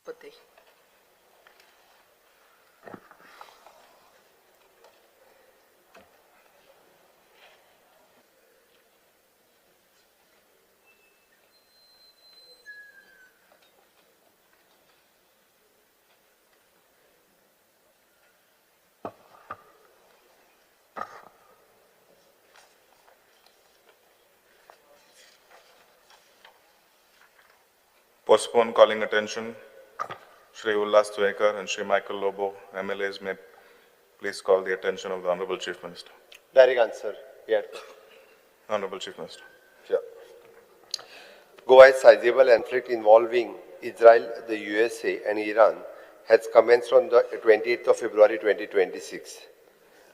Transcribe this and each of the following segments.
Pate. Postpone calling attention. Shri Ullas Tuekar and Shri Michael Lobo, MLAs, may please call the attention of the Honorable Chief Minister. Direct answer. Yeah. Honorable Chief Minister. Yeah. Goa's sizable conflict involving Israel, the USA and Iran has commenced on the 28th of February 2026.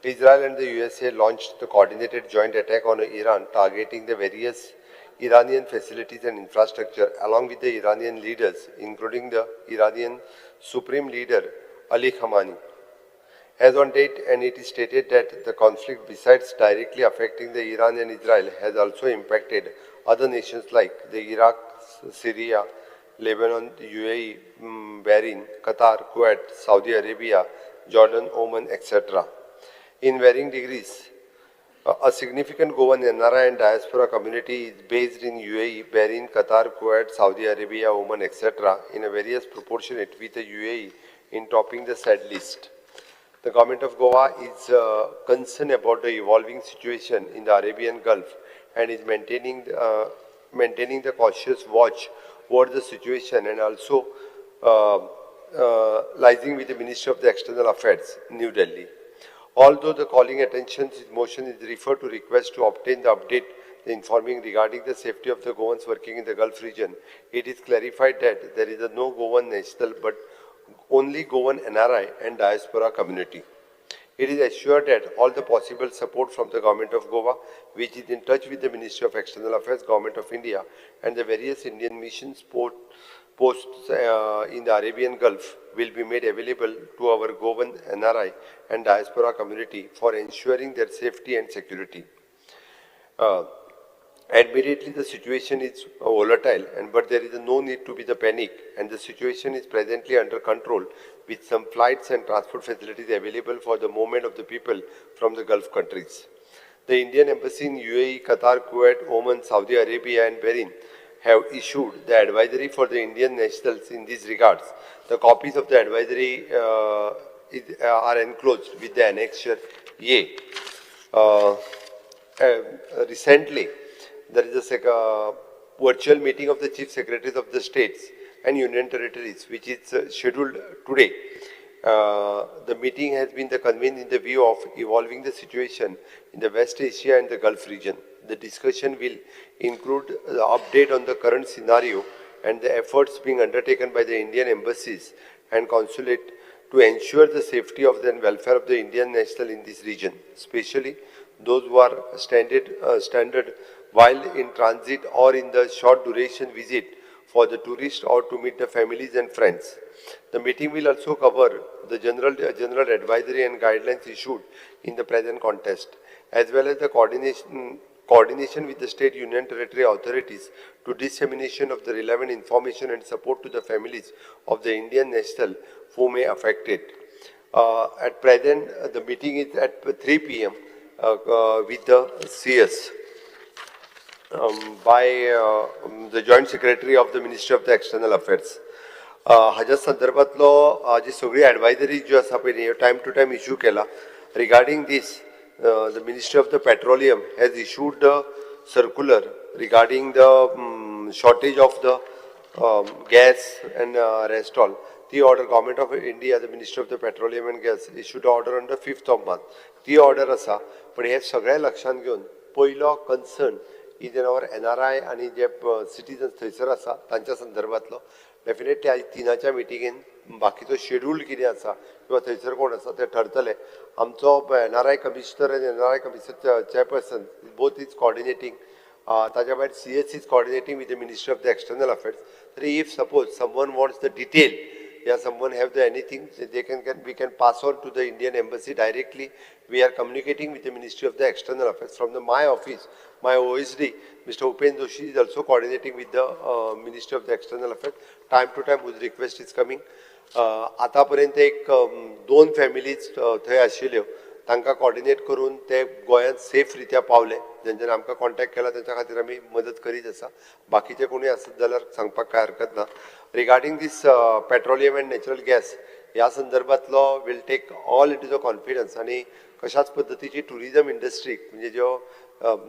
Israel and the USA launched the coordinated joint attack on Iran, targeting the various Iranian facilities and infrastructure along with the Iranian leaders, including the Iranian Supreme Leader Ali Khamenei. As on date, and it is stated that the conflict, besides directly affecting the Iran and Israel, has also impacted other nations like the Iraq, Syria, Lebanon, the UAE, Bahrain, Qatar, Kuwait, Saudi Arabia, Jordan, Oman, etc. In varying degrees, a significant Goan NRI and diaspora community is based in UAE, Bahrain, Qatar, Kuwait, Saudi Arabia, Oman, etc. in a various proportionate with the UAE in topping the said list. The government of Goa is concerned about the evolving situation in the Arabian Gulf and is maintaining the cautious watch over the situation and also liaising with the Ministry of the External Affairs, New Delhi. Although the calling attention motion is referred to request to obtain the update the informing regarding the safety of the Goans working in the Gulf region, it is clarified that there is a no Goan national but only Goan NRI and diaspora community. It is assured that all the possible support from the Government of Goa, which is in touch with the Ministry of External Affairs, Government of India, and the various Indian missions posts in the Arabian Gulf, will be made available to our Goan NRI and diaspora community for ensuring their safety and security. Admittedly, the situation is volatile, but there is no need to be the panic, and the situation is presently under control with some flights and transport facilities available for the movement of the people from the Gulf countries. The Indian Embassy in UAE, Qatar, Kuwait, Oman, Saudi Arabia and Bahrain have issued the advisory for the Indian nationals in these regards. The copies of the advisory are enclosed with the annexure A. Recently, there is a virtual meeting of the Chief Secretaries of the states and Union Territories, which is scheduled today. The meeting has been convened in the view of evolving the situation in the West Asia and the Gulf region. The discussion will include the update on the current scenario and the efforts being undertaken by the Indian embassies and consulate to ensure the safety of the and welfare of the Indian national in this region, especially those who are stranded while in transit or in the short duration visit for the tourists or to meet the families and friends. The meeting will also cover the general advisory and guidelines issued in the present context, as well as the coordination with the state union territory authorities to dissemination of the relevant information and support to the families of the Indian national who may affect it. At present, the meeting is at 3 p.m. With the CS by the Joint Secretary of the Ministry of the External Affairs. हाज्या संदर्भातलो जी सगळी advisory ज्यो आसा पळय न्ही, time two time issue केला. Regarding this, the Ministry of the Petroleum has issued the circular regarding the shortage of the gas and rest all. ती order Government of India, the Ministry of the Petroleum and Gas, issued order on the 5th of March. ती order आसा, पण हे सगळें लक्षांत घेवन पयलो concern is in our NRI आनी जे सिटीजन्स थंयसर आसा तांच्या संदर्भातलो. डेफिनेटली आयज तिनाच्या मिटिंगेन बाकीचो शेड्यूल कितें आसा किंवा थंयसर कोण आसा ते ठरतले. आमचो NRI commissioner आनी NRI commissioner chairperson both is coordinating. ताच्या भायर CS is coordinating with the Ministry of the External Affairs. तरी if suppose someone wants the detail या someone have the anything, they can we can pass on to the Indian Embassy directly. We are communicating with the Ministry of the External Affairs. From the my office, my OSD, Mr. Upen Joshi, is also coordinating with the Ministry of the External Affairs. Time to time whose request is coming. आतापर्यंत एक दोन families थंय आशिल्ल्यो, तांकां coordinate करून ते गोंयांत safe रित्या पावले. जेंच्यांनी आमकां कॉन्टॅक्ट केला तेंच्या खातीर आमी मदत करीत आसा. बाकीचे कोणूय आसत जाल्यार सांगपाक कांय हरकत ना. Regarding this petroleum and natural gas ह्या संदर्भातलो, we'll take all into the confidence आनी कशाच पद्दतीची टुरिजम इंडस्ट्रीक म्हणजे ज्यो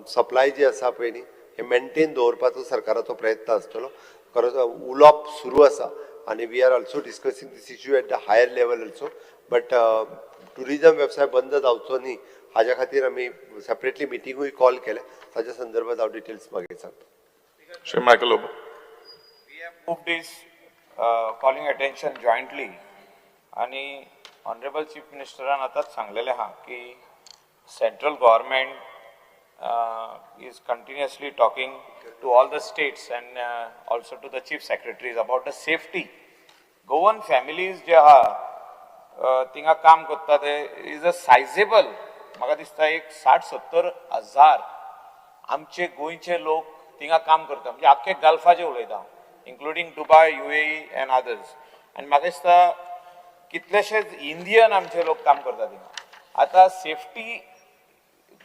सप्लाय जी आसा पळय न्ही, हे मेंटेन दवरपाचो सरकाराचो प्रयत्न आसतलो. खरोच उलोवप सुरू आसा आनी we are also discussing this issue at the higher level also, but tourism वेवसाय बंद जावचो न्ही हाज्या खातीर आमी सेपरेटली मिटिंगूय कॉल केल्या. ताच्या संदर्भात हांव डिटेल्स मागीर सांगता. Shri Michael Lobo. We have moved this calling attention jointly आणि ऑनरेबल चीफ मिनिस्टरान आतांच सांगलेलें आहा की central government is continuously talking to all the states and also to the chief secretaries about the safety. Goan families जे आहा थिंगा काम करता ते is a सायजेबल. म्हाका दिसता एक 60-70 हजार आमचे गोंयचे लोक थिंगा काम करता, म्हणजे आख्खे गल्फाचे उलयता हांव, including Dubai, UAE and others. आनी म्हाका दिसता कितलेशेच इंडियन आमचे लोक काम करता थिंगा. आतां सेफ्टी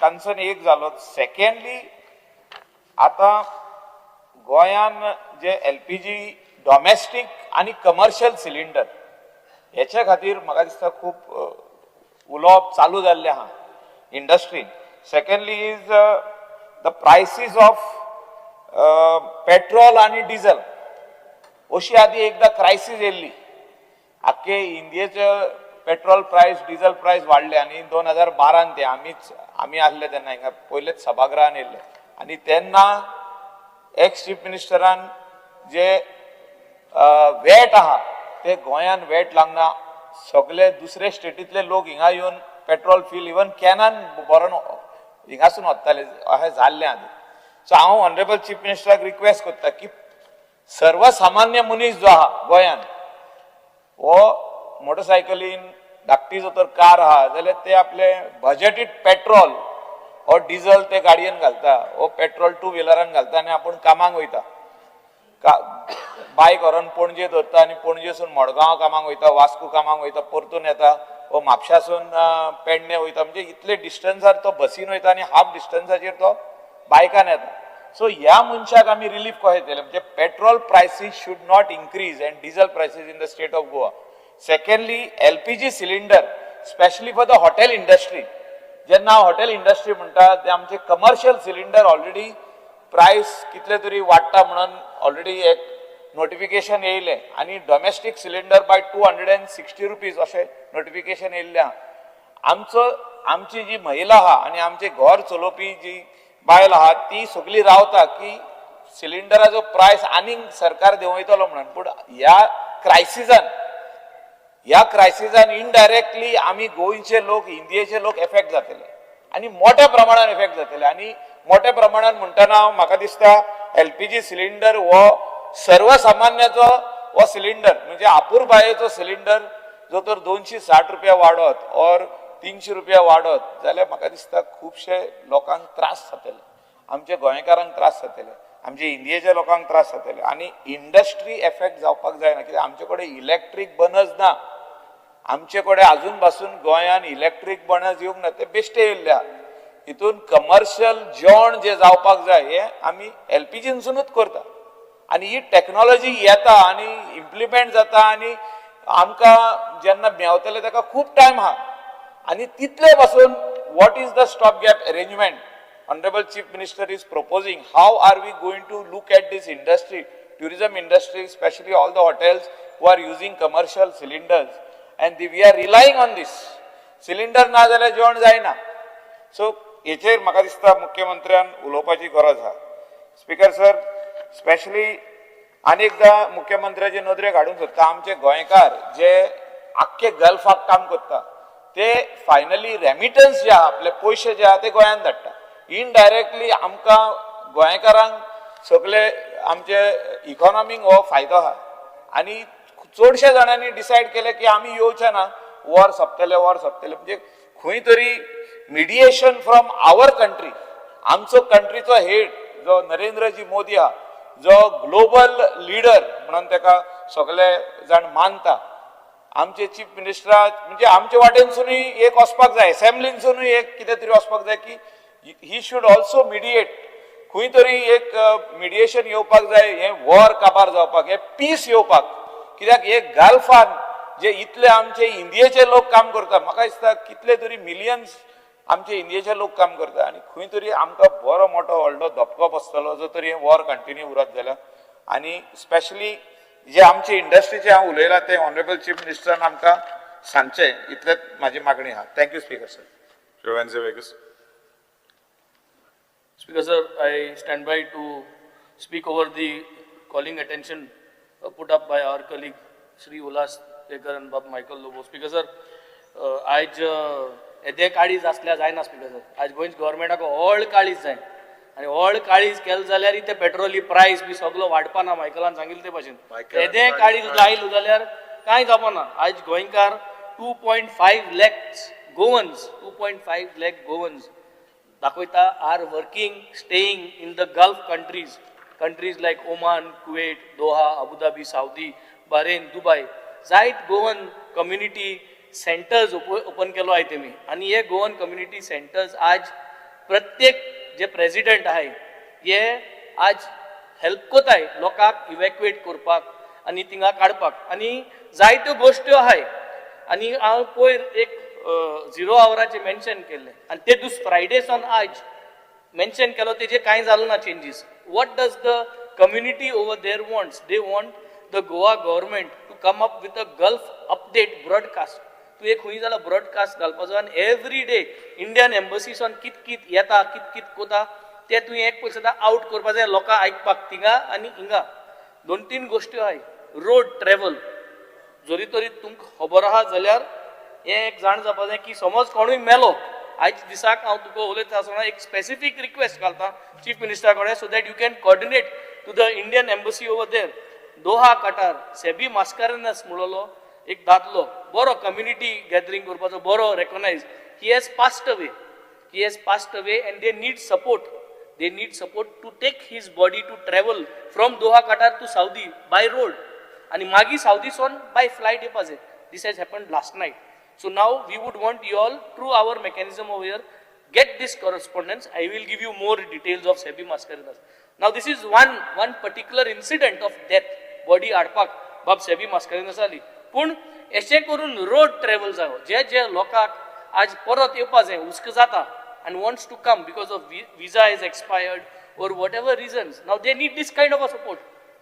कन्सर्न एक जालो. सेकंडली, आतां गोंयान जे एलपीजी डॉमेस्टीक आनी कमर्शियल सिलिंडर हेच्या खातीर म्हाका दिसता खूब उलोवप चालू जाल्लें आहा इंडस्ट्रीन. Secondly is the prices of petrol आनी डिझल. अशी आदी एकदां क्रायसीस येयल्ली, आख्खे इंडियेचे पेट्रोल प्रायस, डिझल प्रायस वाडले आनी 2012न ते आमीच आमी आसले तेन्ना हिंगा पयलेच सभागृहान येयल्ले आनी तेन्ना एक्स चीफ मिनिस्टरान जे वेट आहा ते गोंयान वेट लागना, सगळे दुसरे स्टेटींतले लोक हिंगा येवन पेट्रोल फील इवन कॅनान भरून हिंगासून वताले, अशें जाल्लें आदी. सो हांव ऑनरेबल चीफ मिनिस्टराक रिक्वेस्ट करता की सर्वसामान्य मनीस जो आहा गोंयान, हो मोटरसायकलीन, धाकटी जर तर कार आहा जाल्यार ते आपले बजेटीड पेट्रोल हो डिझल ते गाडयेन घालता, हो पेट्रोल टू व्हिलरान घालता आनी आपूण कामाक वयता. बायक व्हरोन पणजे दवरता आनी पणजेसून मडगांव कामाक वयता, वास्को कामाक वयता, परतून येता वो म्हापशासून पेडणे वयता. म्हणजे इतले डिस्टन्सार तो बसीन वयता आनी हाफ डिस्टन्साचेर तो बायकान येता. सो ह्या मनशाक आमी रिलीफ कशें दितले? म्हणजे petrol prices should not increase and diesel prices in the state of Goa. Secondly, LPG cylinder, specially for the hotel industry. जेन्ना हांव हॉटेल इंडस्ट्री म्हणटा, ते आमचे कमर्शियल सिलिंडर ऑलरेडी प्रायस कितले तरी वाडटा म्हणून ऑलरेडी एक नोटिफिकेशन येयलें आनी domestic cylinder by ₹260 अशें नोटिफिकेशन येयल्लें आहा. आमचो आमची जी महिला आहा आनी आमचे घर चलोवपी जी बायल आहा, ती सगळी रावता की सिलिंडराचो प्रायस आनीक सरकार देंवयतलो म्हणून. पूण ह्या क्रायसिसान इनडायरेक्टली आमी गोंयचे लोक, इंडियेचे लोक एफेक्ट जातले आनी मोठ्या प्रमाणान एफेक्ट जातले. आनी मोठ्या प्रमाणान म्हणटना म्हाका दिसता एलपीजी सिलिंडर हो सर्वसामान्याचो हो सिलिंडर, म्हणजे अपुरबायेचो सिलिंडर जो तर 260 रुपया वाडत ऑर 300 रुपया वाडत जाल्यार म्हाका दिसता खुबशे लोकांक त्रास जातले, आमच्या गोंयकारांक त्रास जातले, आमच्या इंडियेच्या लोकांक त्रास जातले आनी इंडस्ट्री एफेक्ट जावपाक जायना, कित्याक आमचे कडेन इलेक्ट्रीक बर्नर्स ना. आमचे कडेन अजून पासून गोंयान इलेक्ट्रीक बर्नर्स येवंक ना, ते बेश्टे येयल्ले आहा. हितून कमर्शियल जेवण जे जावपाक जाय हे आमी एलपीजीनसूनच करता आनी ही टॅक्नोलॉजी येता आनी इम्प्लिमेंट जाता आनी आमकां जेन्ना मेवतले ताका खूब टायम आहा. आनी तितले पासून what is the stop gap arrangement honourable Chief Minister is proposing? How are we going to look at this industry, tourism industry, specially all the hotels who are using commercial cylinders, and we are relying on this cylinder? ना जाल्यार जेवण जायना. So हेचेर म्हाका दिसता मुख्यमंत्र्यान उलोवपाची गरज आहा. स्पीकर सर, स्पेशली आनी एकदां मुख्यमंत्र्याचे नदरेक हाडूंक सोदता, आमचे गोंयकार जे आख्खे गल्फाक काम करता ते फायनली रेमिटन्स जे आहा, आपले पयशे जे आहा ते गोंयांत धाडटा. इनडायरेक्टली आमकां गोंयकारांक सगळे आमचे इकॉनॉमीक हो फायदो आहा. आनी चडशे जाणांनी डिसायड केलें की आमी येवचे ना, वॉर सोंपतले, वॉर सोंपतले. म्हणजे खंय तरी मिडिएशन फ्रॉम our country, आमचो कंट्रीचो हेड जो नरेंद्रजी मोदी आहा, जो ग्लोबल लिडर म्हणून तेका सगळे जाण मानता. आमचे चीफ मिनिस्टरा म्हणजे आमचे वाटेनसुनूय एक वचपाक जाय, एसेंब्लीनसुनूय एक कितें तरी वचपाक जाय की he should also mediate. खंय तरी एक मिडिएशन येवपाक जाय, हें वॉर काबार जावपाक, हें पीस येवपाक. कित्याक हे गल्फान जे इतले आमचे इंडियेचे लोक काम करता, म्हाका दिसता कितले तरी मिलियन्स आमचे इंडियेचे लोक काम करता आनी खंय तरी आमकां बरो मोठो व्हडलो धपको बसतलो जर तरी हें वॉर कंटिन्यू उरत जाल्यार. आनी स्पेशली जे आमचे इंडस्ट्रीचे हांव उलयलां तें ऑनरेबल चीफ मिनिस्टरान आमकां सांगचें, इतलेंच म्हाजी मागणी आहा. Thank you speaker sir. Shri Venzy Viegas. Speaker sir, I stand by to speak over the calling attention put up by our colleague Shri Ulhas Tuyenkar and Bab Michael Lobo. Speaker sir, आयज येदे काळीज आसल्यार जायना speaker sir. आयज गोंयच गव्हर्मेंटाक व्हड काळीज जाय आनी व्हड काळीज केलें जाल्यार ते पेट्रोली प्रायस बी सगलो वाडपाना. मायकलान सांगिल्लें ते भाशेन येदें काळीज लायलें जाल्यार कांय जावपाना. आयज गोंयकार 2.5 lakhs Goans, 2.5 lakh Goans दाखयता are working, staying in the Gulf countries, countries like Oman, Kuwait, Doha, Abu Dhabi, Saudi, Bahrain, Dubai. जायत गोवन कम्युनिटी सेंटर्स ओपन केलो आहे तेमी आनी हे गोवन कम्युनिटी सेंटर्स आज प्रत्येक जे प्रेजिडंट आहाय हे आज हेल्प कोताय लोकांक इवॅक्युएट करपाक आनी थिंगा काडपाक. आनी जायत्यो गोश्ट्यो आहाय. आनी हांव पयर एक झिरो आवराचें मेन्शन केल्लें आनी ते दीस फ्रायडे सावन आयज मेन्शन केलो तेजेर कांय जालो ना changes. What does the community over there wants? They want the Goa government to come up with a Gulf update broadcast. तूं एक खंय जाल्यार ब्रॉडकास्ट घालपाचो आनी एवरी डे इंडियन एम्बसीसान कित कित येता, कित कित कोता ते तुवें एक पयशे आतां आवट करपा जाय लोकांक आयकपाक थिंगा आनी हिंगा. दोन तीन गोश्ट्यो आहाय. रोड ट्रॅवल जरी तरी तुमकां खबर आहा जाल्यार हें एक जाण जावपा जाय की समज कोणूय मेलो आयज दिसाक हांव तुका उलयता आसतना एक स्पेसिफीक रिक्वेस्ट घालता चीफ मिनिस्टरा कडेन so that you can coordinate to the Indian embassy over there. Doha Qatar Seby Mascarenhas म्हणलोलो एक दादलो बरो कम्युनिटी गॅदरींग करपाचो बरो recognise, he has passed away. He has passed away and they need support. They need support to take his body to travel from Doha, Qatar to Saudi by road आनी मागीर सावदीसून बाय flight येवपा जाय. This has happened last night. So now we would want you all through our mechanism over here get this correspondence. I will give you more details of Sebi Mascarenhas. Now this is one particular incident of death, body हाडपाक बाब सेबी मास्कारेन्हस आली. पूण अशें करून road travel जावो जे जे लोकांक आज परत येवपा जाय, हुस्को जाता and wants to come because of visa is expired or whatever reasons. Now they need this kind of a support.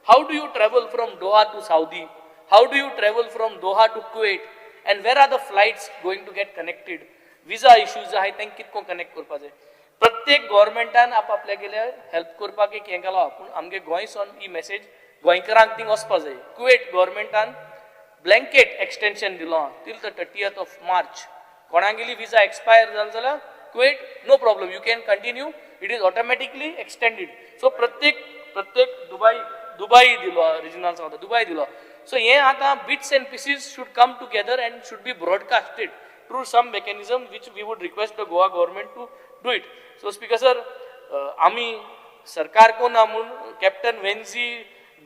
How do you travel from Doha to Saudi? How do you travel from Doha to Kuwait? And where are the flights going to get connected? Visa issues आहाय तांकां कितको connect करपा जाय. प्रत्येक गव्हर्मेंटान आपआपल्या गेले help करपाक एक हें केलां, पूण आमगे गोंयसून ही मॅसेज गोंयकारांक थिंग वचपा जाय. कुवेट गव्हर्मेंटान ब्लँकेट एक्सटेन्शन दिलो आहा till the 30th of March. कोणागेली visa expire जाल जाल्यार Kuwait no problem, you can continue, it is automatically extended. So प्रत्येक प्रत्येक दुबय दुबय दिलो, रिजनल सांगता दुबय दिलो. सो हें आतां bits and pieces should come together and should be broadcasted through some mechanism which we would request the Goa government to do it. So speaker sir, आमी सरकार कोना म्हूण Captain Venzy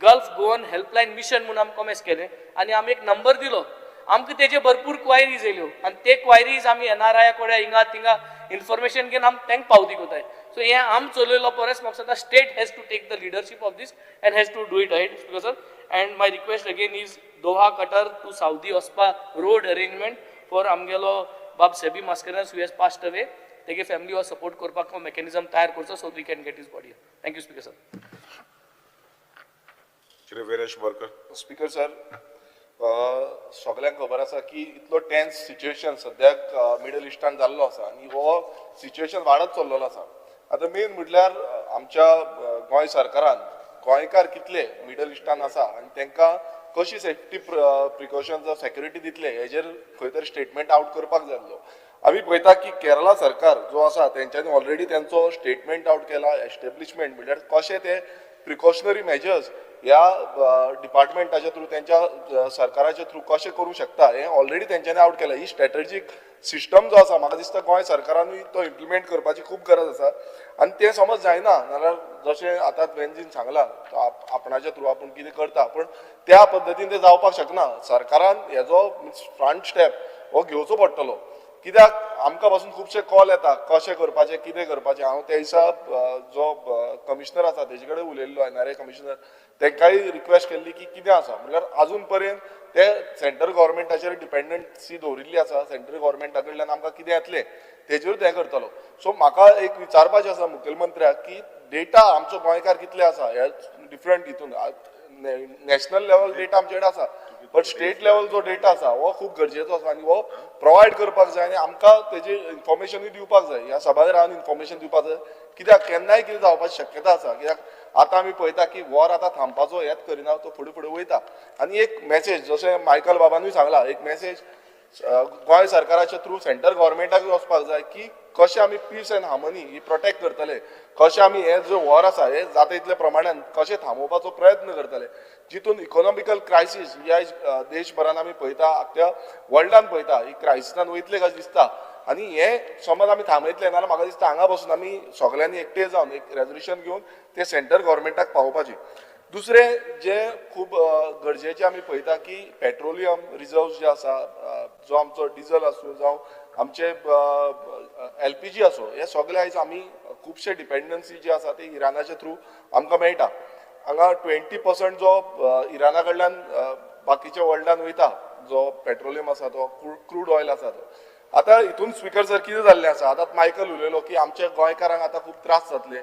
Gulf Goan helpline mission म्हूण आमी कॉमेस केलें आनी आमी एक नंबर दिलो. आमकां तेजे भरपूर क्वायरीज येयल्यो आनी ते क्वायरीज आमी एनआरआय कडेन हिंगा थिंगा इन्फॉर्मेशन घेवन आमी तांकां पावती कोताय. सो हें आम चलयलो परस म्हाका दिसता state has to take the leadership of this and has to do it right, speaker sir. And my request again is Doha Qatar to Saudi वचपा road arrangement for आमगेलो बाब SEBI Mascarenhas who has passed away. तेगे family हो support करपाक mechanism तयार करचो so we can get his body. Thank you, speaker sir. Shri Viresh Borkar. Speaker sir, सगल्यांक खबर आसा की इतलो टेन्स सिच्युएशन सद्याक मिडल इस्टान जाल्लो आसा आनी हो सिच्युएशन वाडत चल्लेलो आसा. आतां मेन म्हटल्यार आमच्या गोंय सरकारान गोंयकार कितले मिडल इस्टान आसा आनी तांकां कशी सेफ्टी प्रिकॉशन्स सेक्युरिटी दितले हेजेर खंय तरी स्टेटमेंट आवट करपाक जाय आसलो. आमी पळयता की केरला सरकार जो आसा तेंच्यांनी ऑलरेडी तेंचो स्टेटमेंट आवट केला. एस्टेब्लिशमेंट म्हळ्यार कशें ते प्रिकॉशनरी मेजर्स ह्या डिपार्टमेंटाच्या थ्रू तेंच्या सरकाराच्या थ्रू कशें करूंक शकता हें ऑलरेडी तेंच्यांनी आवट केलां. ही स्ट्रॅटजीक सिस्टम जो आसा म्हाका दिसता गोंय सरकारानूय तो इम्प्लिमेंट करपाची खूब गरज आसा आनी तें समज जायना नाल्यार जशें आतां वेंजीन सांगलां आपणाच्या थ्रू आपूण कितें करता पूण त्या पद्दतीन तें जावपाक शकना. सरकारान हेजो फ्रंट स्टेप हो घेवचो पडटलो कित्याक आमकां पासून खुबशे कॉल येता कशें करपाचें कितें करपाचें. हांव त्या दिसा जो कमिशनर आसा तेजे कडेन उलयल्लो, एनआरए कमिशनर, तांकांय रिक्वेस्ट केल्ली की कितें आसा म्हणल्यार आजून पर्यंत ते सेंट्रल गव्हर्मेंटाचेर डिपेंडन्सी दवरिल्ली आसा, सेंट्रल गव्हर्मेंटा कडल्यान आमकां कितें येतलें तेजेर तें करतलो. सो म्हाका एक विचारपाचें आसा मुखेलमंत्र्याक की डेटा आमचो गोंयकार कितले आसा हे डिफरंट हितून नॅशनल लेवल डेटा आमचे कडेन आसा बट स्टेट लेवल जो डेटा आसा हो खूब गरजेचो आसा आनी हो प्रोवायड करपाक जाय आनी आमकां तेजी इन्फॉर्मेशनूय दिवपाक जाय. ह्या सभाघरान इन्फॉर्मेशन दिवपाक जाय कित्याक केन्नाय कितें जावपाची शक्यता आसा कित्याक आतां आमी पळयता की वॉर आतां थांबपाचो हेच करिना, तो फुडें फुडें वयता. आनी एक मॅसेज जशें मायकल बाबानूय सांगला, एक मॅसेज गोंय सरकाराच्या थ्रू सेंट्रल गव्हर्मेंटाकूय वचपाक जाय की कशें आमी पीस एंड हार्मनी ही प्रोटेक्ट करतले, कशें आमी हे जो वॉर आसा हे जाता तितले प्रमाणान कशें थांबोवपाचो प्रयत्न करतले, जितून इकॉनॉमिकल क्रायसीस ही आयज देशभरान आमी पळयता, आख्ख्या वर्ल्डान पळयता, ही क्रायसिसान वयतले कशें दिसता आनी हे समज आमी थांबयतले नाजाल्यार म्हाका दिसता हांगा बसून आमी सगल्यांनी एकटे जावन एक रेजोल्युशन घेवन ते सेंट्रल गव्हर्मेंटाक पावोवपाची. दुसरें जे खूब गरजेचें आमी पळयता की पेट्रोलियम रिजर्व जे आसा, जो आमचो डिजल आसूं जावं आमचे एलपीजी आसूं, हे सगळे आयज आमी खुबशे डिपेंडन्सी जे आसा ते इराणाच्या थ्रू आमकां मेळटा. हांगा 20% जो इराणा कडल्यान बाकीच्या वर्ल्डान वयता जो पेट्रोलियम आसा तो क्रूड ऑयल आसा तो. आतां हितून स्पिकर सर कितें जाल्लें आसा, आतां मायकल उलयलो की आमच्या गोंयकारांक आतां खूब त्रास जातले,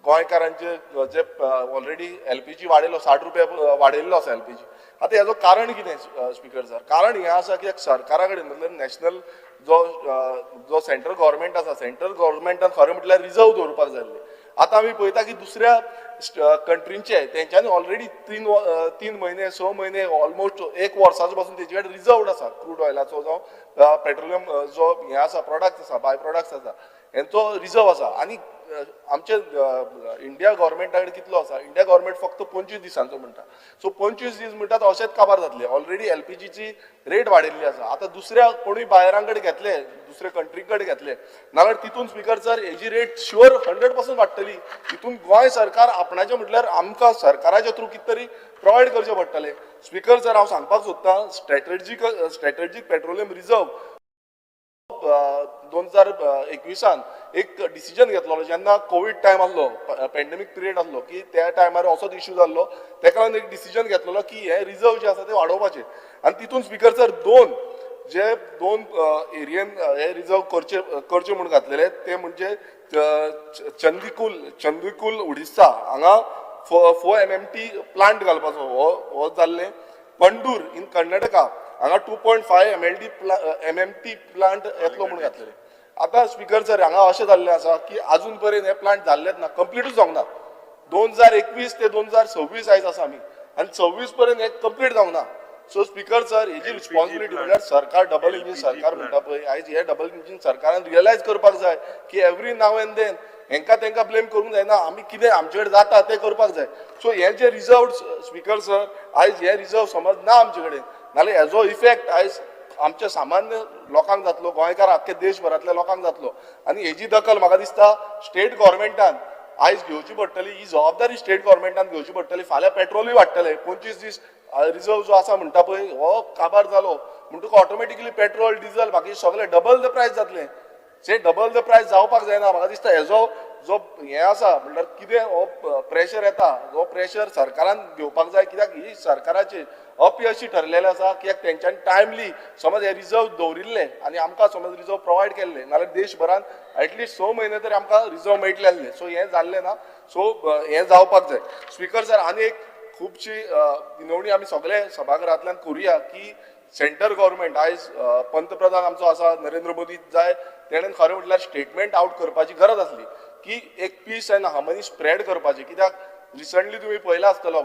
गोंयकारांचे जे ऑलरेडी एलपीजी वाडयलो 60 रुपया वाडयल्लो आसा एलपीजी. आतां हेजो कारण कितें स्पिकर सर? कारण हें आसा की सरकारा कडेन मतलब नॅशनल जो जो सेंट्रल गव्हर्मेंट आसा, सेंट्रल गव्हर्मेंटान खरें म्हटल्यार रिजर्व दवरपाक जाय आसले. आतां आमी पळयता की दुसऱ्या कंट्रींचे तेंच्यांनी ऑलरेडी 3 म्हयने 6 म्हयने ऑलमोस्ट 1 वर्साचो पासून तेजे कडेन रिजर्वड आसा क्रूड ऑयलाचो जावं पेट्रोलियम जो हें आसा प्रोडक्ट्स आसा, बाय प्रोडक्ट्स आसा हेंचो रिजर्व आसा. आनी आमचे इंडिया गव्हर्मेंटा कडेन कितलो आसा? इंडिया गव्हर्मेंट फक्त 25 दिसांचो म्हणटा. सो 25 दीस म्हणटा तो अशेंच काबार जातले. ऑलरेडी एलपीजीची रेट वाडयल्ली आसा. आतां दुसऱ्या कोणूय बायरां कडेन घेतले, दुसऱ्या कंट्री कडेन घेतले नाल्यार तितून स्पिकर सर हेजी रेट शुअर 100% वाडटली. तितून गोंय सरकार आपणाचें म्हटल्यार आमकां सरकाराच्या थ्रू कितें तरी प्रोवायड करचें पडटलें. स्पिकर सर हांव सांगपाक सोदतां स्ट्रॅटजीक पेट्रोलियम रिजर्व 2021 एक डिसिजन घेतलो जेन्ना कोवीड टायम आसलो, पेंडेमीक पिरियड आसलो की त्या टायमार असोच इश्यू जाल्लो, तेका लागून एक डिसिजन घेतलेलो की हे रिजर्व जे आसा ते वाडोवपाचे. आनी तितून स्पिकर सर दोन एरियन हे रिजर्व करचे करचे म्हूण घातलेले ते म्हणजे चंदीकुल उडिस्सा हांगा 4 MMT plant घालपाचो हो जाल्लें. पंडूर इन कर्नाटका हांगा 2.5 MMT plant येतलो म्हूण घातलेले. आतां स्पिकर सर हांगा अशें जाल्लें आसा की आजून पर्यंत हे प्लांट जाल्लेच ना, कंप्लिटूच जावंक ना. 2021 ते 2026 आयज आसा आमी आनी 26 पर्यंत हे कंप्लीट जावंक ना. सो स्पिकर सर हेजी रिस्पॉन्सिबिलिटी म्हणल्यार सरकार, डबल इंजीन सरकार म्हणटा पळय, आयज हे डबल इंजीन सरकारान रियलायज करपाक जाय की एवरी नाव एंड then हेंकां तेंकां ब्लेम करूंक जायना, आमी कितें आमचे कडेन जाता तें करपाक जाय. सो हे जे रिजर्व स्पिकर सर आयज हे रिजर्व समज ना आमचे कडेन नाल्यार हेजो इफेक्ट आयज आमच्या सामान्य लोकांक जातलो, गोंयकार आख्खे देशभरांतल्या लोकांक जातलो. आनी हेजी दखल म्हाका दिसता स्टेट गव्हर्मेंटान आयज घेवची पडटली, ही जबाबदारी स्टेट गव्हर्मेंटान घेवची पडटली. फाल्यां पेट्रोलूय वाडटलें, 25 दीस रिजर्व जो आसा म्हणटा पळय हो काबार जालो म्हणटकूच ऑटोमॅटिकली पेट्रोल डिजल बाकी सगळें डबल the प्रायस जातलें. जे डबल the प्रायस जावपाक जायना. म्हाका दिसता हेजो जो हें आसा म्हणल्यार कितें हो प्रेशर येता, हो प्रेशर सरकारान घेवपाक जाय कित्याक ही सरकाराची अपयशी ठरलेलें आसा कित्याक तेंच्यांनी टायमली समज हे रिजर्व दवरिल्ले आनी आमकां समज रिजर्व प्रोवायड केल्ले नाल्यार देशभरान एटलिस्ट 6 म्हयने तरी आमकां रिजर्व मेळटले आसले. सो हें जाल्लें ना, सो हें जावपाक जाय. स्पिकर सर आनी एक खुबशी विनवणी आमी सगळे सभाघरांतल्यान करुया की सेंट्रल गव्हर्मेंट आयज पंतप्रधान आमचो आसा नरेंद्र मोदी जाय तेणेन खरें म्हटल्यार स्टेटमेंट आवट करपाची गरज आसली की एक पीस एंड हार्मनी स्प्रेड करपाची. कित्याक रिसंटली तुमी पळयला आसतलो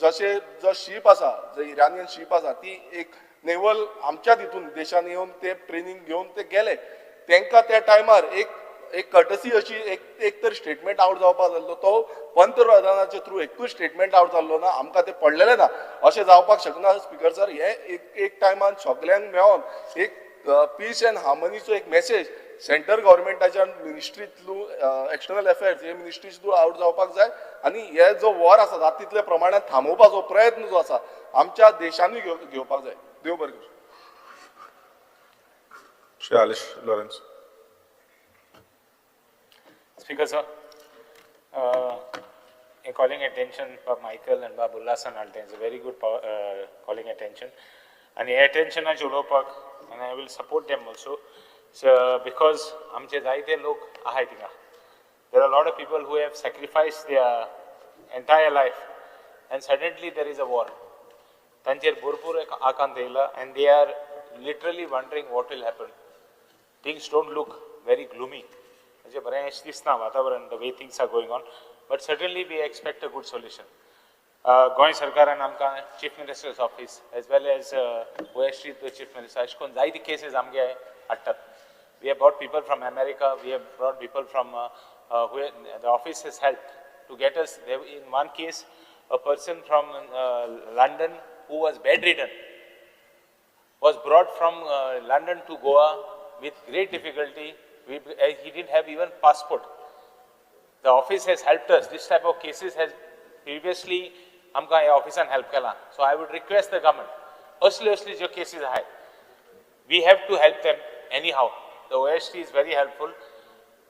जशें जो शीप आसा, जो इरानियन शीप आसा ती एक नेवल आमच्याच हितून देशान येवन ते ट्रेनींग घेवन ते गेले, तेंकां त्या टायमार एक एक कर्टसी अशी एक एक तर स्टेटमेंट आवट जावपाक जाल्लो, तो पंतप्रधानाचे थ्रू एकूय स्टेटमेंट आवट जाल्लो ना, आमकां ते पडलेले ना. अशें जावपाक शकना स्पीकर सर. हे एक एक टायमान सगल्यांक मेळोन एक पीस अँड हार्मनीचो एक मेसेज सेंटर गव्हर्मेंटाच्या मिनिस्ट्री थ्रू, एक्सटर्नल अफेर्स हे मिनिस्ट्री थ्रू आवट जावपाक जाय आनी हे जो वॉर आसा जाता तितल्या प्रमाणात थांबोवपाचो प्रयत्न जो आसा आमच्या देशानूय घेवपाक जाय. देव बरें करूं. Shri Alish Lawrence. Speaker sir, in calling attention by Michael and by Ullasan Alte is a very good power, calling attention. And the attention is उलोवपाक and I will support them also. So, because आमचे जायते लोक आहाय थिंगा. There are a lot of people who have sacrificed their entire life and suddenly there is a war. तांचेर भरपूर एक आकांत येयला and they are literally wondering what will happen. Things don't look very gloomy. म्हणजे बरें अशें दिसना वातावरण, the way things are going on, but certainly we expect a good solution. Goa सरकारान आमकां chief minister's office as well as OSD to chief minister अशें करून जायते केसीस आमगे हाडटात. We have brought people from America, we have brought people from the office has helped to get us. In one case, a person from London who was bedridden was brought from London to Goa with great difficulty. He didn't have even passport. The office has helped us. This type of cases has previously आमकां ह्या ऑफिसान help केला. So I would request the government, असले असले ज्यो cases आहात, we have to help them anyhow. The OST is very helpful.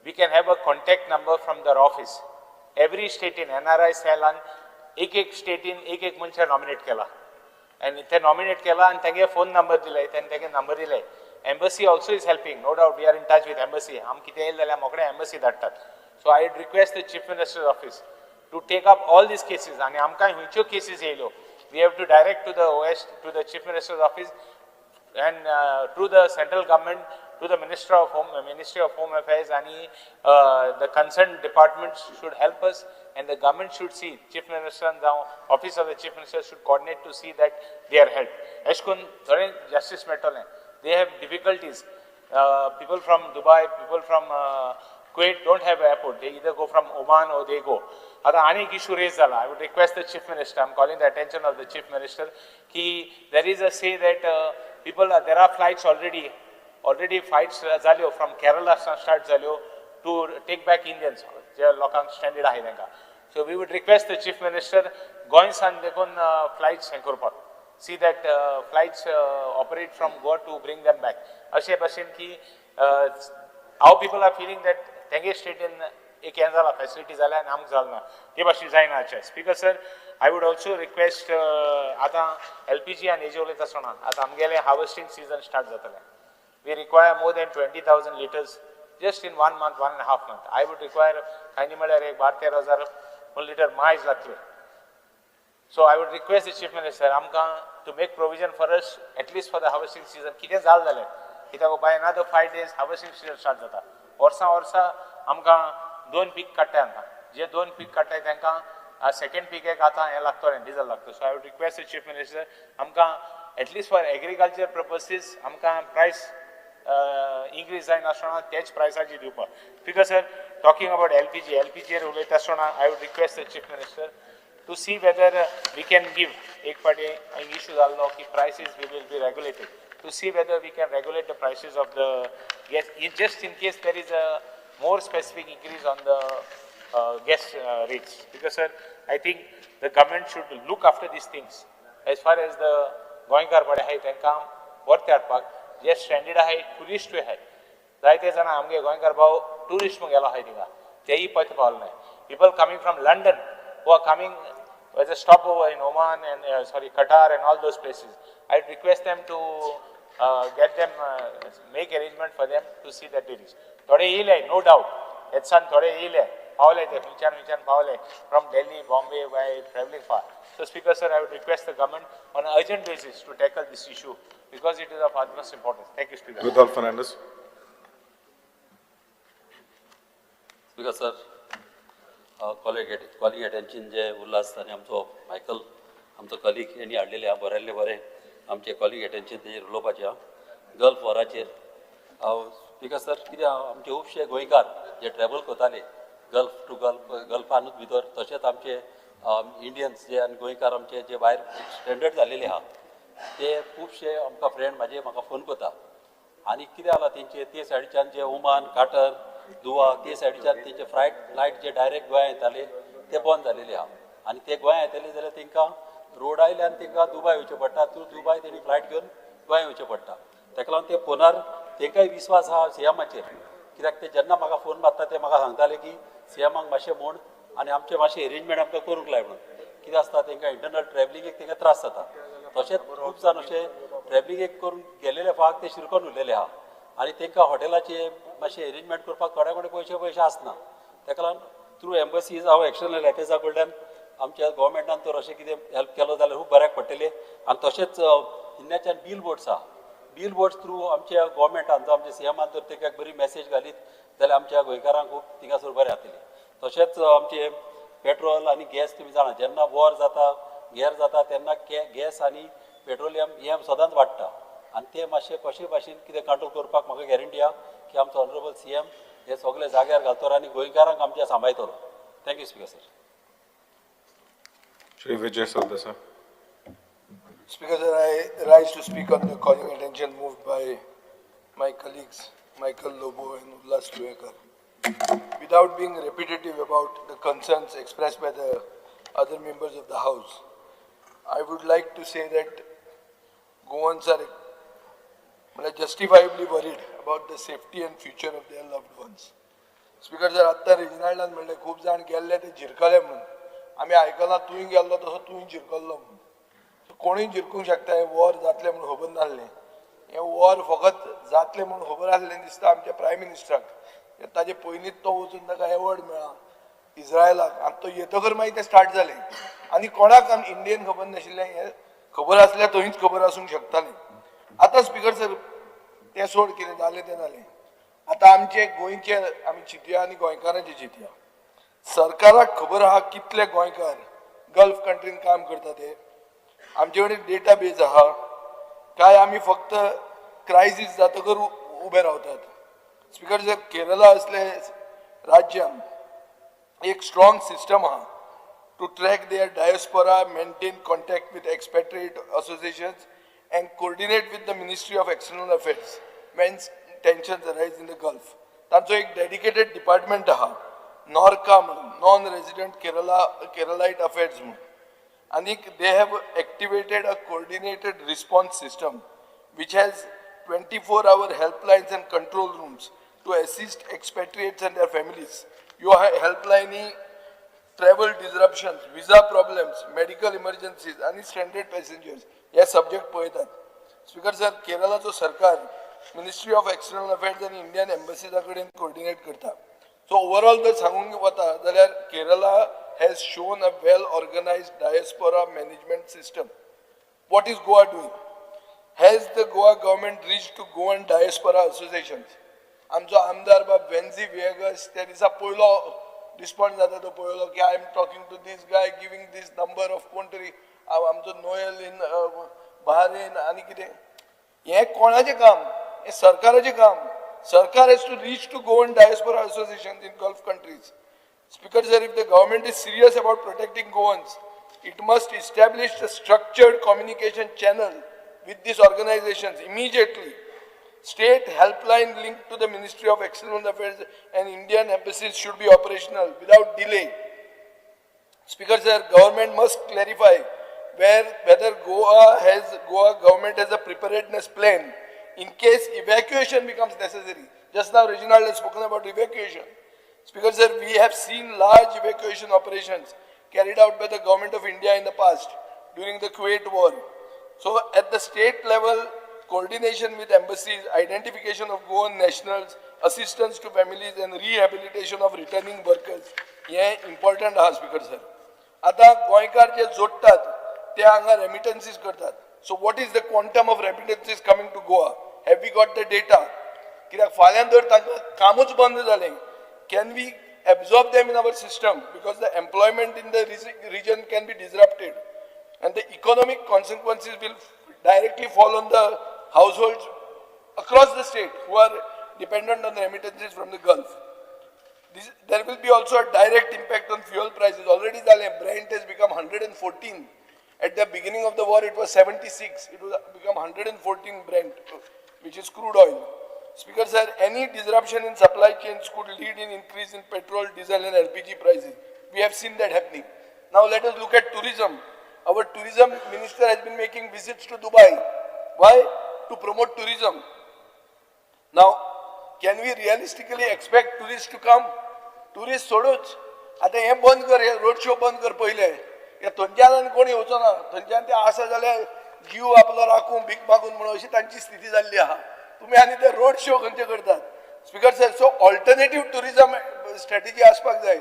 We can have a contact number from their office. Every state in NRI cell एक एक state in एक एक मनशां nominate केला आनी ते नॉमिनेट केला आनी तेगे फोन नंबर दिले आनी तेगे नंबर दिले. Embassy also is helping, no doubt we are in touch with embassy. आम कितें येयलें जाल्यार मोकळे एम्बसी धाडटात. So I request the chief minister's office to take up all these cases आनी आमकां खंयच्यो cases येयल्यो we have to direct to the OS to the chief minister's office and to the central government, to the minister of home, Ministry of Home Affairs and the concerned departments should help us and the government should see, Chief Minister and the office of the Chief Minister should coordinate to see that they are helped. अशें करून थोडे justice मेळटलें. They have difficulties. People from Dubai, people from Kuwait don't have airport. They either go from Oman or they go. आतां आनी एक issue rays जाला. I would request the Chief Minister, I am calling the attention of the Chief Minister की there is a say that people are, there are flights already flights जाल्यो from Kerala start जाल्यो to take back Indians जे लोकांक standard आहाय तांकां. So we would request the Chief Minister गोंयसान देखून flights हें करपाक, see that flights operate from Goa to bring them back. अशे भाशेन की our people are feeling that तेंगे स्टेटीन एक हें जाला, फॅसिलिटी जाल्या आनी आमकां जालें ना, ते भाशेन जायना. अशें speaker sir, I would also request आतां LPG आनी हेजेर उलयता आसतना आतां आमगेलें हार्वेस्टींग सिजन स्टार्ट जातलें. We require more than 20,000 litres just in 1 month, 1.5 month. I would require कांय न्ही म्हळ्यार एक 12-13 हजार लिटर मायज लागतले. So I would request the Chief Minister आमकां to make provision for us at least for the harvesting season. कितें जालें जाल्यार कित्याक by another 5 days harvesting season start जाता. वर्सां वर्सां आमकां 2 पीक काडटाय आमकां, जे 2 पीक काडटाय तांकां सेकंड पीक एक आतां हें लागतलें, डिजल लागतलें. So I would request the Chief Minister आमकां at least for agriculture purposes आमकां प्रायस इन्क्रीज जायनासतना त्याच प्रायसाची दिवपाक. Because sir, talking about LPG, एलपीजीर उलयता आसतना I would request the Chief Minister to see whether we can give. एक फावटी issue जाल्लो की prices we will be regulated, to see whether we can regulate the prices of the gas just in case there is a more specific increase on the gas rates. Because sir, I think the government should look after these things as far as the गोंयकार बरे आहाय तांकां वर्ते हाडपाक. जे standard आहाय ट्युरिस्टूय आहाय, जायते जाणां आमगे गोंयकार भाव ट्युरिस्ट म्हूण गेलो आहाय थिंगा, तेयी पयत पावले नाय. People coming from London who are coming as a stopover in Oman and sorry Qatar and all those places, I request them to get them, make arrangement for them to see that it is. थोडे येयले, no doubt, हेतसान थोडे येयले, पावले ते खंयच्यान खंयच्यान पावले from Delhi, Bombay by travelling far. So speaker sir, I would request the government on an urgent basis to tackle this issue because it is of utmost importance. Thank you, Speaker. Vithal Fernandes. Speaker sir, calling attention जे उल्हास आनी आमचो Michael आमचो colleague हेणी हाडलेले आहा, बरयल्ले बरें आमचे calling attention तेजेर उलोवपाचें आहा. गल्फ वॉराचेर हांव Because सर कितें आहा, आमचे खुबशे गोंयकार जे ट्रॅवल करताले गल्फ टू गल्फ, गल्फानूच भितर, तशेंच आमचे इंडियन्स जे आनी गोंयकार आमचे जे भायर स्टँडर्ड जाल्लेले आहा ते खुबशे आमकां फ्रेंड म्हाजे म्हाका फोन करता. आनी कितें जाला तेंचे ते सायडीच्यान जे ओमान, काटर, दुवा ते सायडीच्यान तेंचे फ्लायट जे डायरेक्ट गोंया येताले ते बंद जालेले आहा. आनी ते गोंया येतले जाल्यार तेंकां रोड आयल्यान तेंकां दुबाय वयचें पडटा, थ्रू दुबाय तेणी फ्लायट घेवन गोंया येवचें पडटा. तेका लागून ते फोनार तेंकांय विस्वास आहा सीएमाचेर, कित्याक ते जेन्ना म्हाका फोन मारता ते म्हाका सांगताले की सीएमाक मातशें म्हूण आनी आमचें मातशें एरेंजमेंट आमकां करूंक लाय म्हणून. कितें आसता तेंकां इंटरनल ट्रॅवलिंगेक तेंकां त्रास जाता, तशेंच खूब जाण अशें ट्रॅवलिंगेक करून गेलेले फाक ते शिरकोन उरलेले आहा आनी तेंकां हॉटेलाचे मातशें एरेंजमेंट करपाक थोड्या कडेन पयशे आसना. तेका लागून थ्रू एम्बसीज हांव एक्सटर्नल अफेर्सा कडल्यान आमच्या गोवोरमेंटान तर अशें कितें हेल्प केलो जाल्यार खूब बऱ्याक पडटलें. आनी तशेंच हिन्याच्यान बील बोर्ड्स आहा, बील बोर्ड्स थ्रू आमच्या गोवोरमेंटान जावं आमच्या सीएमान जर तेका एक बरी मॅसेज घालीत जाल्यार आमच्या गोंयकारांक खूब थिंगासर बरें जातलें. तशेंच आमचे पेट्रोल आनी गॅस तुमी जाणा, जेन्ना वॉर जाता, गेर जाता तेन्ना गॅस आनी पेट्रोलियम हें सदांच वाडटा आनी ते मातशें कशे भाशेन कितें कंट्रोल करपाक म्हाका गॅरंटी आहा की आमचो ऑनरेबल सीएम हे सगळे जाग्यार घालतलो आनी गोंयकारांक आमच्या सांबाळटलो. Thank you speaker sir. Shri Vijay Sardesai. Speaker sir, I rise to speak on the calling attention moved by my colleagues Michael Lobo and Ulhas Tuekar. Without being repetitive about the concerns expressed by the other members of the House, I would like to say that Goans are justifiably worried about the safety and future of their loved ones. Speaker sir, आत्ता रेजिनाल्डान म्हणलें खूब जाण गेल्ले ते झिरकले म्हणून, आमी आयकलां तूंय गेल्लो तसो तूंय झिरकल्लो म्हणून. कोणूय झिरकूंक शकता, हें वॉर जातलें म्हणून खबर नासलें. हें वॉर फकत जातलें म्हणून खबर आसलें दिसता आमच्या प्रायम मिनिस्टराक, ताजे पयलींच तो वचून ताका एवॉर्ड मेळ्ळा इस्रायलाक, आनी तो येतकर मागीर तें स्टार्ट जालें. आनी कोणाक इंडियन खबर नाशिल्लें, हें खबर आसल्यार थंयच खबर आसूंक शकतालें. आतां स्पीकर सर तें सोड, कितें जालें तें जालें. आतां आमचे गोंयचे आमी चिंतया आनी गोंयकारांचें चिंतया. सरकाराक खबर आहा कितले गोंयकार गल्फ कंट्रीन काम करता ते, आमचे कडेन डेटा बेज आहा काय आमी फक्त क्रायसीस जातकर उबे रावतात? स्पीकर सर, केरला असले राज्यान एक स्ट्रॉंग सिस्टम आहा to track their diaspora, maintain contact with expatriate associations and coordinate with the Ministry of External Affairs when tensions arise in the Gulf. तांचो एक डेडिकेटेड डिपार्टमेंट आहा नॉर्का म्हणून, नॉन रेजिडंट केरलायट अफेर्स म्हणून. आनीक they have activated a coordinated response system which has 24-hour helplines and control rooms to assist expatriates and their families. ह्यो हेल्पलायनी travel disruptions, visa problems, medical emergencies आनी stranded passengers हे subject पळयतात. Speaker sir, केरलाचो सरकार ministry of external affairs आनी Indian एम्बसीजा कडेन coordinate करता. So overall जर सांगूंक वता जाल्यार Kerala has shown a well organized diaspora management system. What is Goa doing? Has the Goa government reached to Goan diaspora associations? आमचो आमदार बाब वेन्झी विएगस त्या दिसा पयलो रिस्पॉन्स जाता तो पळयलो की I am talking to this guy, giving this number of कोण तरी आमचो नोएल इन बहारेन आनी कितें. हें कोणाचें काम? हें सरकाराचें काम. सरकार has to reach to Goan diaspora association in Gulf countries. Speaker sir, if the government is serious about protecting Goans, it must establish a structured communication channel with these organizations immediately. State helpline linked to the Ministry of External Affairs and Indian embassies should be operational without delay. Speaker sir, government must clarify whether Goa government has a preparedness plan in case evacuation becomes necessary. Just now Reginald has spoken about evacuation. Speaker sir, we have seen large evacuation operations carried out by the government of India in the past during the Kuwait war. So at the state level, coordination with embassies, identification of Goan nationals, assistance to families and rehabilitation of returning workers, हे important आहा speaker sir. आतां गोंयकार जे जोडटात ते हांगा रेमिटन्सीस करतात. So what is the quantum of remittances coming to Goa? Have we got the data? कित्याक फाल्यां जर तांकां कामूच बंद जालें, can we absorb them in our system? Because the employment in the region can be disrupted and the economic consequences will directly fall on the households across the state who are dependent on remittances from the Gulf. There will be also a direct impact on fuel prices. Already जालें, Brent has become 114. At the beginning of the war, it was 76. It was become 114 Brent, which is crude oil. Speaker sir, any disruption in supply chains could lead in increase in petrol, diesel and LPG prices. We have seen that happening. Now let us look at tourism. Our tourism minister has been making visits to Dubai. Why? To promote tourism. Now, can we realistically expect tourists to come? Tourist सोडूच, आतां हें बंद कर, हे road show बंद कर पयले. हे थंयच्यान आनी कोण येवचो ना. थंयच्यान ते आसा जाल्यार जीव आपलो राखूं भीक मागून म्हणून अशी तांची स्थिती जाल्ली आहा. तुमी आनी ते रोड शो खंयचे करतात? Speaker sir, so alternative tourism strategy आसपाक जाय.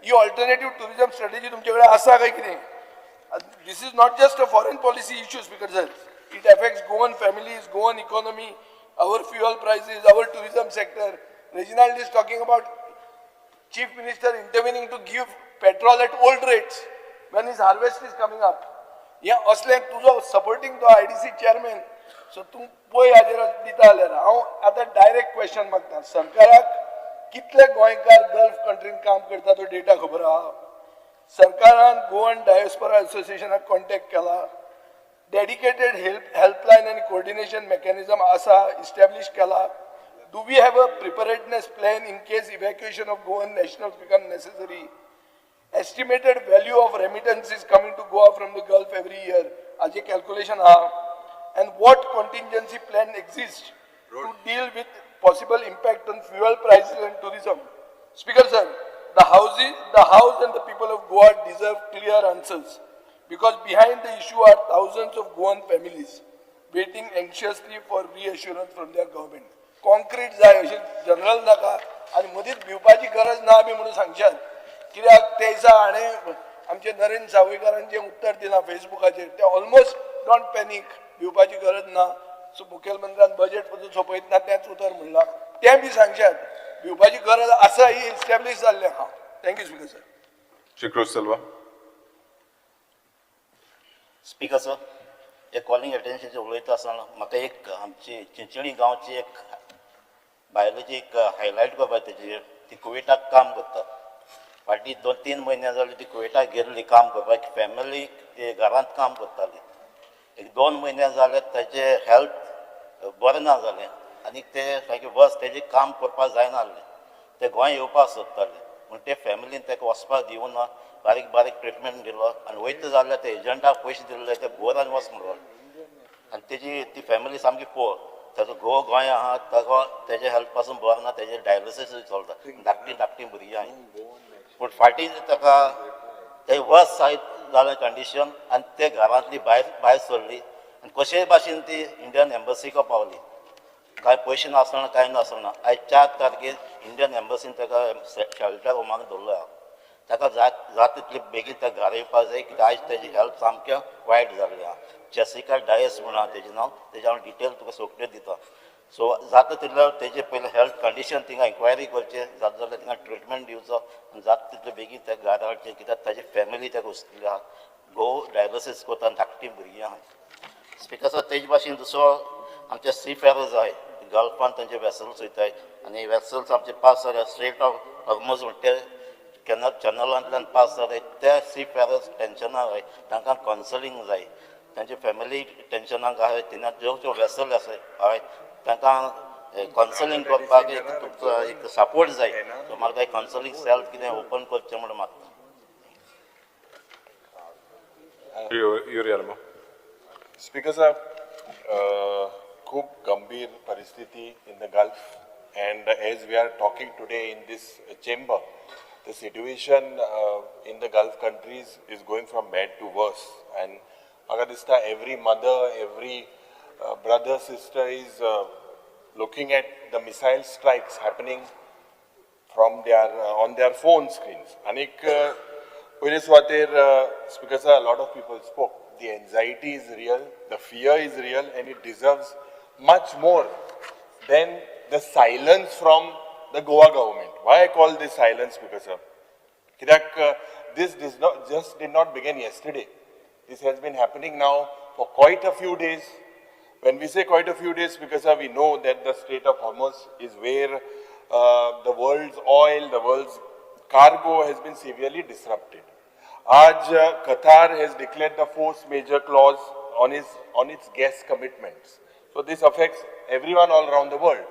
ही ऑल्टरनेटीव टुरिजम स्ट्रॅटेजी तुमचे कडेन आसा काय कितें? This is not just a foreign policy issue, Speaker sir. It affects Goan families, Goan economy, our fuel prices, our tourism sector. Reginald is talking about Chief Minister intervening to give petrol at old rates when his harvest is coming up. हें असलें तुजो supporting तो IDC chairman, so तूं पळय हाजेर दिता जाल्यार. हांव आतां डायरेक्ट क्वेश्चन मागता सरकाराक, कितले गोंयकार गल्फ कंट्रीन काम करता तो डेटा खबर आहा? सरकारान गोवन डायस्पोरा एसोसिएशनाक कॉन्टेक्ट केला? डेडिकेटेड हेल्पलायन आनी कोऑर्डिनेशन मेकॅनिझम आसा, इस्टॅब्लिश केला? Do we have a preparedness plan in case evacuation of Goan nationals become necessary? Estimated value of remittances coming to Goa from the Gulf every year, हाजे calculation आहा? And what contingency plan exists to deal with possible impact on fuel prices and tourism? Speaker sir, the house and the people of Goa deserve clear answers because behind the issue are thousands of Goan families waiting anxiously for reassurance from their government. Concrete जाय, अशें general नाका आनी मदींच भिवपाची गरज ना बी म्हणून सांगशात. कित्याक ते दिसा हाणें आमचे नरेंद्र सावयकारान जें उत्तर दिलां फेसबुकाचेर तें ऑलमोस्ट don't panic, भिवपाची गरज ना. सो मुखेलमंत्र्यान बजेट पसून सोंपयतना तेंच उतर म्हणलां, तें बी सांगशात. भिवपाची गरज आसा ही इस्टॅब्लीश जाल्लें आहा. Thank you, Speaker sir. Shri Cruz Silva. Speaker sir, हे कॉलिंग अटेन्शनाचेर उलयता आसतना म्हाका एक आमची चिंचणी गांवची एक बायलेची एक हायलायट करपाक. तेजेर ती कुवेटाक काम करता. फाटीं 2-3 म्हयने जाले ती कुवेटाक गेल्ली काम करपाक. फॅमिली घरांत काम करताली. एक 2 म्हयने जाले ताचे हेल्थ बरें ना जालें आनी ते सारकें वर्स तेजें काम करपाक जायना आसलें. ते गोंय येवपाक सोदताले पूण ते फॅमिलीन ताका वचपाक दिवना. बारीक बारीक ट्रिटमेंट दिलो आनी वयता जाल्यार ते एजंटाक पयशे दिल्ले, ते बोरान वच म्हणलो. आनी तेजी ती फॅमिली सामकी पोर. ताचो घोव गोंय आहा, ताका तेजे हेल्थ पासून बरो ना, तेजें डायलिसीस चलता. धाकटीं धाकटीं भुरगीं आहाय. पूण फाटीं ताका ते वर्स जायत जालें कंडिशन आनी ते घरांतली भायर भायर सरली आनी कशेय भाशेन ती इंडियन एम्बसीक पावली. कांय पयशे नासतना, कांय नासतना आयज 4 तारखेर इंडियन एम्बसीन ताका शेल्टर होमाक दवरलो आहा. ताका जात जाता तितले बेगीन त्या घरा येवपाक जाय, कित्याक आयज तेजी हेल्थ सामकें वायट जाल्लें आहा. जेसिका डायस म्हणून आहा तेजें नांव. तेजें हांव डिटेल तुका सगळ्यो दिता. सो जाता तितलो तेजे पयलें हेल्थ कंडिशन थिंगा इन्क्वायरी करचें, जाता जाल्यार थिंगा ट्रिटमेंट दिवचो आनी जाता तितले बेगीन त्या घरा हाडचें, कित्याक ताजी फॅमिली ताका हुस्केल्ली आहा. घोव डायलिसीस करता आनी धाकटीं भुरगीं आहा. स्पिकर सर, तेजे भाशेन दुसरो आमचे सी फेरर्स आहाय. गल्फान तांचे वेसल्स वयताय आनी वेसल्स आमचे पास जाले, स्ट्रेट ऑफ हॉर्मोज म्हणटा ते केन्ना चॅनलांतल्यान पास जाले. ते सी फेरर्स टेंशनाक आहाय. तांकां कावन्सिलींग जाय. तांची फॅमिली टेंशनाक आहाय. थिंगा ज्यो ज्यो वेसल आसा हय, तांकां कावन्सिलींग करपाक एक तुमचो एक सपोर्ट जाय. सो म्हाका एक कावन्सिलींग सेल कितें ओपन करचें म्हणून मागता. Shri Yuri Alemao. Speaker साहब, खूब गंभीर परिस्थिती in the Gulf, and as we are talking today in this chamber, the situation in the Gulf countries is going from bad to worse, and म्हाका दिसता every mother, every brother, sister is looking at the missile strikes happening from their on their phone screens. आनीक पयले सुवातेर, Speaker sir, lot of people spoke. The anxiety is real, the fear is real, and it deserves much more than the silence from the Goa government. Why I call this silence, Speaker sir? कित्याक this does not just did not begin yesterday. This has been happening now for quite a few days. When we say quite a few days, because we know that the Strait of Hormuz is where the world's oil, the world's cargo has been severely disrupted. आज Qatar has declared the force majeure clause on its gas commitments. So this affects everyone all around the world.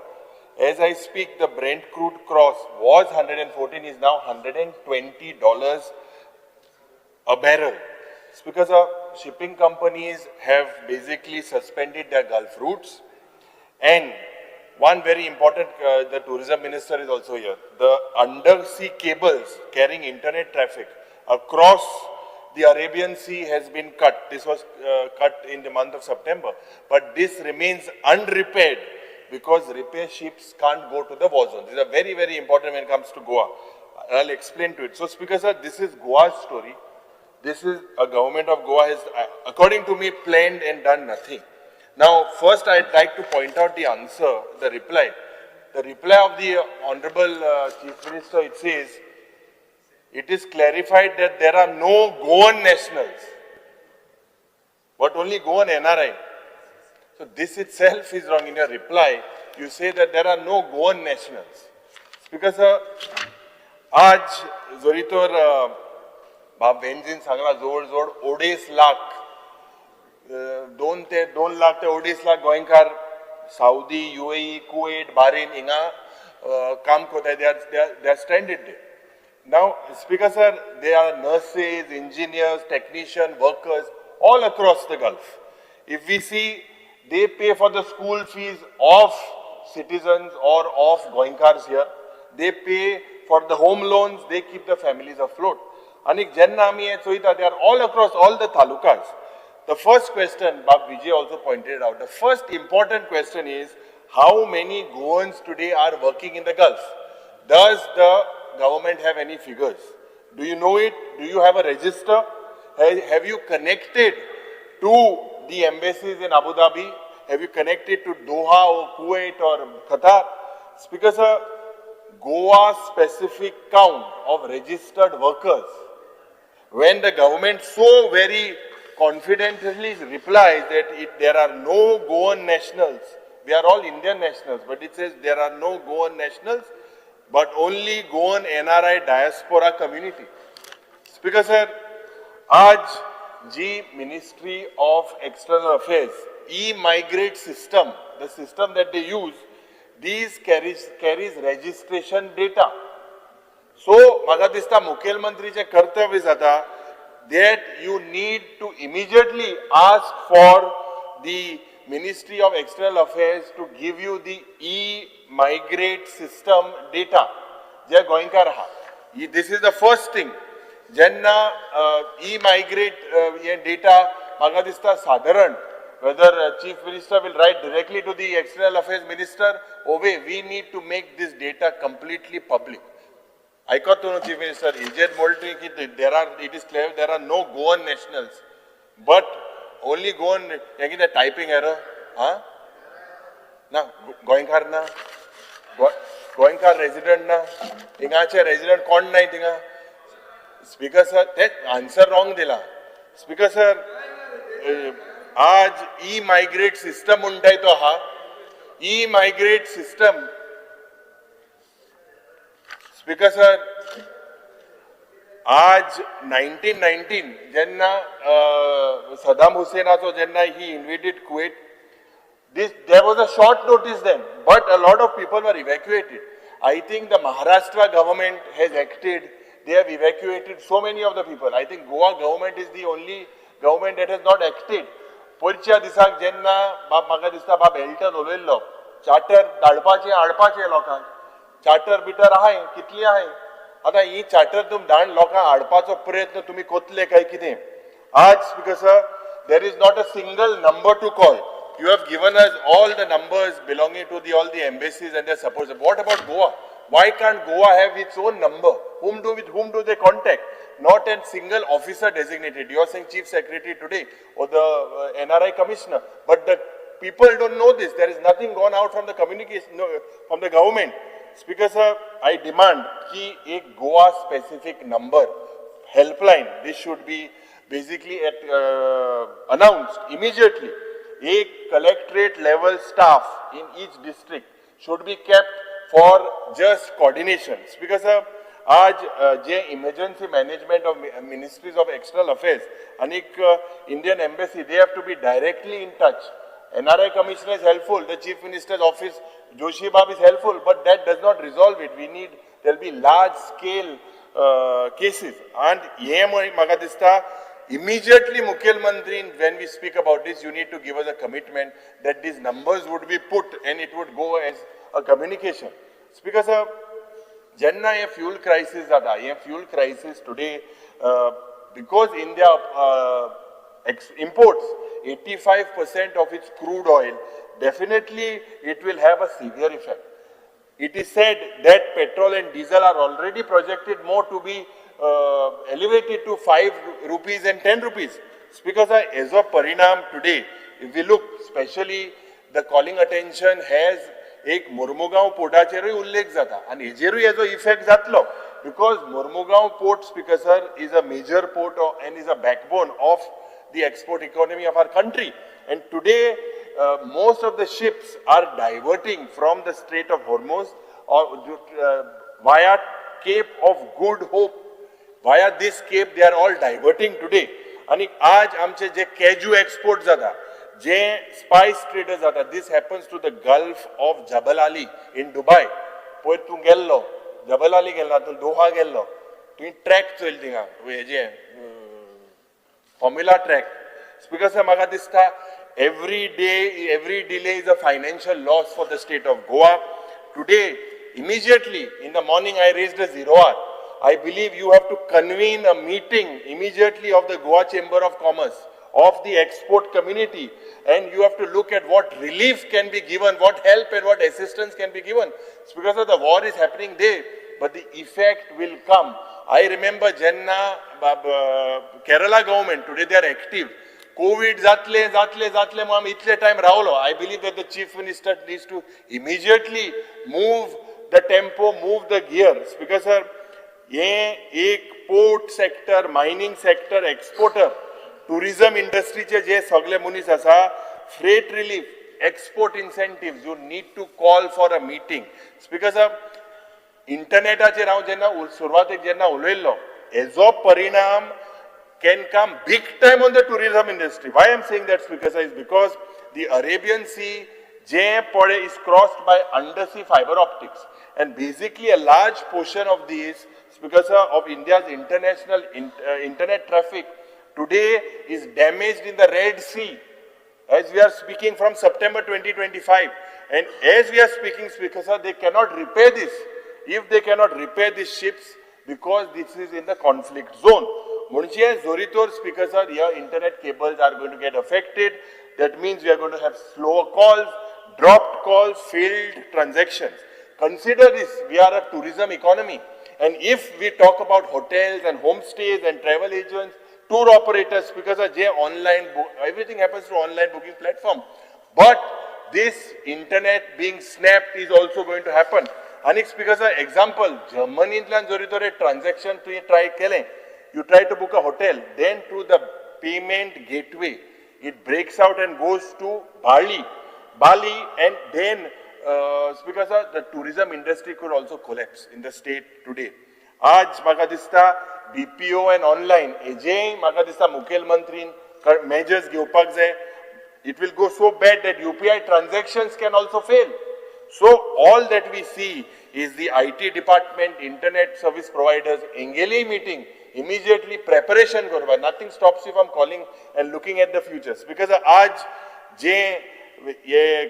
As I speak, the Brent crude cross was 114, is now $120 a barrel. It's because shipping companies have basically suspended their Gulf routes. And one very important, the tourism minister is also here. The undersea cables carrying internet traffic across the Arabian Sea has been cut. This was cut in the month of September. But this remains unrepaired because repair ships can't go to the war zone. These are very, very important when it comes to Goa. I'll explain to it. So, Speaker sir, this is Goa's story. This is a government of Goa has, according to me, planned and done nothing. Now, first I'd like to point out the answer, the reply. The reply of the Honorable Chief Minister, it says, it is clarified that there are no Goan nationals, but only Goan NRI. So this itself is wrong. In your reply, you say that there are no Goan nationals. Because आज जरी तर बाब वेन्झीन सांगला जवळ जवळ 2.5 लाख, 2 ते 2 लाख ते 2.5 लाख गोंयकार सावदी, युएई, कुवेट, बारेन हिंगा काम करताय. They are stranded there. Now, Speaker sir, they are nurses, engineers, technician, workers all across the Gulf. If we see, they pay for the school fees of citizens or of Goenkars here. They pay for the home loans, they keep the families afloat. आणि जेन्ना आमी हे चोयता, they are all across all the talukas. The first question, Bab Vijay also pointed out, the first important question is, how many Goans today are working in the Gulf? Does the government have any figures? Do you know it? Do you have a register? Have you connected to the embassies in Abu Dhabi? Have you connected to Doha or Kuwait or Qatar? Speaker sir, Goa specific count of registered workers, when the government so very confidently replies that there are no Goan nationals, we are all Indian nationals, but it says there are no Goan nationals, but only Goan NRI diaspora community. Speaker sir, आज जी Ministry of External Affairs e-migrate system, the system that they use, these carries registration data. So म्हाका दिसता मुखेलमंत्रीचें कर्तव्य जाता that you need to immediately ask for the Ministry of External Affairs to give you the e-migrate system data जे गोंयकार आहा. This is the first thing. जेन्ना E migrate हे data म्हाका दिसता सादारण whether Chief Minister will write directly to the External Affairs Minister or way, we need to make this data completely public. आयकत न्हू chief minister, हेजेर म्हणटा की there are it is clear there are no Goan nationals but only Goan. हें कितें typing error आं? ना गोंयकार, ना गोंयकार रेजिडंट, ना थिंगाचे रेजिडंट कोण नाय थिंगा. स्पीकर सर, तेच आन्सर रॉंग दिला. स्पीकर सर, आज ई मायग्रेट सिस्टम म्हणटाय तो आहा, E migrate system. Speaker sir, आज 1919 जेन्ना सदाम हुसेनाचो जेन्ना he invaded Kuwait, this there was a short notice then, but a lot of people were evacuated. I think the Maharashtra government has acted. They have evacuated so many of the people. I think Goa government is the only government that has not acted. पयरच्या दिसाक जेन्ना बाब, म्हाका दिसता बाब Elton उलयल्लो, charter धाडपाचें, हाडपाचें लोकांक. Charter bitter आहाय, कितली आहाय? आतां ही चार्टर तुमी धाड लोकांक हाडपाचो प्रयत्न तुमी कोतले काय कितें? आज because there is not a single number to call. You have given us all the numbers belonging to the all the embassies and their supporters. What about Goa? Why can't Goa have its own number? Whom do with whom do they contact? Not a single officer designated. You are saying Chief Secretary today or the NRI commissioner, but the people don't know this. There is nothing gone out from the communication, no, from the government. Speaker sir, I demand ki एक Goa specific number, helpline, this should be basically announced immediately. एक collectorate level staff in each district should be kept for just coordination. Because आज जे emergency management of ministries of external affairs आनीक Indian embassy, they have to be directly in touch. NRI commissioner is helpful, the chief minister's office, Joshi Bab, is helpful, but that does not resolve it. We need, there will be large scale cases. And हे म्हाका दिसता, immediately मुखेलमंत्री, when we speak about this, you need to give us a commitment that these numbers would be put and it would go as a communication. Speaker sir, जेन्ना हे fuel crisis जाता, हे fuel crisis today, because India imports 85% of its crude oil, definitely it will have a severe effect. It is said that petrol and diesel are already projected more to be elevated to 5 rupees and 10 rupees. Because as of परिणाम today, if we look, especially the calling attention has एक मोर्मुगांव पोर्टाचेरूय उल्लेख जाता आनी हेजेरूय हेजो effect जातलो, because Mormugao port, Speaker sir, is a major port and is a backbone of the export economy of our country. And today, most of the ships are diverting from the Strait of Hormuz or via Cape of Good Hope. Via this cape, they are all diverting today. आणि आज आमचे जे cashew export जाता, जे spice trader जाता, this happens to the Gulf of Jebel Ali in Dubai. पयर तूं गेल्लो, जबल अली गेल्लो, तूं दोहा गेल्लो, तुवें ट्रॅक चोयल थिंगा, हेजे फॉर्म्युला ट्रॅक. Because म्हाका दिसता, every day, every delay is a financial loss for the state of Goa. Today, immediately in the morning, I raised a Zero Hour. I believe you have to convene a meeting immediately of the Goa Chamber of Commerce, of the export community, and you have to look at what relief can be given, what help and what assistance can be given. It's because of the war is happening there, but the effect will come. I remember जेन्ना Kerala government, today they are active. Covid जातले जातले जातले म्हणून आमी इतले time रावलो. I believe that the chief minister needs to immediately move the tempo, move the gears, because sir, हे एक port sector, mining sector, exporter, tourism इंडस्ट्रीचे जे सगळे मनीस आसा, freight relief, export incentive, you need to call for a meeting. Because इंटरनेटाचेर हांव जेन्ना सुरवातेक जेन्ना उलयल्लो, हेजो परिणाम can come big time on the tourism industry. Why I'm saying that, Speaker sir, is because the Arabian Sea, जे पळय, is crossed by undersea fiber optics. And basically a large portion of this, Speaker sir, of India's international internet traffic today is damaged in the Red Sea as we are speaking from September 2025. And as we are speaking, Speaker sir, they cannot repair this. If they cannot repair these ships, because this is in the conflict zone. म्हणजे जोरी तर, Speaker sir, here internet cables are going to get affected. That means we are going to have slower calls, dropped calls, failed transactions. Consider this, we are a tourism economy. And if we talk about hotels and homestays and travel agents, tour operators, because of J online, everything happens through online booking platform. But this internet being snapped is also going to happen. आनी because example, जर्मनींतल्यान जरी तर transaction तुवें try केलें, you try to book a hotel, then through the payment gateway it breaks out and goes to Bali, and then, because the tourism industry could also collapse in the state today. आज म्हाका दिसता, BPO and online हेजेय म्हाका दिसता मुखेलमंत्रीन measures घेवपाक जाय. It will go so bad that UPI transactions can also fail. So all that we see is the IT department, internet service providers, हेंगेली meeting, immediately preparation करपा. Nothing stops you from calling and looking at the futures. Because आज जे हे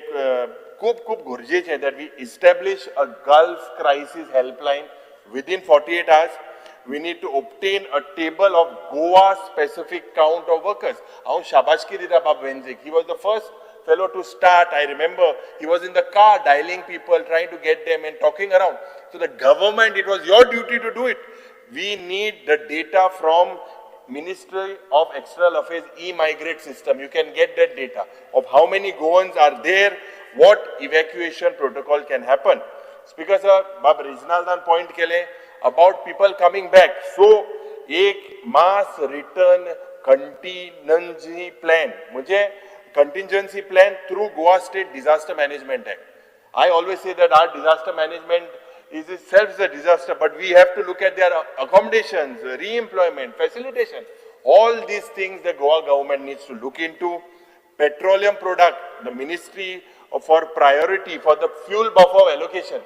खूब खूब गरजेचें that we establish a Gulf crisis helpline within 48 hours. We need to obtain a table of Goa specific count of workers. हांव शाबासकी दिता बाब वेंझीक. He was the first fellow to start. I remember he was in the car dialing people, trying to get them and talking around. So the government, it was your duty to do it. We need the data from Ministry of External Affairs e-migrate system. You can get that data of how many Goans are there, what evacuation protocol can happen. Speaker sir, Bab Reginaldan point केले about people coming back. So, एक mass return contingency plan, म्हणजे contingency plan through Goa State Disaster Management Act. I always say that our disaster management is itself a disaster, but we have to look at their accommodations, re-employment, facilitation. All these things the Goa government needs to look into. Petroleum product, the ministry for priority for the fuel buffer allocation.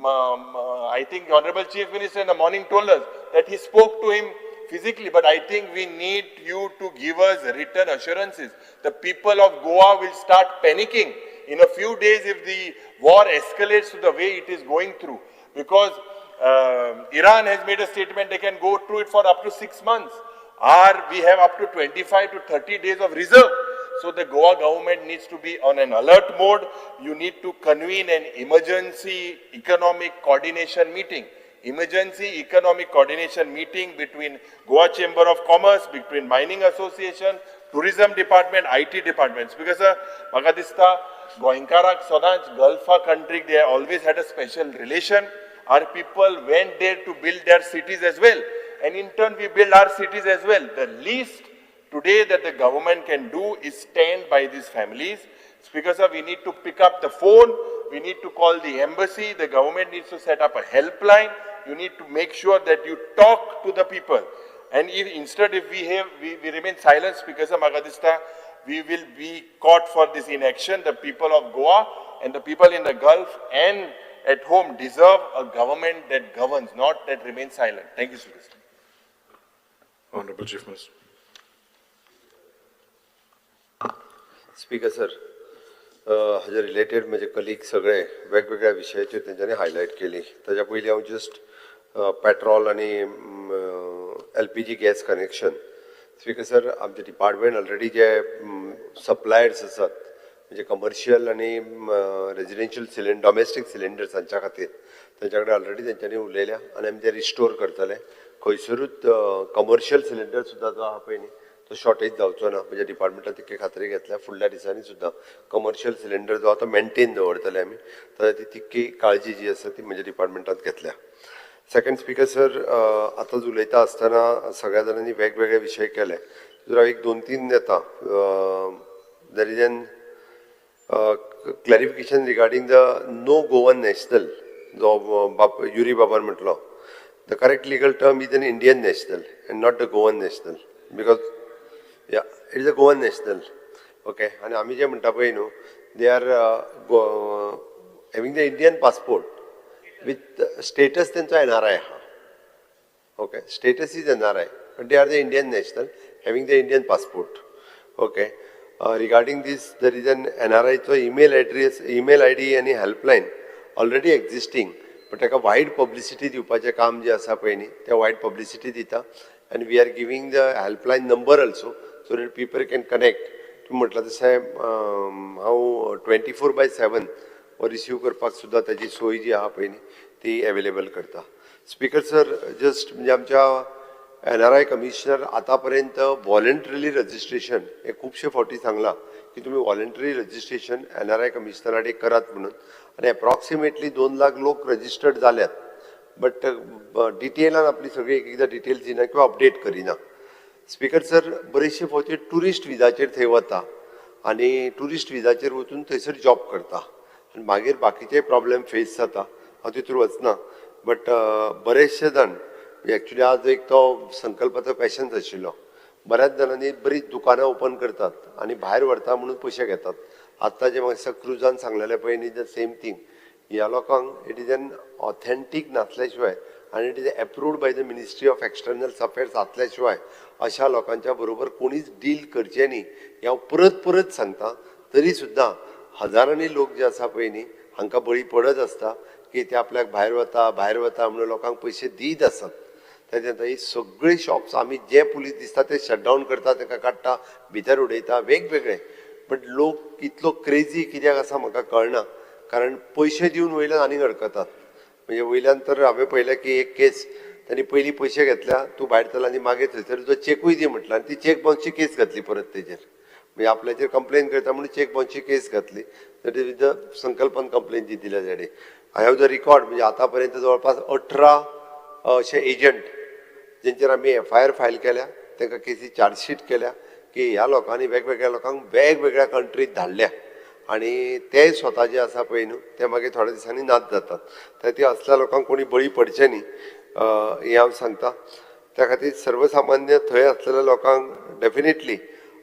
I think Honorable Chief Minister in the morning told us that he spoke to him physically, but I think we need you to give us written assurances. The people of Goa will start panicking in a few days if the war escalates to the way it is going through. Because Iran has made a statement they can go through it for up to 6 months. Or we have up to 25 to 30 days of reserve. So the Goa government needs to be on an alert mode. You need to convene an emergency economic coordination meeting. Emergency economic coordination meeting between Goa Chamber of Commerce, between Mining Association, Tourism Department, IT departments. Because म्हाका दिसता गोंयकाराक सदांच Galpha कंट्रीक they always had a special relation. Our people went there to build their cities as well. And in turn we build our cities as well. The least today that the government can do is stand by these families. Speaker sir, we need to pick up the phone, we need to call the embassy, the government needs to set up a helpline, you need to make sure that you talk to the people. And if instead if we remain silent, Speaker sir, म्हाका दिसता, we will be caught for this inaction. The people of Goa and the people in the Gulf and at home deserve a government that governs, not that remains silent. Thank you, Speaker sir. Honorable Chief Minister. Speaker sir, हाजे related म्हजे colleague सगळे वेगवेगळ्या विशयाचेर तेंच्यांनी highlight केली. ताच्या पयलीं हांव जस्ट पेट्रोल आनी LPG gas connection. Speaker sir, आमचे डिपार्टमेंट ऑलरेडी जे सप्लायर्स आसात म्हणजे कमर्शियल आनी रेजिडेन्शियल सिलिंडर, डॉमेस्टीक सिलिंडर्स हांच्या खातीर तेंच्या कडेन ऑलरेडी तेंच्यांनी उलयल्या आनी आमी ते रिस्टोर करतले. खंयसरूच कमर्शियल सिलिंडर सुद्दां जो आहा पळय न्ही तो शॉर्टेज जावचो ना. म्हणजे डिपार्टमेंटान तितकी खात्री घेतल्या. फुडल्या दिसांनी सुद्दां कमर्शियल सिलिंडर जो आतां मेनटेन दवरतले आमी, तर ती तितकी काळजी जी आसा ती म्हणजे डिपार्टमेंटान घेतल्या. सेकंड स्पीकर सर, आतां उलयता आसतना सगळ्या जाणांनी वेगवेगळे विशय केले. दुसरो एक दोन तीन येता. There is an clarification regarding the no Goan national जो बाप युरी बाबान म्हटलो. The correct legal term is an Indian national and not the Goan national, because yeah, it is a Goan national. Okay, आनी आमी जे म्हणटा पळय न्हू, they are having the Indian passport with status तेंचो NRI आहा. Okay, status is NRI, but they are the Indian national having the Indian passport. Okay, regarding this there is an NRI चो email address, email ID आनी helpline already existing, but ताका wide publicity दिवपाचें काम जें आसा पळय न्ही, तें वायड पब्लिसिटी दिता. And we are giving the helpline number also so that people can connect. तुमी म्हटलां तशें हांव 24/7 हो रिसीव करपाक सुद्दां ताजी सोय जी आहा पळय न्ही ती एवेलेबल करता. स्पीकर सर, जस्ट म्हणजे आमच्या NRI commissioner आतां पर्यंत वॉलंटरीली रजिस्ट्रेशन हे खुबशे फावटी सांगलां की तुमी वॉलंटरी रजिस्ट्रेशन NRI कमिशनरा कडेन करात म्हणून, आनी एप्रॉक्सिमेटली 2 लाख लोक रजिस्टर्ड जाल्यात, बट डिटेलान आपली सगळी एक एकदां डिटेल्स दिना किंवा अपडेट करिना. स्पीकर सर, बरेचशे फावटी ट्युरिस्ट विजाचेर थंय वता आनी ट्युरिस्ट विजाचेर वचून थंयसर जॉब करता आनी मागीर बाकीचे प्रॉब्लेम फेस जाता. हांव तितूर वचना, बट बरेचशे जाण एक्चुली आज एक तो संकल्पाचो पॅशन्स आशिल्लो. बऱ्याच जाणांनी बरीच दुकानां ओपन करतात आनी भायर व्हरता म्हणून पयशे घेतात. आत्तां जें म्हाका दिसता क्रुजान सांगलेलें पळय न्ही, the same thing. ह्या लोकांक it is an authentic नासल्या शिवाय आनी it is approved by the ministry of external affairs आसल्या शिवाय अशा लोकांच्या बरोबर कोणीच डील करचें न्ही हें हांव परत परत सांगता. तरी सुद्दां हजारांनी लोक जे आसा पळय न्ही हांकां बळी पडत आसता की ते आपल्याक भायर वता भायर वता म्हणून लोकांक पयशे दीत आसत. ताच्या नंतर ही सगळीं शॉप्स आमी जे पुलीस दिसता ते शटडावन करता, तांकां काडटा, भितर उडयता वेगवेगळे. बट लोक इतलो क्रेजी कित्याक आसा म्हाका कळना, कारण पयशे दिवन वयल्यान आनीक अडकतात. म्हणजे वयल्यान तर हांवें पळयलें की एक केस तांणी पयलीं पयशे घेतल्या, तूं भायर चल आनी मागीर थंयसर तुजो चॅकूय दी म्हटला आनी ती चॅक बाउन्सची केस घातली परत तेजेर. म्हणजे आपल्याचेर कंप्लेन करता म्हणून चॅक बाउन्सची केस घातली. That is with the संकल्पन कंप्लेन जी दिल्या ताणें. I have the record. म्हणजे आतां पर्यंत जवळपास 18 अशे एजंट जेंचेर आमी FIR file केल्या, तांकां केसी चार्जशीट केल्या की ह्या लोकांनी वेगवेगळ्या लोकांक वेगवेगळ्या कंट्रीत धाडल्या आनी ते स्वता जे आसा पळय न्हू ते मागीर थोड्या दिसांनी नाच जातात. तर ती असल्या लोकांक कोणी बळी पडचें न्ही हें हांव सांगता. त्या खातीर सर्वसामान्य थंय आसलेल्या लोकांक डेफिनेटली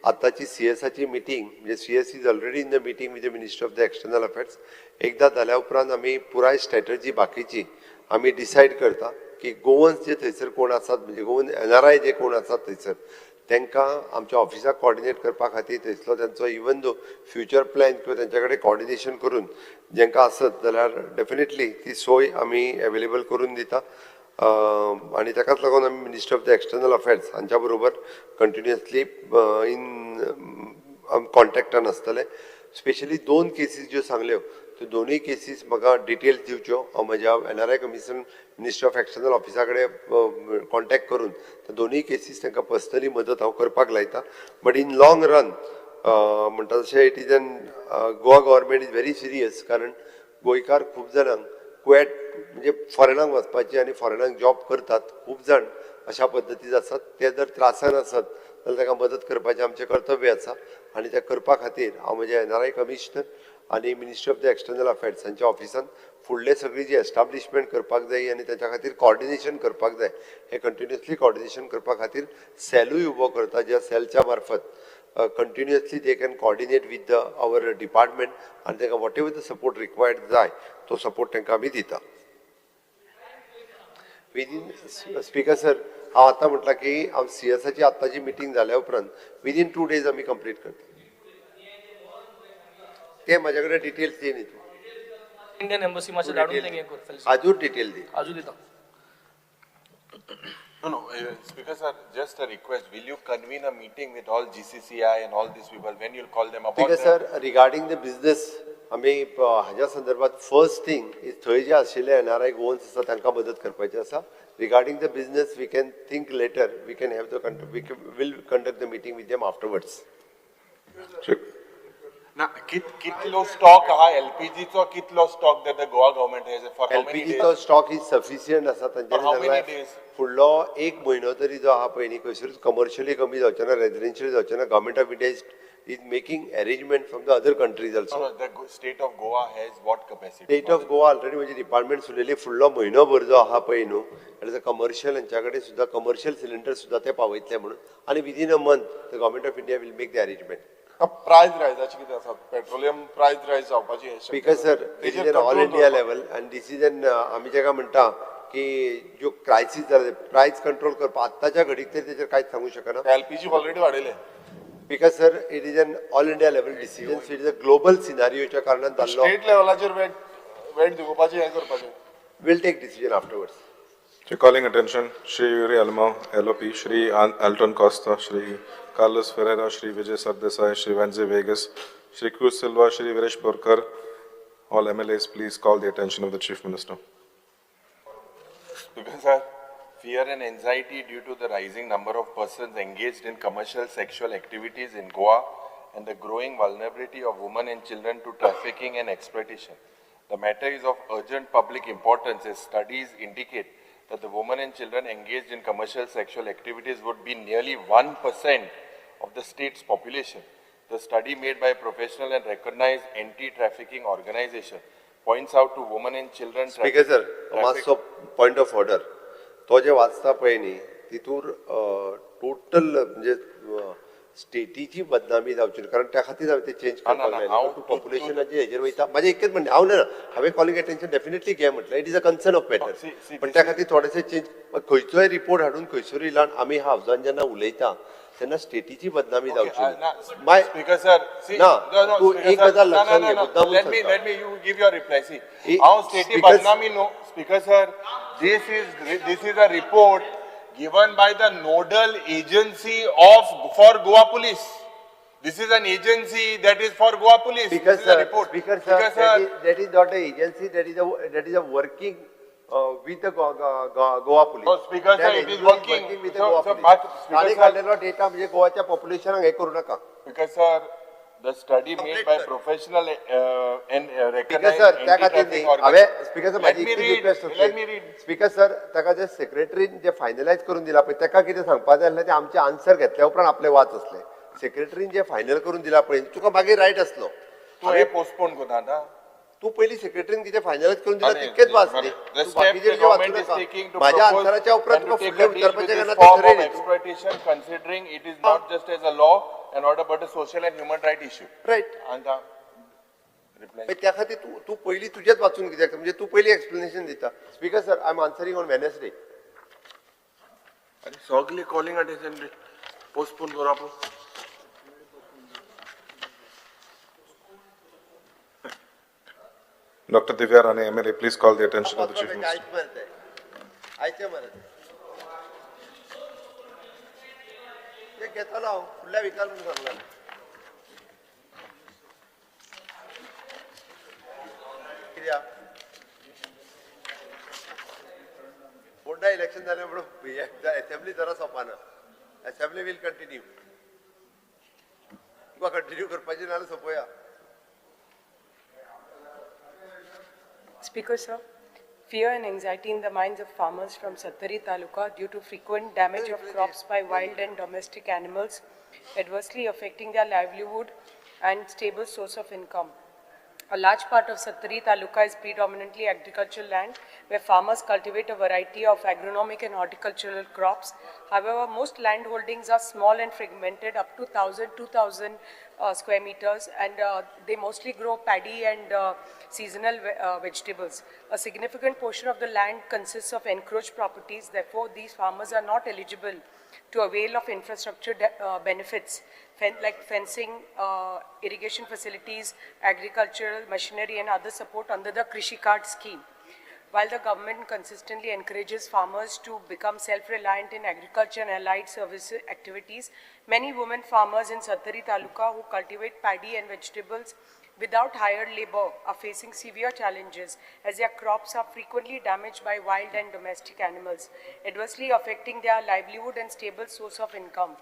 आतांची सीएसाची मिटींग, म्हणजे CS is already in the meeting with the minister of the external affairs. एकदां जाल्या उपरांत आमी पुराय स्ट्रॅटजी बाकीची आमी डिसायड करता की गोवन्स जे थंयसर कोण आसात, म्हणजे गोवन एनआरआय जे कोण आसात थंयसर, तांकां आमच्या ऑफिसाक कॉर्डिनेट करपा खातीर थंयसलो तेंचो इवन दो फ्युचर प्लॅन किंवा तेंच्या कडेन कॉर्डिनेशन करून जेंकां आसत जाल्यार डेफिनेटली ती सोय आमी एवेलेबल करून दिता. आनी ताकाच लागून आमी minister of the external affairs हांच्या बरोबर कंटिन्युअसली इन कॉन्टॅक्टान आसतले. स्पेशली दोन केसीस ज्यो सांगल्यो त्यो दोनूय केसीस म्हाका डिटेल्स दिवच्यो. हांव म्हज्या NRI commission minister of external ऑफिसा कडेन कॉन्टॅक्ट करून त्या दोनूय केसीस तांकां पर्सनली मदत हांव करपाक लायता. बट इन लाँग रन म्हणटा तशें it is an Goa government is very serious, कारण गोंयकार खूब जाणांक कुवेट म्हणजे फॉरेनाक वचपाची आनी फॉरेनाक जॉब करतात खूब जाण अशा पद्दतीन आसात. ते जर त्रासान आसत जाल्यार तांकां मदत करपाचें आमचें कर्तव्य आसा आनी तें करपा खातीर हांव म्हजे एनआरआय कमिशनर आनी minister of the external affairs हांच्या ऑफिसान फुडले सगळी जी एस्टाब्लिशमेंट करपाक जाय आनी ताच्या खातीर कॉर्डिनेशन करपाक जाय, हें कंटिन्युअसली कॉर्डिनेशन करपा खातीर सेलूय उबो करता, ज्या सेलच्या मार्फत continuously they can coordinate with the our department आनी तांकां whatever the support required जाय तो सपोर्ट तांकां आमी दिता. विदीन स्पीकर सर, हांव आतां म्हटलां की हांव सीएसाची आत्ताची मिटींग जाल्या उपरांत विदीन 2 डेज आमी कंप्लीट करता. ते म्हाज्या कडेन डिटेल्स दी न्ही तूं. इंडियन एम्बसी मातशें धाडून तेंगे कर. आजूच डिटेल दी. आजू दिता. No, no, Speaker sir, just a request. Will you convene a meeting with all GCCI and all these people? When you'll call them about? Speaker sir, regarding the business, आमी हाज्या संदर्भात फर्स्ट थिंग is थंय जे आशिल्ले NRI Goans आसा तांकां मदत करपाची आसा. Regarding the business we can think later, we can have the will conduct the meeting with them afterwards. ना, कितलो स्टॉक आहा एलपीजीचो, कितलो stock that the Goa government has for how many days? एलपीजीचो stock is sufficient आसा तांच्यांनी. फुडलो एक म्हयनो तरी जो आहा पळय न्ही खंयसरूच कमर्शियली कमी जावचें ना, रेजिडेन्शियल जावचें ना. Government of India is making arrangement from the other countries also. No, the state of Goa has what capacity? State of Goa already म्हणजे डिपार्टमेंट सुरयली. फुडलो म्हयनोभर जो आहा पळय न्हू जाल्यार कमर्शियल हेंच्या कडेन सुद्दां कमर्शियल सिलिंडर सुद्दां ते पावयतले म्हणून, आनी within a month the government of India will make the arrangement. Price रायजाची कितें आसा? पेट्रोलियम प्रायस रायज जावपाची. Because sir, it is an all India level आनी this is an आमी जेका म्हणटा की ज्यो क्रायसीस जाला प्रायस कंट्रोल करपाक आत्ताच्या घडीक तरी तेजेर कांयच सांगू शकना. एलपीजी ऑलरेडी वाडयले. Because sir, it is an all India level decision, it is a global सिनारियोच्या कारणान जाल्लो. स्टेट लेवलाचेर वेट दिवपाचें हें करपाचें. Will take decision afterwards. Shri calling attention, Shri Yuri Alemao, LOP, Shri Alton Costa, Shri Carlos Ferreira, Shri Vijay Sardesai, Shri Venzy Vegas, Shri Cruz Silva, Shri Viresh Borkar, all MLAs, please call the attention of the Chief Minister. Because sir, fear and anxiety due to the rising number of persons engaged in commercial sexual activities in Goa and the growing vulnerability of women and children to trafficking and exploitation. The matter is of urgent public importance as studies indicate that the women and children engaged in commercial sexual activities would be nearly 1% of the state's population. The study made by a professional and recognized anti-trafficking organization points out to women and children... Speaker sir, मातसो point of order. तो जे वाचता पळय न्ही तितूर total म्हणजे स्टेटीची बदनामी जावची, कारण त्या खातीर हांवें ते चेंज करपाक जाय. तूं पॉप्युलेशनाचे हेजेर वयता. म्हाजें एकच म्हणणें, हांव ना हांवें कॉलिंग अटेन्शन डेफिनेटली घे म्हटलें, it is a concern of matter, पण त्या खातीर थोडेशें चेंज खंयचोय रिपोर्ट हाडून खंयसरूय ल्हान आमी हावजान जेन्ना उलयता तेन्ना स्टेटीची बदनामी जावची. स्पीकर सर, ना तूं एक गजाल लक्षांत घे, मुद्दाम let me you give your reply. See, हांव स्टेटी बदनामी न्हू. Speaker sir, this is a report given by the nodal agency for Goa Police. This is an agency that is for Goa Police. Speaker this is sir, a report. Speaker sir, that is not an agency, that is a working with the Goa Police. So Speaker sir, it is working with the Goa Police. ताणें काडलेलो data म्हणजे गोवाच्या पॉप्युलेशनाक हें करूं नाका. Speaker sir, the study made by professional and Speaker sir, त्या खातीर न्ही हांवें स्पीकर सर म्हाजी इतली रिक्वेस्ट आसली. स्पीकर सर, ताका जे सेक्रेटरीन जे फायनलायज करून दिला पळय ताका कितें सांगपा जाय आसलें तें आमचें आन्सर घेतल्या उपरांत आपलें वाच आसलें. सेक्रेटरीन जे फायनल करून दिला पळय, तुका मागीर रायट आसलो. तूं हे पोस्टपोन करता आतां. तूं पयलीं सेक्रेटरीन कितें फायनलायज करून दिला तितकेच वाच न्ही. तूं बाकीचें कितें वाचूं नाका. म्हाज्या आन्सराच्या उपरांत तुका फुडलें विचारपाचें काय ना तें ठरय न्ही तूं. Exploitation considering it is not just as a law and order but a social and human right issue. Right. हांकां रिप्लाय. त्या खातीर तूं तूं पयलीं तुजेंच वाचून कित्याक, म्हणजे तूं पयलीं एक्सप्लेनेशन दिता. Speaker sir, I am answering on Wednesday. आनी सगळे कॉलिंग अटेन्शन पोस्टपोन करप. Dr. Divya Rane, MLA, please call the attention of the Chief Minister. आयचे मरे, आयचे मरे ते घेतलो हांव फुडल्या विकाल म्हणून सांगला. कित्याक फोंडा इलेक्शन जालें म्हणून असेंब्ली जरा सोंपाना. Assembly will continue. तुका कंटिन्यू करपाची नाल्यार सोंपोया. Speaker, sir, fear and anxiety in the minds of farmers from Sattari Taluka due to frequent damage of crops by wild and domestic animals, adversely affecting their livelihood and stable source of income. A large part of Sattari Taluka is predominantly agricultural land where farmers cultivate a variety of agronomic and horticultural crops. However, most land holdings are small and fragmented up to 1,000, 2,000 square meters, and they mostly grow paddy and seasonal vegetables. A significant portion of the land consists of encroached properties. Therefore, these farmers are not eligible to avail of infrastructure benefits like fencing, irrigation facilities, agricultural machinery and other support under the Krishi Card scheme. While the government consistently encourages farmers to become self-reliant in agriculture and allied service activities, many women farmers in Sattari Taluka who cultivate paddy and vegetables without hired labor are facing severe challenges as their crops are frequently damaged by wild and domestic animals, adversely affecting their livelihood and stable source of income.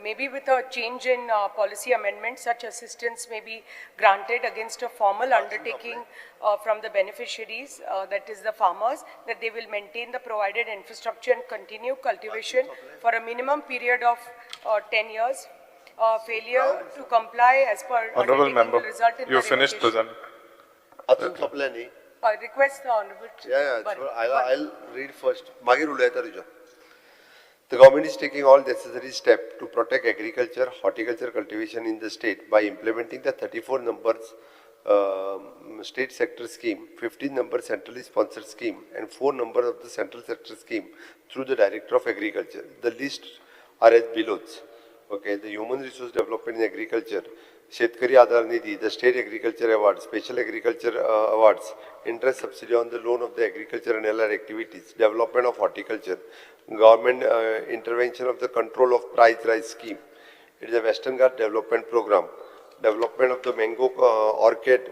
Maybe with a change in policy amendment, such assistance may be granted against a formal undertaking from the beneficiaries, that is the farmers, that they will maintain the provided infrastructure and continue cultivation for a minimum period of 10 years. Failure to comply as per Honorable undertaking Member, will result in you the finished revocation. presenting. अजून सोंपलें न्ही. Request the Honorable. Yeah, But- so I'll read first. मागीर उलयता तुज्या. The government is taking all necessary steps to protect agriculture, horticulture cultivation in the state by implementing the 34 numbers state sector scheme, 15 number centrally sponsored scheme, and 4 number of the central sector scheme through the Director of Agriculture. The list are as below. Okay, the Human Resource Development in Agriculture, Shetkari Aadhar Nidhi, the State Agriculture Awards, Special Agriculture Awards, interest subsidy on the loan of the agriculture and allied activities, development of horticulture, government intervention of the control of price rise scheme. It is a Western Ghats Development Program, development of the mango orchard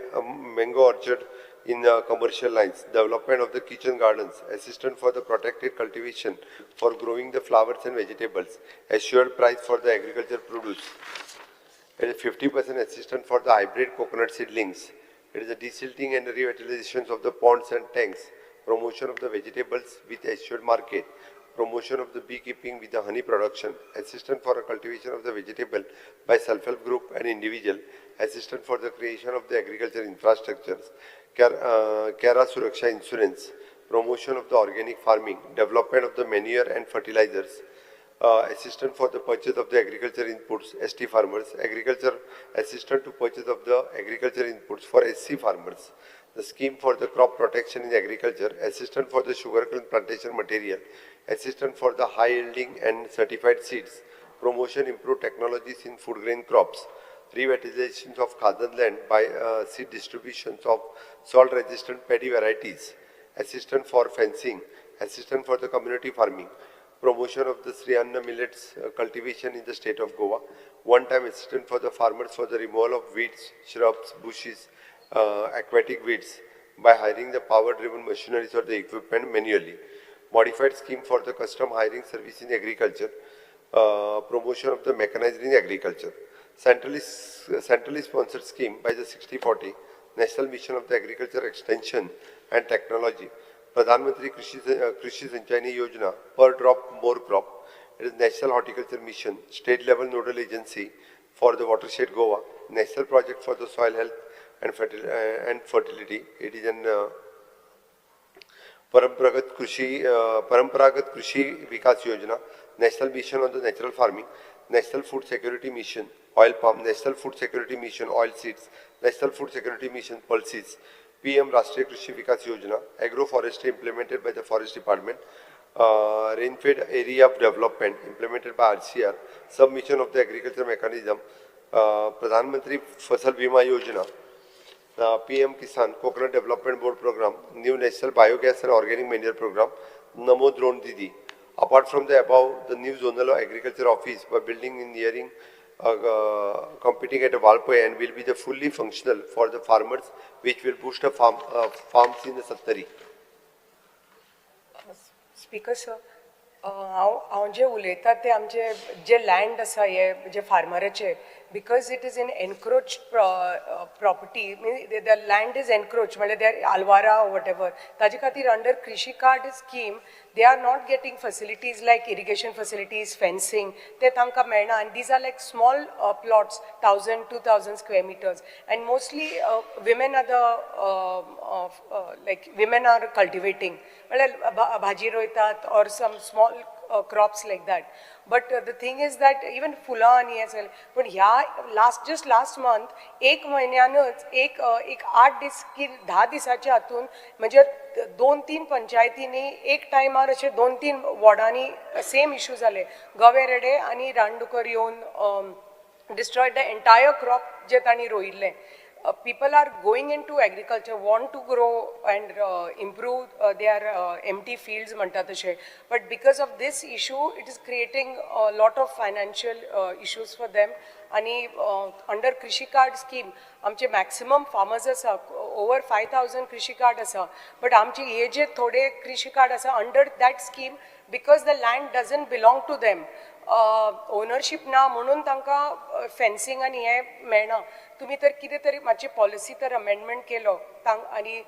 in commercial lines, development of the kitchen gardens, assistance for the protected cultivation for growing the flowers and vegetables, assured price for the agriculture produce. It is 50% assistance for the hybrid coconut seedlings. It is a desilting and revitalization of the ponds and tanks, promotion of the vegetables with assured market, promotion of the beekeeping with the honey production, assistance for the cultivation of the vegetable by self-help group and individual, assistance for the creation of the agriculture infrastructures, Kara Suraksha insurance, promotion of the organic farming, development of the manure and fertilizers, assistance for the purchase of the agriculture inputs, ST farmers, agriculture assistance to purchase of the agriculture inputs for SC farmers, the scheme for the crop protection in agriculture, assistance for the sugarcane plantation material, assistance for the high yielding and certified seeds, promotion improved technologies in food grain crops, revitalization of Khadan land by seed distributions of salt resistant paddy varieties, assistance for fencing, assistance for the community farming, promotion of the Sri Anna millets cultivation in the state of Goa, one-time assistance for the farmers for the removal of weeds, shrubs, bushes, aquatic weeds by hiring the power-driven machineries or the equipment manually, modified scheme for the custom hiring service in agriculture, promotion of the mechanized in agriculture, centrally sponsored scheme by the 60-40, National Mission of the Agriculture Extension and Technology, Pradhan Mantri Krishi Sinchayini Yojana, per drop more crop. It is National Horticulture Mission, state level nodal agency for the watershed Goa, national project for the soil health and fertility. It is an Paramparagat Krishi Vikas Yojana, National Mission on the Natural Farming, National Food Security Mission, Oil Palm, National Food Security Mission, Oil Seeds, National Food Security Mission, Pulses, PM Rashtriya Krishi Vikas Yojana, Agroforestry implemented by the Forest Department, Rainfed Area of Development implemented by RCR, Submission of the Agriculture Mechanism, Pradhan Mantri Fasal Bima Yojana, PM Kisan, Coconut Development Board Program, New National Biogas and Organic Manure Program, Namo Drone Didi. Apart from the above, the new Zonal Agriculture Office by building in nearing competing at a Valpoi and will be the fully functional for the farmers, which will boost the farms in the Sattari. Speaker sir, हांव जे उलयता ते आमचे जे land आसा हे जे फार्मराचे, because it is in encroach property, mean the land is encroach म्हणल्यार there Alvara what ever, ताजे खातीर under Krishi card scheme they are not getting facilities like irrigation facilities, fencing ते तांकां मेळना. आनी these are like small plots, 1,000 2,000 square meters, and mostly women are the like women are cultivating म्हणल्यार भाजी रोयतात or some small crops like that. But the thing is that even फुलां आनी हें सगळें, पूण ह्या जस्ट लास्ट मंथ एक म्हयन्यानच एक 8 दीस की 10 दिसाच्या हातून म्हणजे 2-3 पंचायतींनी एक टायमार अशे 2-3 वॉर्डांनी सेम इशू जाले. गवे रेडे आनी रानडुकर येवन डिस्ट्रॉयड the entire crop जे तांणी रोयिल्लें. People are going into agriculture, want to grow and improve their empty fields म्हणटा तशें, but because of this issue it is creating a lot of financial issues for them. आनी under कृषी card scheme आमचे maximum farmers आसा, over 5,000 कृषी card आसा, but आमचे हे जे थोडे कृषी कार्ड आसा under that scheme, because the land doesn't belong to them, ownership ना म्हणून तांकां फेन्सिंग आनी हें मेळना. तुमी तर कितें तरी मातशी पॉलिसी तर अमेंडमेंट केलो आनी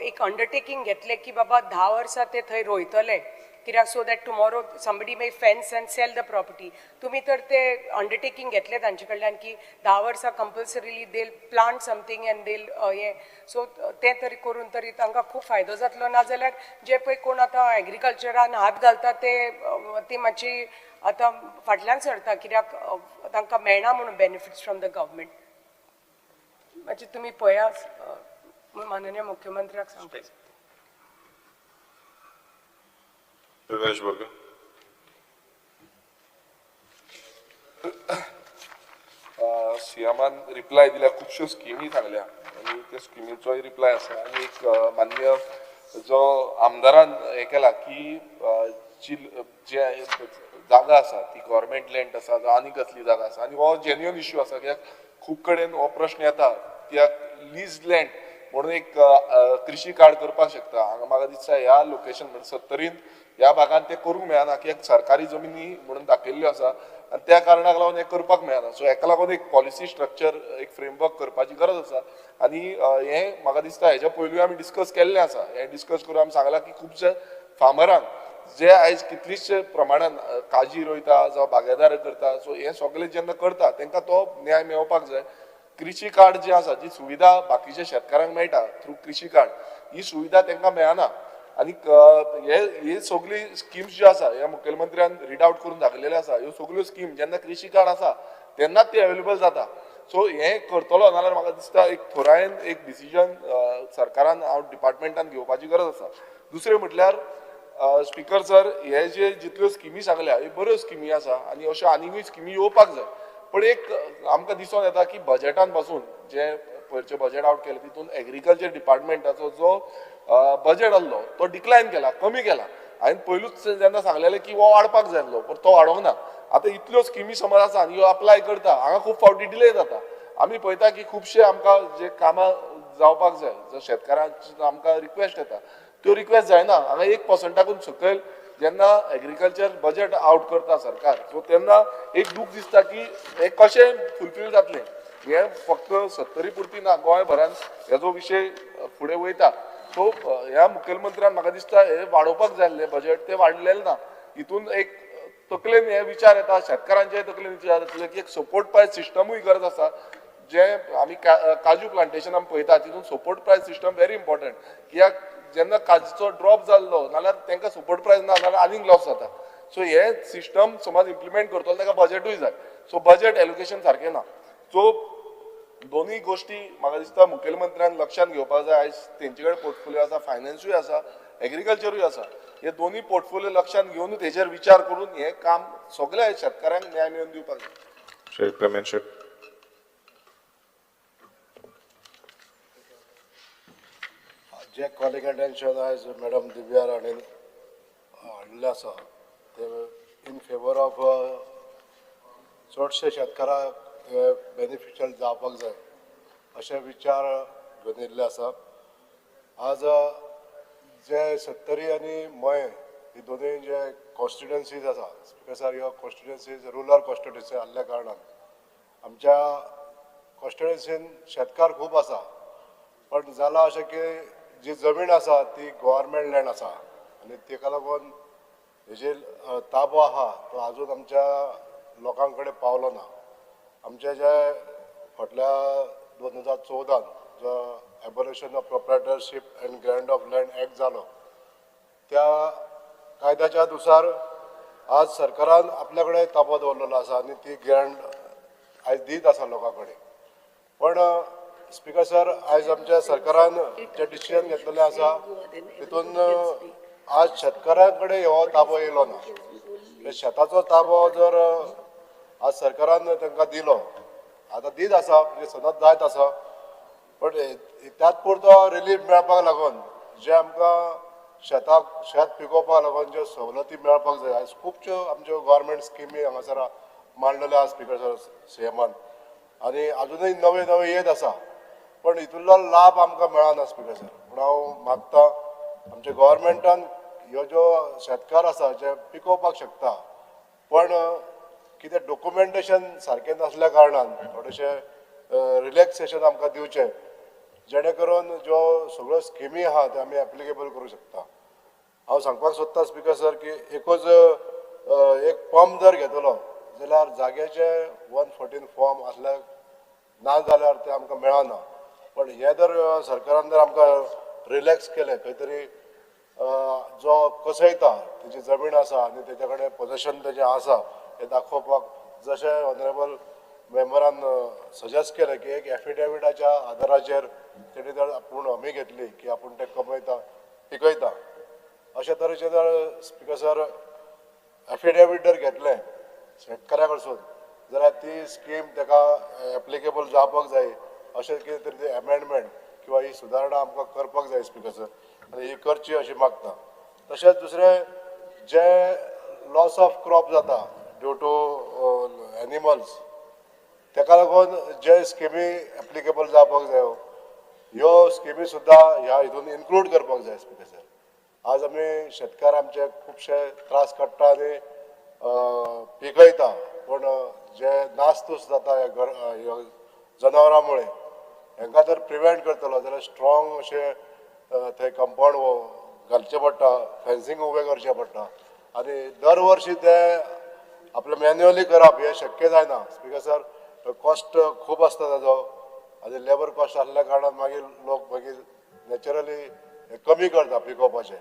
एक अंडरटेकींग घेतलें की बाबा 10 वर्सां ते थंय रोयतले, कित्याक so that tomorrow somebody may fence and sell the property. तुमी तर ते अंडरटेकींग घेतलें तांचे कडल्यान की 10 वर्सां compulsorily they'll plant something and they'll हें, सो तें तरी करून तरी तांकां खूब फायदो जातलो. नाजाल्यार जे पळय कोण आतां एग्रीकल्चरान हात घालता ते ती मातशी आतां फाटल्यान सरता, कित्याक तांकां मेळना म्हणून बेनिफिट्स फ्रॉम the government. मातशें तुमी पळया, माननीय मुख्यमंत्र्याक सांगता. सीएमान रिप्लाय दिल्या, खुबश्यो स्किमी सांगल्या आनी त्या स्किमीचोय रिप्लाय आसा. आनी एक मान्य जो आमदारान हें केला की जी जे जागा आसा ती गव्हर्मेंट लँड आसा जावं आनी कसली जागा आसा, आनी हो जेन्युअन इश्यू आसा कित्याक खूब कडेन हो प्रश्न येता कित्याक लीज लँड म्हणून एक कृषी कार्ड करपाक शकता. हांगा म्हाका दिसता ह्या लोकेशन म्हणजे सत्तरीन ह्या भागान तें करूंक मेळना कित्याक सरकारी जमिनी म्हणून दाखयल्ल्यो आसा आनी त्या कारणाक लागून हें करपाक मेळना. सो हेका लागून एक पॉलिसी स्ट्रक्चर एक फ्रेमवर्क करपाची गरज आसा. आनी हें म्हाका दिसता हेज्या पयलूय आमी डिस्कस केल्लें आसा. हें डिस्कस करून आमी सांगलां की खुबशे फार्मरांक जे आयज कितलीशे प्रमाणान काजी रोयता जावं बागायदार करता, सो हें सगळें जेन्ना करता तेंकां तो न्याय मेळपाक जाय. कृषी कार्ड जे आसा, जी सुविधा बाकीच्या शेतकारांक मेळटा थ्रू कृषी कार्ड, ही सुविधा तेंकां मेळना. आनी हे सगळी स्किम्स ज्यो आसा ह्या मुखेलमंत्र्यान रीड आवट करून दाखयलेल्यो आसा. ह्यो सगळ्यो स्कीम जेन्ना कृषी कार्ड आसा तेन्नाच ती अवेलेबल जाता. सो हें करतलो नाल्यार म्हाका दिसता एक थोरायेन एक डिसिजन सरकारान हांव डिपार्टमेंटान घेवपाची गरज आसा. दुसरें म्हटल्यार स्पीकर सर, हे जे जितल्यो स्किमी सांगल्या ह्यो बऱ्यो स्किमी आसा आनी अश्यो आनीकूय स्किमी येवपाक जाय. पण एक आमकां दिसून येता की बजेटान पासून जे पयरचें बजेट आवट केलें तितून एग्रीकल्चर डिपार्टमेंटाचो जो बजेट आसलो तो डिक्लायन केला, कमी केला. हांवें पयलूच जेन्ना सांगलेलें की हो वाडपाक जाय आसलो, पण तो वाडोंक ना. आतां इतल्यो स्किमी समज आसा आनी ह्यो अप्लाय करता, हांगा खूब फावटी डिले जाता. आमी पळयता की खुबशे आमकां जे कामां जावपाक जाय, जर शेतकारांची आमकां रिक्वेस्ट येता त्यो रिक्वेस्ट जायना. हांगा 1%कून सकयल जेन्ना एग्रीकल्चर बजेट आवट करता सरकार, सो तेन्ना एक दूख दिसता की हें कशें फुलफील जातलें. हें फक्त सत्तरी पुरती ना, गोंयभरान हेजो विशय फुडें वयता. सो ह्या मुखेलमंत्र्यान म्हाका दिसता हें वाडोवपाक जाय आसलें बजेट, तें वाडलेलें ना. हितून एक तकलेन हे विचार येता, शेतकारांचे तकलेन विचार येतले की एक सपोर्ट प्रायस सिस्टमूय गरज आसा. जे आमी काजू प्लांटेशन आमी पळयता तितून support price system very important, कित्याक जेन्ना काजूचो ड्रॉप जाल्लो नाल्यार तांकां सपोर्ट प्रायस ना जाल्यार आनीक लॉस जाता. सो हे सिस्टम समज इम्प्लिमेंट करतलो ताका बजेटूय जाय, सो बजेट एलोकेशन सारकें ना. सो दोनूय गोश्टी म्हाका दिसता मुखेलमंत्र्यान लक्षांत घेवपाक जाय. आयज तेंचे कडेन पोर्टफोलियो आसा, फायनान्सूय आसा, एग्रीकल्चरूय आसा. हे दोनूय पोर्टफोलियो लक्षांत घेवन तेजेर विचार करून हें काम सगळ्या शेतकारांक न्याय मेळोवन दिवपाक जाय. श्री प्रमेन शेट. जे कॉलिंग अटेन्शन आयज मॅडम दिव्या राणेन हाडलें आसा ते इन फेवर ऑफ चडशे शेतकारांक हे बेनिफिशियल जावपाक जाय अशे विचार घेवन येयल्ले आसा. आज जे सत्तरी आनी मये ही दोनूय जे कॉन्स्टिट्युएन्सीज आसा, स्पिकर सर, ह्यो कॉन्स्टिट्युएन्सीज रुरल कॉन्स्टिट्युएन्सी आसल्या कारणान आमच्या कॉन्स्टिट्युएन्सीन शेतकार खूब आसा, पण जालां अशें की जी जमीन आसा ती गव्हर्मेंट लँड आसा आनी तेका लागून हेजेर ताबो आहा तो आजून आमच्या लोकां कडेन पावलो ना. आमचे जे फाटल्या 2014 जो abolition of proprietorship and grant of land act जालो त्या कायद्याच्या नुसार आज सरकारान आपल्या कडेन ताबो दवरलेलो आसा आनी ती ग्रँट आयज दीत आसा लोकां कडेन. पण स्पिकर सर, आयज आमच्या सरकारान जे डिसिजन घेतलेलें आसा तितून आज शेतकारां कडेन हो ताबो येयलो ना. शेताचो ताबो जर आज सरकारान तांकां दिलो, आतां दीत आसा, म्हणजे सदत जायत आसा, पण त्यात पुरतो रिलीफ मेळपाक लागून जे आमकां शेताक शेत पिकोवपाक लागून ज्यो सवलती मेळपाक जाय, आयज खुबश्यो आमच्यो गव्हर्मेंट स्किमी हांगासर मांडलेल्यो आसा स्पिकर सर सीएमान, आनी आजुनूय नवे नवे येत आसा, पण हितूंतलो लाभ आमकां मेळना स्पिकर सर. पूण हांव मागता आमच्या गव्हर्मेंटान ह्यो ज्यो शेतकार आसा जे पिकोवपाक शकता पण कितें डॉक्युमेंटेशन सारकें नासल्या कारणान थोडेशें रिलॅक्सेशन आमकां दिवचें, जेणे करून ज्यो सगळ्यो स्किमी आहा त्यो आमी एप्लिकेबल करूं शकता. हांव सांगपाक सोदता स्पिकर सर की एकूच एक पंप जर घेतलो जाल्यार जाग्याचे 114 फॉर्म आसल्यार ना जाल्यार ते आमकां मेळना. पण हें जर सरकारान जर आमकां रिलॅक्स केलें, खंय तरी जो कसयता तेजी जमीन आसा आनी तेजे कडेन पोजेशन तेजें आसा हें दाखोवपाक जशें ऑनरेबल मेंबरान सजेस्ट केलें की एक एफिडेविटाच्या आदाराचेर तेणी जर आपूण हमी घेतली की आपूण तें कमयता पिकयता, अशे तरेचें जर स्पिकर सर एफिडेवीट जर घेतलें शेतकाऱ्या कडसून जाल्यार ती स्कीम ताका एप्लिकेबल जावपाक जाय. अशें कितें तरी एमेंडमेंट किंवा ही सुदारणा आमकां करपाक जाय स्पिकर सर, आनी ही करची अशी मागता. तशेंच दुसरें जे लॉस ऑफ क्रॉप जाता ड्यू टू एनिमल्स, ताका लागून जे स्किमी एप्लिकेबल जावपाक जायो ह्यो स्किमी सुद्दां ह्या हितून इन्क्लूड करपाक जाय स्पिकर सर. आज आमी शेतकार आमचे खुबशे त्रास काडटा आनी पिकयता, पूण जे नासतूस जाता ह्या जनावरां मुळे हेंकां जर प्रिवेंट करतलो जाल्यार स्ट्रॉंग अशें थंय कंपावंड घालचें पडटा, फेन्सींग उबें करचें पडटा आनी दर वर्सी तें आपलें मॅन्युअली करप हें शक्य जायना स्पिकर सर. कॉस्ट खूब आसता ताजो आनी लेबर कॉस्ट आसल्या कारणान मागीर लोक मागीर नॅचरली कमी करता पिकोवपाचें.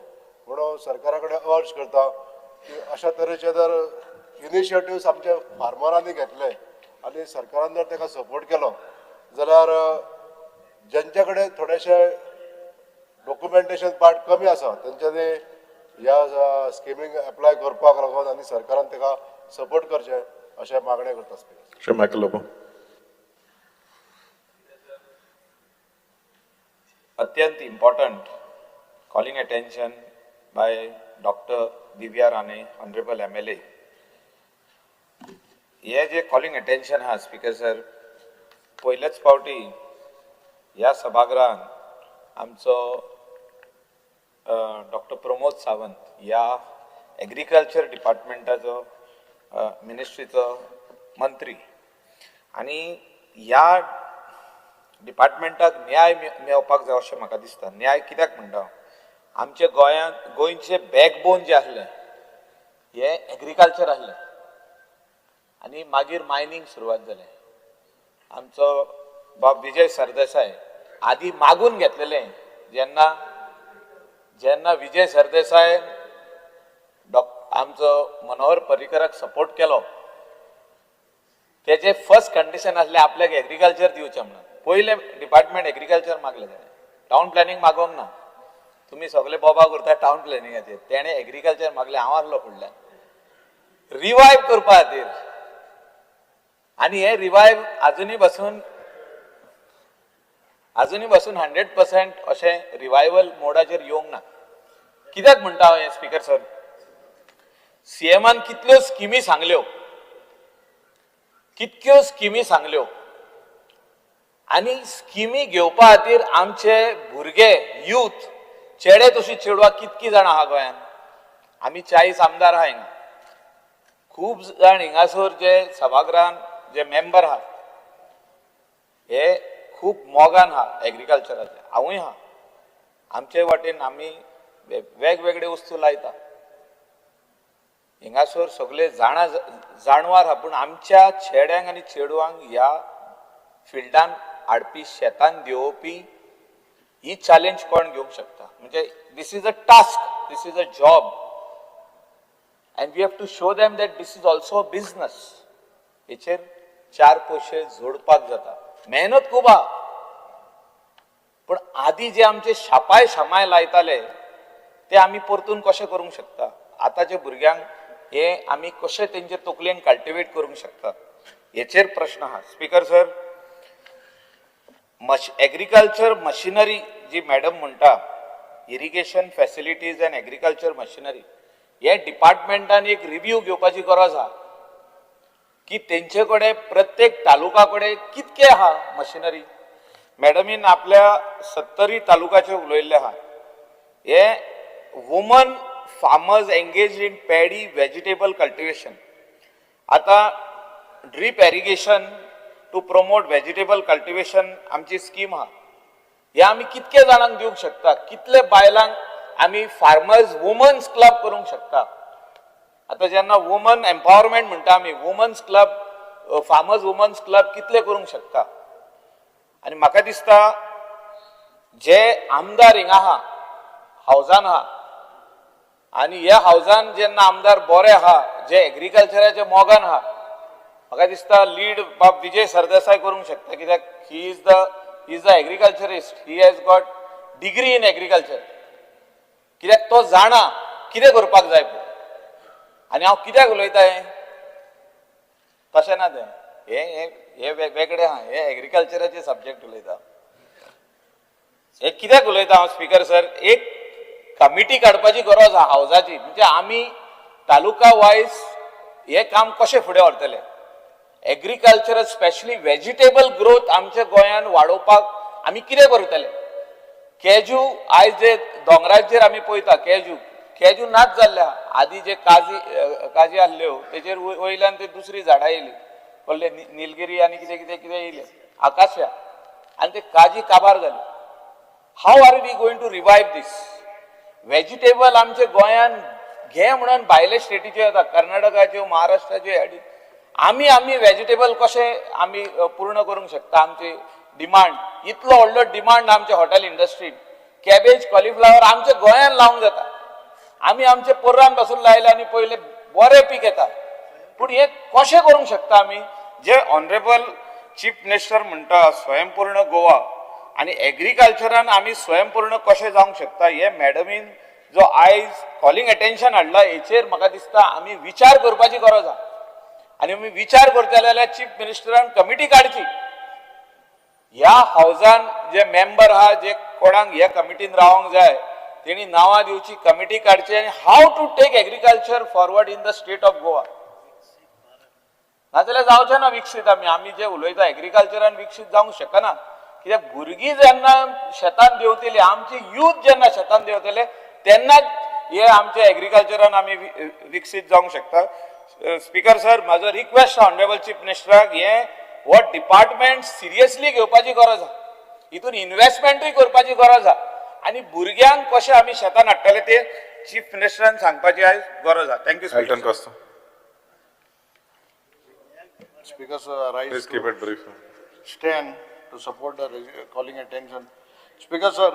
म्हणून सरकारा कडेन अर्ज करता की अशा तरेचे जर इनिशिएटिव्स आमच्या फार्मरांनी घेतले आनी सरकारान जर ताका सपोर्ट केलो जाल्यार जेंचे कडेन थोडेशे डॉक्युमेंटेशन पार्ट कमी आसा तेंच्यांनी ह्या स्किमींक एप्लाय करपाक लागून आनी सरकारान ताका सपोर्ट करचें अशें मागणें करता स्पिकर. श्री मायकल लोबो. अत्यंत important calling attention by doctor Divya Rane, honourable MLA. हे जे कॉलिंग अटेन्शन आहा स्पिकर सर, पयलेच फावटी ह्या सभागृहान आमचो डॉक्टर प्रमोद सावंत ह्या एग्रीकल्चर डिपार्टमेंटाचो मिनिस्ट्रीचो मंत्री आनी ह्या डिपार्टमेंटाक न्याय मेळपाक जाय अशें म्हाका दिसता. न्याय कित्याक म्हणटा, आमच्या गोंयांत गोंयचे बॅकबोन जे आसलें हे एग्रीकल्चर आसलें आनी मागीर मायनींग सुरवात जालें. आमचो बाब विजय सरदेसाय आदी मागून घेतलेलें, जेन्ना जेन्ना विजय सरदेसाय आमचो मनोहर पर्रीकराक सपोर्ट केलो, तेजे फर्स्ट कंडिशन आसलें आपल्याक एग्रीकल्चर दिवचें म्हणून. पयलें डिपार्टमेंट एग्रीकल्चर मागलें तेणें, टावन प्लॅनिंग मागोवंक ना. तुमी सगळे बोबा करता टावन प्लॅनिंगाचेर, तेणें एग्रीकल्चर मागलें, हांव आसलो फुडल्यान रिवायव करपा खातीर. आनी हे रिवायव आजुनूय बसून 100% अशें रिवायवल मोडाचेर येवंक ना. कित्याक म्हणटा हांव हें स्पीकर सर, सीएमान कितल्यो स्किमी सांगल्यो, कितक्यो स्किमी सांगल्यो, आनी स्किमी घेवपा खातीर आमचे भुरगे यूथ चेडे तशी चेडवां कितकी जाणां आहा गोंयांत. आमी 40 आमदार आहा हिंगा, खूब जाण हिंगासर जे सभागृहान जे मेंबर आहा हे खूब मोगान आहा एग्रीकल्चराचे, हांवूय आहा. आमचे वाटेन आमी वेगवेगळे वस्तू लायता हिंगासर, सगळे जाणा जाणवार आहा, पूण आमच्या चेड्यांक आनी चेडवांक ह्या फिल्डान हाडपी, शेतान देंवोवपी ही चॅलेंज कोण घेवंक शकता? म्हणजे this is a task, this is a job, and we have to show them that this is also a business. हेचेर 4 पयशे जोडपाक जाता, मेहनत खूब आहा, पूण आदी जे आमचे शापाय शामाय लायताले ते आमी परतून कशें करूंक शकता? आतांच्या भुरग्यांक हे आमी कशें तेंचे तकलेन कल्टिवेट करूंक शकता, हेचेर प्रश्न आहा. स्पीकर सर, एग्रीकल्चर मशिनरी जी मॅडम म्हणटा, irrigation facilities and agriculture machinery, हे डिपार्टमेंटान एक रिव्यू घेवपाची गरज आहा की तेंचे कडेन प्रत्येक तालुका कडेन कितके आहा मशिनरी. मॅडमीन आपल्या 70 तालुकाचे उलयल्ले आहा. हे woman farmers engage in paddy vegetable cultivation, आतां drip irrigation to promote vegetable cultivation आमची स्कीम आहा. हे आमी कितके जाणांक दिवंक शकता, कितले बायलांक आमी फार्मर्स वुमन्स क्लब करूंक शकता. आतां जेन्ना वुमन एम्पावरमेंट म्हणटा आमी, women's club, farmers women's club कितले करूंक शकता. आनी म्हाका दिसता जे आमदार हिंगा आहा, हावजान आहा, आनी ह्या हावजान जेन्ना आमदार बरे आहा, जे एग्रीकल्चराचे मोगान आहा, म्हाका दिसता लीड बाब विजय सरदेसाय करूंक शकता. कित्याक he is the agriculturist, he has got degree in agriculture. कित्याक तो जाणा कितें करपाक जाय. आनी हांव कित्याक उलयता हें, तशें ना तें, हे हे वेगळें आहा, हे एग्रीकल्चराचे सब्जेक्ट उलयता. हे कित्याक उलयता हांव स्पीकर सर, एक कमिटी काडपाची गरज आहा हावजाची, म्हणजे आमी तालुका वायज हे काम कशें फुडें व्हरतले. एग्रीकल्चर स्पेशली वेजिटेबल ग्रोथ आमच्या गोंयान वाडोवपाक आमी कितें करतले. केजू आयज जे दोंगराचेर आमी पळयता, केजू केजू नाच जाल्ले आहा. आदी जे काजी काजी आसल्यो तेजेर वयल्यान ते दुसरी झाडां येयली, कसले निलगिरी आनी कितें कितें कितें येयले, आकाश्या, आनी ते काजी काबार जाले. How are we going to revive this vegetable? आमच्या गोंयान घे म्हणून भायले स्टेटीच्यो येता, कर्नाटकाच्यो, महाराष्ट्राच्यो, आमी आमी वेजिटेबल कशें आमी पूर्ण करूंक शकता आमची डिमांड. इतलो व्हडलो डिमांड आमच्या हॉटेल इंडस्ट्रीन, कॅबेज कॉलिफ्लावर आमच्या गोंयान लावंक जाता. आमी आमचे पोर्रान पासून लायले आनी पयले बरें पीक येता, पूण हें कशें करूंक शकता आमी? जे ऑनरेबल चीफ मिनिस्टर म्हणटा स्वयंपूर्ण गोवा, आनी एग्रीकल्चरान आमी स्वयंपूर्ण कशें जावंक शकता, हे मॅडमीन जो आयज कॉलिंग अटेन्शन हाडला हेचेर म्हाका दिसता आमी विचार करपाची गरज आहा. आनी आमी विचार करतले जाल्यार चीफ मिनिस्टरान कमिटी काडची. ह्या हावजान जे मेंबर आहा, जे कोणाक ह्या कमिटीन रावंक जाय तेणी नांवां दिवची, कमिटी काडची आनी how to take agriculture forward in the state of Goa. नाजाल्यार जावचें ना विकसीत. आमी आमी जे उलयता एग्रीकल्चरान विकसीत जावंक शकना, कित्याक भुरगीं जेन्ना शेतान देंवतली, आमची यूथ जेन्ना शेतान देंवतले तेन्नाच हे आमचे एग्रीकल्चरान आमी विकसीत जावंक शकता. स्पीकर सर, म्हाजो रिक्वेस्ट ऑनरेबल चीफ मिनिस्टराक, हे हो डिपार्टमेंट सिरियसली घेवपाची गरज आहा, हितून इन्वेस्टमेंटूय करपाची गरज आहा. आनी भुरग्यांक कशें आमी शेतान हाडटले ते चीफ मिनिस्टरान सांगपाची आयज गरज आसा. Thank you. Elton Costa. Speaker sir, I rise Please keep it brief. Stand to support the calling attention. Speaker sir,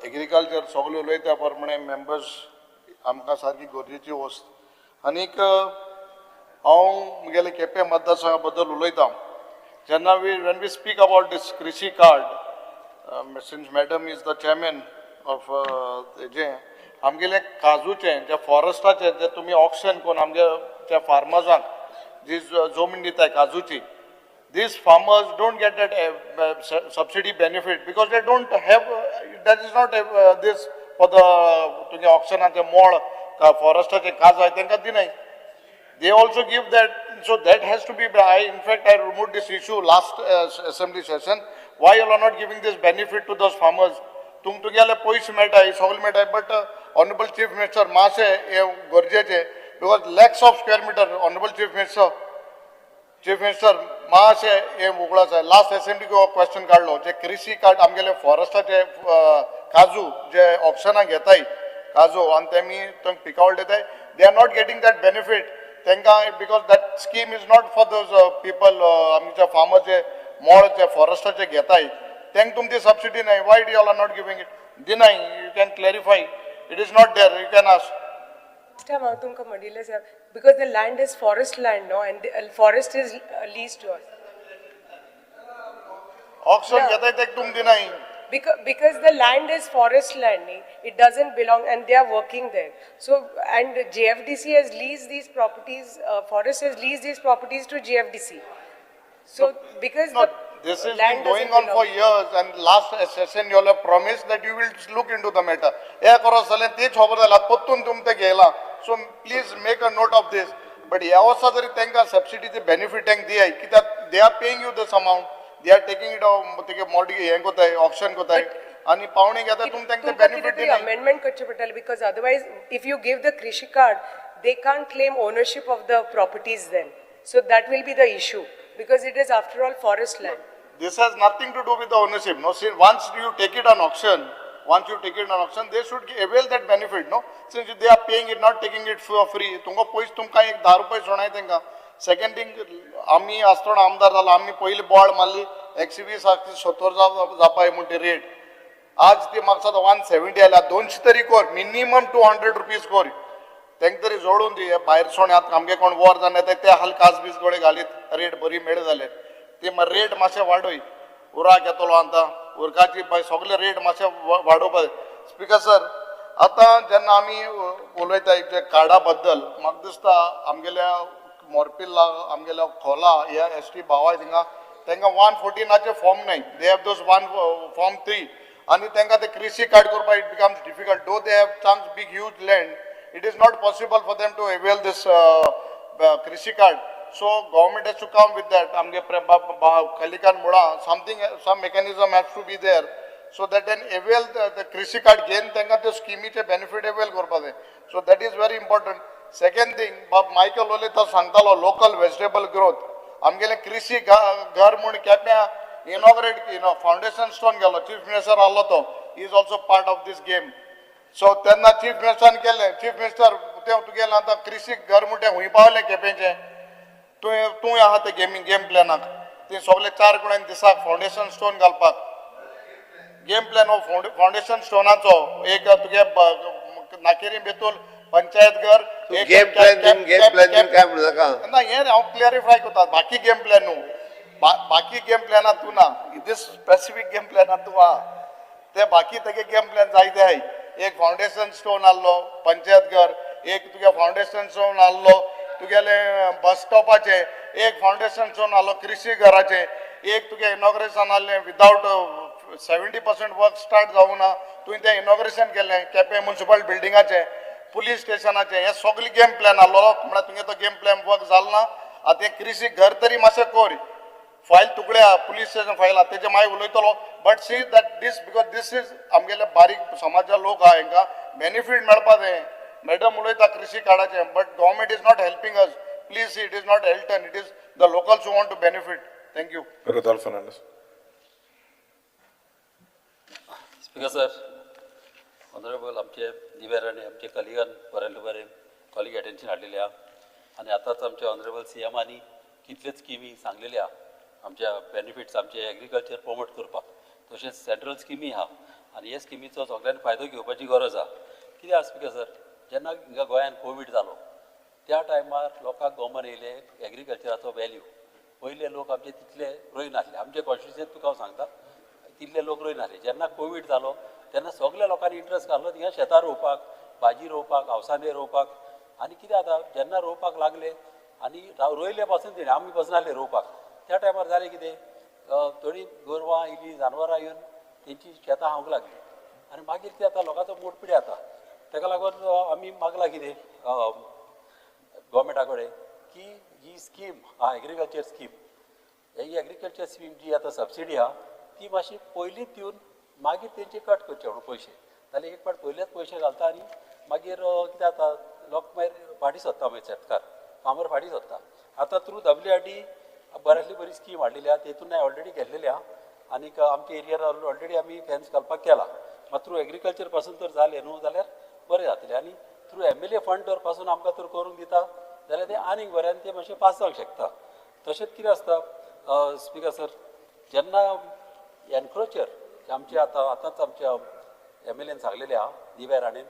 agriculture सगळे उलयता प्रमाणे मेंबर्स आमकां सारकी गरजेची वस्त. आनीक हांव म्हगेले केपें मतदारसंघा बद्दल उलयता. जेन्ना we when we speak about this Krishi card, since madam is the chairman of हेजें आमगेले काजूचें जे फॉरेस्टाचें जे तुमी ऑक्शन करून आमगे त्या फार्मर्सांक जी जमीन दिताय काजूची, these farmers don't get that subsidy benefit because they don't have, that is not this for the तुगे ऑक्शनाचे मोळ फॉरेस्टाचे काजू आहाय तेंकां दिनाय. They also give that, so that has to be, in fact I removed this issue last assembly session. Why you are not giving this benefit to those farmers? तुमगेले पयशे मेळटा, सगळे मेळटा, but honourable chief minister मातशें हें गरजेचें because lakhs of square meter. Honourable chief minister, chief minister मातशें हें उगडास जाय. लास्ट एसेंब्लीक हो क्वेश्चन काडलो जे कृषी कार्ड आमगेले फॉरेस्टाचे काजू जे ऑप्शनाक घेताय काजू आनी तेमी थंय पिकावळ दिताय, they are not getting that benefit तांकां because that scheme is not for those people. आमच्या फार्मर जे मोळ जे फॉरेस्टाचे घेताय तांकां तुमची सबसिडी नाही. Why you all are not giving it? दिनाय. You can clarify, it is not there, you can ask. Last time हांव तुमकां म्हणिल्लें sir, because the land is forest land no, and forest is lease to us. Auction घेताय ते तुम दिनाय. Because the land is forest land, it doesn't belong, and they are working there. So, and JFDC has leased these properties, forest has leased these properties to JFDC. So, because no, the this has land been going doesn't on for belong. years, and last session you all have promised that you will look into the matter. हे करत जाल्यार तेच खबर जाला परतून तुम ते घेयला. So please make a note of this. But ह्या वर्सा जरी तांकां सबसिडीचे बेनिफीट तांकां दियाय, कित्याक they are paying you this amount, they are taking it तुगे मॉर्टगेज हें कोताय, ऑप्शन कोताय आनी पावणे घेता, तुम तांकां तुमकां बेनिफीट कितें तरी दिनाय. अमेंडमेंट करचें पडटलें because otherwise if you give the Krishi card, they can't claim ownership of the properties then. So that will be the issue because it is after all forest land. This has nothing to do with the ownership. No, see, once you take it on auction, once you take it on auction, they should avail that benefit. No, since they are paying it, not taking it for free. तुमकां पयशे तुमकां एक 10 रुपये सोणाय तांकां. Second thing, आमी आसतना आमदार जाला, आमी पयलीं बोवाळ मारली 120 170 जावपाय म्हण ती रेट. आज ती म्हाका दिसता 170 आयल्या. 200 तरी कर, मिनिमम 200 रुपीज कर, तांकां तरी जोडून दी. भायर सोण आतां आमगे कोण वॉर जावन येता ते हाल कास बीस गोळे घालीत रेट बरी मेळ जाले ती रेट मातशें वाडय. उराक येतलो आतां उरकाची सगळे रेट मातशे वाडोवपा. स्पिकर सर, आतां जेन्ना आमी उलयता जे कार्डा बद्दल, म्हाका दिसता आमगेल्या मोरपिल्ला आमगेल्या खोला ह्या एस टी भावा थिंगा तांकां 114 फॉर्म नाय. They have those one form 3 आनी तांकां ते कृषी कार्ड करपाक it becomes difficult. Though they have chance big huge land, it is not possible for them to avail this Krishi card. So government has to come with that. आमगे कलिकान मुळा something, some mechanism has to be there so that then avail the Krishi card घेवन तांकां त्यो स्किमीचे benefit avail करपा जाय. So that is very important. Second thing, बाब Michael उलयता सांगतालो लोकल वेजिटेबल ग्रोथ. आमगेलें कृषी घर म्हूण केप्यां इनॉग्रेट फावंडेशन स्टोन गेलो, चीफ मिनिस्टर आहलो तो, is also part of this game. So तेन्ना चीफ मिनिस्टरान केलें, चीफ मिनिस्टर तें तुगेलें आतां कृषी घर म्हूण तें हुंय पावलें केपेंचें? तूं आहा ते गेम प्लॅनाक ती सगळे 4 कडेन दिसाक फावंडेशन स्टोन घालपाक गेम प्लॅन हो फावंडेशन स्टोनाचो एक तुगे नाकेरी बेतूल पंचायत घर गेम प्लॅन गेम प्लॅन काय म्हणू नाका ना, हें हांव क्लॅरिफाय करता. बाकी गेम प्लॅन न्हू, बाकी गेम प्लॅनात तूं ना, दीस स्पेसिफीक गेम प्लॅनात तूं आहा. ते बाकी तेगे गेम प्लॅन जायते आहाय. एक फावंडेशन स्टोन आहलो पंचायत घर, एक तुगे फावंडेशन स्टोन आहलो तुगेले बस स्टॉपाचे, एक फावंडेशन स्टोन आहलो कृषी घराचे, एक तुगे इनॉग्रेशन आहलें विदावट 70% वर्क स्टार्ट जावूं ना तुवें तें इनॉग्रेशन केलें केपें म्युनिसिपल बिल्डिंगाचें, पुलीस स्टेशनाचें. हे सगळे गेम प्लॅन आहलो म्हळ्यार तुगे तो गेम प्लॅन वर्क जालो ना. आतां हें कृषी घर तरी मातशें कर, फायल तुकड्या पुलीस स्टेशन फायल आहा तेजे मागीर उलयतलो. But see that this because this is आमगेले बारीक समाजा लोक आहा हेंकां बेनिफीट मेळपा जाय. मॅडम उलयता कृषी कार्डाचें, but government is not helping us. Please see, it is not Elton, it is the locals who want to benefit. Thank you. Rodolfo Fernandez. Speaker sir, honourable आमचे दिवेर आनी आमचे कलिगान बरें बरें कॉलिंग एटेन्शन हाडलेलें आहा आनी आतांच आमचे ऑनरेबल सी एमानी कितल्योच स्किमी सांगलेले आहा आमच्या बेनिफिट्स आमचे एग्रीकल्चर प्रमोट करपाक. तशेंच सेंट्रल स्किमी आहा आनी हे स्किमीचो सगळ्यांनी फायदो घेवपाची गरज आहा. कितें आसा स्पिकर सर, जेन्ना हिंगा गोंयान कोवीड जालो त्या टायमार लोकांक गमन येयलें एग्रीकल्चराचो वेल्यू. पयले लोक आमचे तितले रोयनासले, आमचे कॉन्स्टिट्युन्सींत तुका हांव सांगता तितले लोक रोयनासले. जेन्ना कोवीड जालो तेन्ना सगल्या लोकांनी इंट्रस्ट घालो थिंगा शेतां रोवपाक, भाजी रोवपाक, हावसाने रोवपाक. आनी कितें जाता जेन्ना रोवपाक लागले आनी रोयले पासून तेणी आमी बसनासले रोवपाक. त्या टायमार जालें कितें, थोडीं गोरवां येयलीं, जानवरां येवन तेंची शेतां खावंक लागलीं आनी मागीर कितें जाता लोकांचो मोडपिड्या जाता. तेका लागून आमी मागलां कितें गोवोरमेंटा कडेन की ही स्कीम आहा एग्रीकल्चर स्कीम, ही एग्रीकल्चर स्कीम जी आतां सबसिडी आहा ती मातशी पयलींच दिवन मागीर तेंचे कट करचे म्हणून पयशे. जाल्यार एक फावट पयलेच पयशे घालता आनी मागीर कितें जाता लोक मागीर फाटीं सोदता, मागीर शेतकार फार्मर फाटीं सोदता. आतां थ्रू WRD बऱ्यांतली बरी स्कीम हाडलेली आहा, तेतून ऑलरेडी घेतलेली आहा आनीक आमच्या एरियार ऑलरेडी आमी फेन्स घालपाक केला. मात थ्रू एग्रीकल्चर पासून तर जालें न्हू जाल्यार बरें जातलें. आनी थ्रू MLA fund तर पासून आमकां तर करूंक दिता जाल्यार तें आनीक बरें आनी तें मातशें पास जावंक शकता. तशेंच कितें आसता स्पिकर सर, जेन्ना एनक्रोचर आमचे आतां आतांच आमच्या MLAन सांगलेलें आहा दिव्या राणेन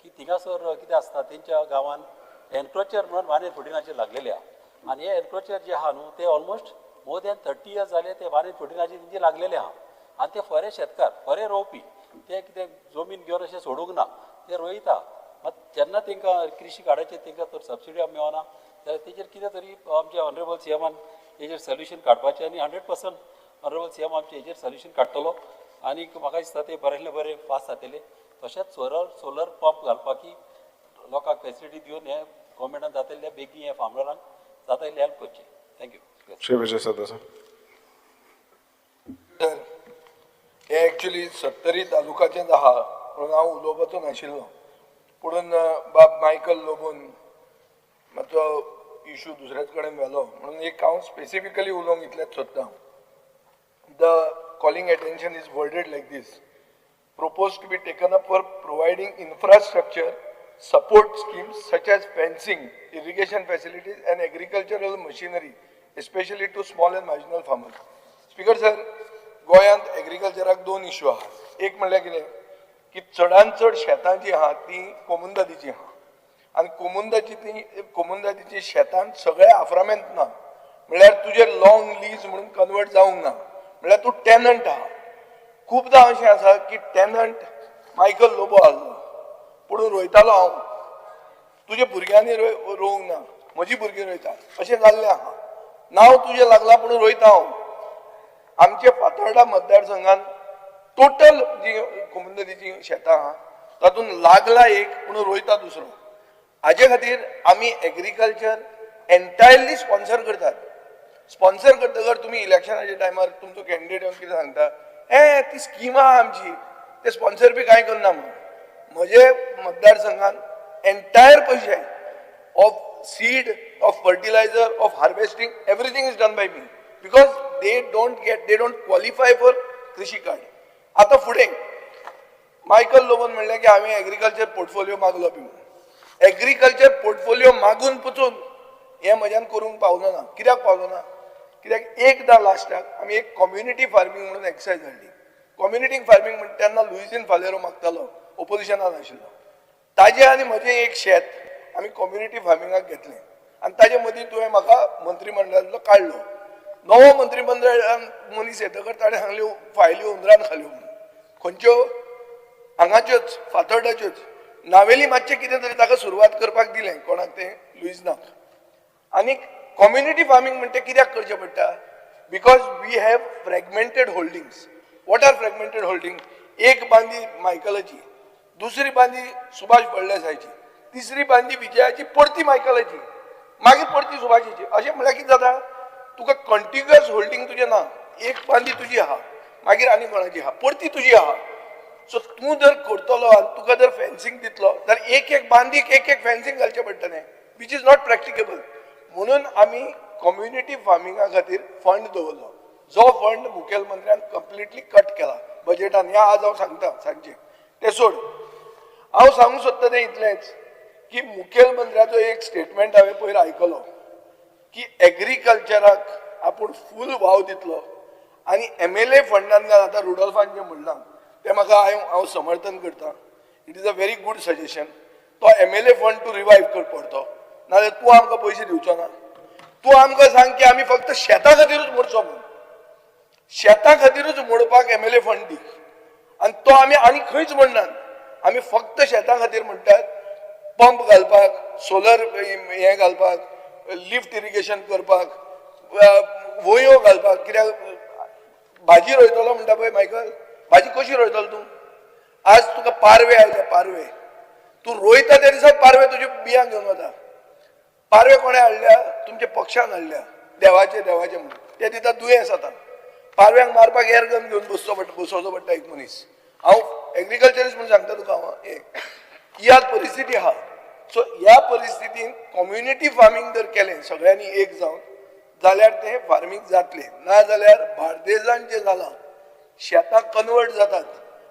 की थिंगासर कितें आसता तेंच्या गांवान एनक्रोचर म्हणून 1 एंड 14नाचेर लागलेले आहा आनी हे एनक्रोचर जे आहा न्हू ते ऑलमोस्ट मोर दॅन 30 इयर्स जाले ते 1 एंड 14नाचेर तेंचे लागलेले आहा. आनी ते फरे शेतकार, फरे रोवपी, ते कितें जमीन घेवन अशें सोडूंक ना, ते रोयता. मात जेन्ना तेंकां कृषी कार्डाचेर तेंकां तर सबसिडी मेळना जाल्यार तेजेर कितें तरी आमचे ऑनरेबल CMान हेजेर सोल्युशन काडपाचें आनी 100% ऑनरेबल CM आमचे हेजेर सोल्युशन काडटलो आनी म्हाका दिसता ते बऱ्यांतले बरें पास जातले. तशेंच सोलर पंप घालपाकी लोकांक फेसिलिटी दिवन हे गोवोरमेंटान जाता बेगीन हे फार्मरांक जाता तितलें हेल्प करचें. Thank you. Shri Vijay Sardesai. तर हे एक्चुली सत्तरी तालुकाचेंच आहा म्हणून हांव उलोवपाचो नाशिल्लो, पुणून बाब मायकल लोबोन मातसो इशू दुसऱ्याच कडेन व्हेलो म्हणून एक हांव स्पेसिफिकली उलोवंक इतलेंच सोदता. The calling attention is worded like this: proposed to be taken up for providing infrastructure support schemes such as fencing, irrigation facilities and agricultural machinery, especially to small and marginal farmers. Speaker sir, गोंयांत एग्रीकल्चराक दोन issue आहा. एक म्हणल्यार कितें की चडान चड शेतां जी आहा ती कोमुंदादीची आहा आनी कोमुंदाची ती कोमुंदादीची शेतां सगळे आफ्रामेंत ना, म्हणल्यार तुजें लॉंग लीज म्हणून कन्वर्ट जावंक ना, म्हणल्यार तूं टेनंट आहा. खूबदां अशें आसा की टेनंट मायकल लोबो आहलो पूण रोयतालो हांव, तुज्या भुरग्यांनी रोवंक ना, म्हजी भुरगीं रोयता अशें जाल्लें आहा. नांव तुजें लागलां पूण रोयता हांव. आमचे फातोर्डा मतदारसंघात टोटल जी कोमुंदादीची शेतां आहा तातूंत लागला एक पूण रोयता दुसरो. हाजे खातीर आमी एग्रीकल्चर एंटायरली स्पॉन्सर करतात. स्पॉन्सर करतकर तुमी इलेक्शनाच्या टायमार तुमचो कॅन्डिडेट येवन कितें सांगता, ए ती स्कीम आहा आमची, ते स्पॉन्सर बी कांय करना म्हणून. म्हजे मतदारसंघात एंटायर पयशे of seed, of fertilizer, of harvesting, everything is done by me because they don't qualify for Krishi card. आतां फुडें मायकल लोबोन म्हणलें की हांवें एग्रीकल्चर पोर्टफोलियो मागलो बी म्हणून. एग्रीकल्चर पोर्टफोलियो मागून पसून हें म्हज्यान करूंक पावलो ना. कित्याक पावलो ना? कित्याक एकदां लास्टाक आमी एक कम्युनिटी फार्मींग म्हणून एक्सरसायज हाडली. कम्युनिटी फार्मींग म्हणटा तेन्ना लुईझीन फालेरो मागतालो, ओपोजिशनान आशिल्लो. ताजें आनी म्हजें एक शेत आमी कम्युनिटी फार्मिंगाक घेतलें आनी ताजे मदीं तुवें म्हाका मंत्रीमंडळांतलो काडलो. नवो मंत्रीमंडळान मनीस येतकर ताणें सांगल्यो फायली हुंदरान खाल्यो म्हणून. खंयच्यो? हांगाच्योच, फातोर्डाच्योच. नावेली मातशें कितें तरी ताका सुरवात करपाक दिलें कोणाक तें लुईजनाक. आनी कम्युनिटी फार्मींग म्हणटा कित्याक करचें पडटा? Because we have fragmented holdings. What are fragmented holding? एक बांदी मायकलाची, दुसरी बांदी सुभाष फळदेसायची, तिसरी बांदी विजयाची, परती मायकलाची, मागीर परती सुभाषाची. अशें म्हणल्यार कितें जाता, तुका कंटिन्युअस होल्डींग तुजें ना. एक बांदी तुजी आहा, मागीर आनी कोणाची आहा, परती तुजी आहा. सो तूं जर करतलो आनी तुका जर फेन्सिंग दितलो जाल्यार एक एक बांदीक एक एक फेन्सिंग घालचें पडटलें, which is not practicable. म्हणून आमी कम्युनिटी फार्मिंगा खातीर फंड दवरलो, जो फंड मुखेलमंत्र्यान कंप्लिटली कट केला बजेटान. ह्या आज हांव सांगता सांजचे. तें सोड. हांव सांगूंक सोदता तें इतलेंच की मुखेलमंत्र्याचो एक स्टेटमेंट हांवें पयर आयकलो की एग्रीकल्चराक आपूण फूल वाव दितलो आनी एमएलए फंडांतल्यान आतां रुडोल्फान जें म्हणलां तें म्हाका हांव समर्थन करता. It is a very good suggestion. तो एमएलए फंड तूं रिवायव कर पडतो, नाजाल्यार तूं आमकां पयशे दिवचो ना. तूं आमकां सांग की आमी फक्त शेता खातीरूच मोडचो म्हणून, शेता खातीरूच मोडपाक एमएलए फंड दी आनी तो आमी आनी खंयच म्हणनात. आमी फक्त शेता खातीर म्हणटात, पंप घालपाक, सोलर हें घालपाक, लिफ्ट इरिगेशन करपाक, वंयो घालपाक. कित्याक भाजी रोयतलो म्हणटा पळय मायकल, भाजी कशी रोयतलो तूं? आज तुका पारवे आयले, पारवे तूं रोयता त्या दिसा पारवे तुजे बियांक घेवन वता. पारवे कोणें हाडल्या? तुमच्या पक्षान हाडल्या, देवाचे देवाचे म्हणून. ते दिता दुयेंस. आतां पारव्यांक मारपाक एअरगन घेवन बसचो पडटा, बसोवचो पडटा एक मनीस. हांव एग्रीकल्चरिस्ट म्हणून सांगता तुका हांव, एक ही आज परिस्थिती आहा. सो ह्या परिस्थितीन कम्युनिटी फार्मींग जर केलें सगळ्यांनी एक जावन जाल्यार तें फार्मींग जातलें. ना जाल्यार बार्देजान जें जालां, शेतां कन्वर्ट जातात.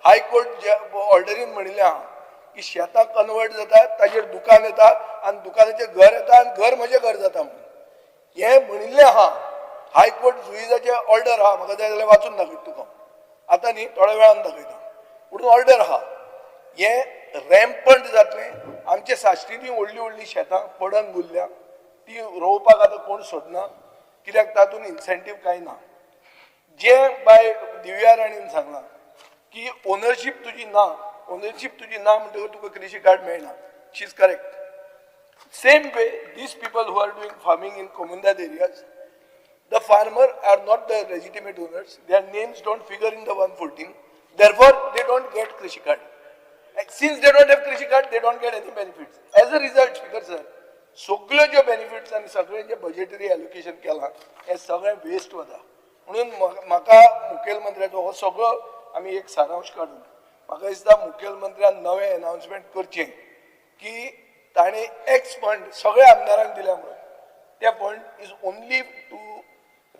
हायकोर्ट जे ऑर्डरीन म्हणिल्लें आहा की शेतां कन्वर्ट जातात, ताजेर दुकान येता आनी दुकानाचें घर येता आनी घर म्हजें घर जाता म्हणून हें म्हणिल्लें आहा. हायकोर्ट जुईजाचें ऑर्डर आहा, म्हाका जाय जाल्यार वाचून दाखयता तुका, आतां न्ही थोड्या वेळान दाखयता, पूण ऑर्डर आहा. हें रॅम्पंट जातलें. आमचे साश्टींनी व्हडलीं व्हडलीं शेतां पडंग उरल्या, ती रोवपाक आतां कोण सोदना, कित्याक तातूंत इन्सेंटीव कांय ना. जें बाय दिव्या राणीन सांगलां की ओनरशीप तुजी ना, ओनरशीप तुजी ना म्हणटकच तुका कृषी कार्ड मेळना. She is correct. Same way these people who are doing farming in comunidade areas, the farmer are not the legitimate owners, their names don't figure in the 114, therefore they don't get Krishi card. Since they don't have Krishi card, they don't get any benefits. As a result, Speaker sir, सगळ्यो ज्यो benefits आनी सगळें जें budgetary allocation केलां हें सगळें waste वता. म्हणून म्हाका मुखेलमंत्र्याचो हो सगळो आमी एक सारांश काडून म्हाका दिसता मुखेलमंत्र्यान नवें एनावन्समेंट करचें की ताणें एक्स फंड सगळ्या आमदारांक दिल्या म्हणून, ते fund is only to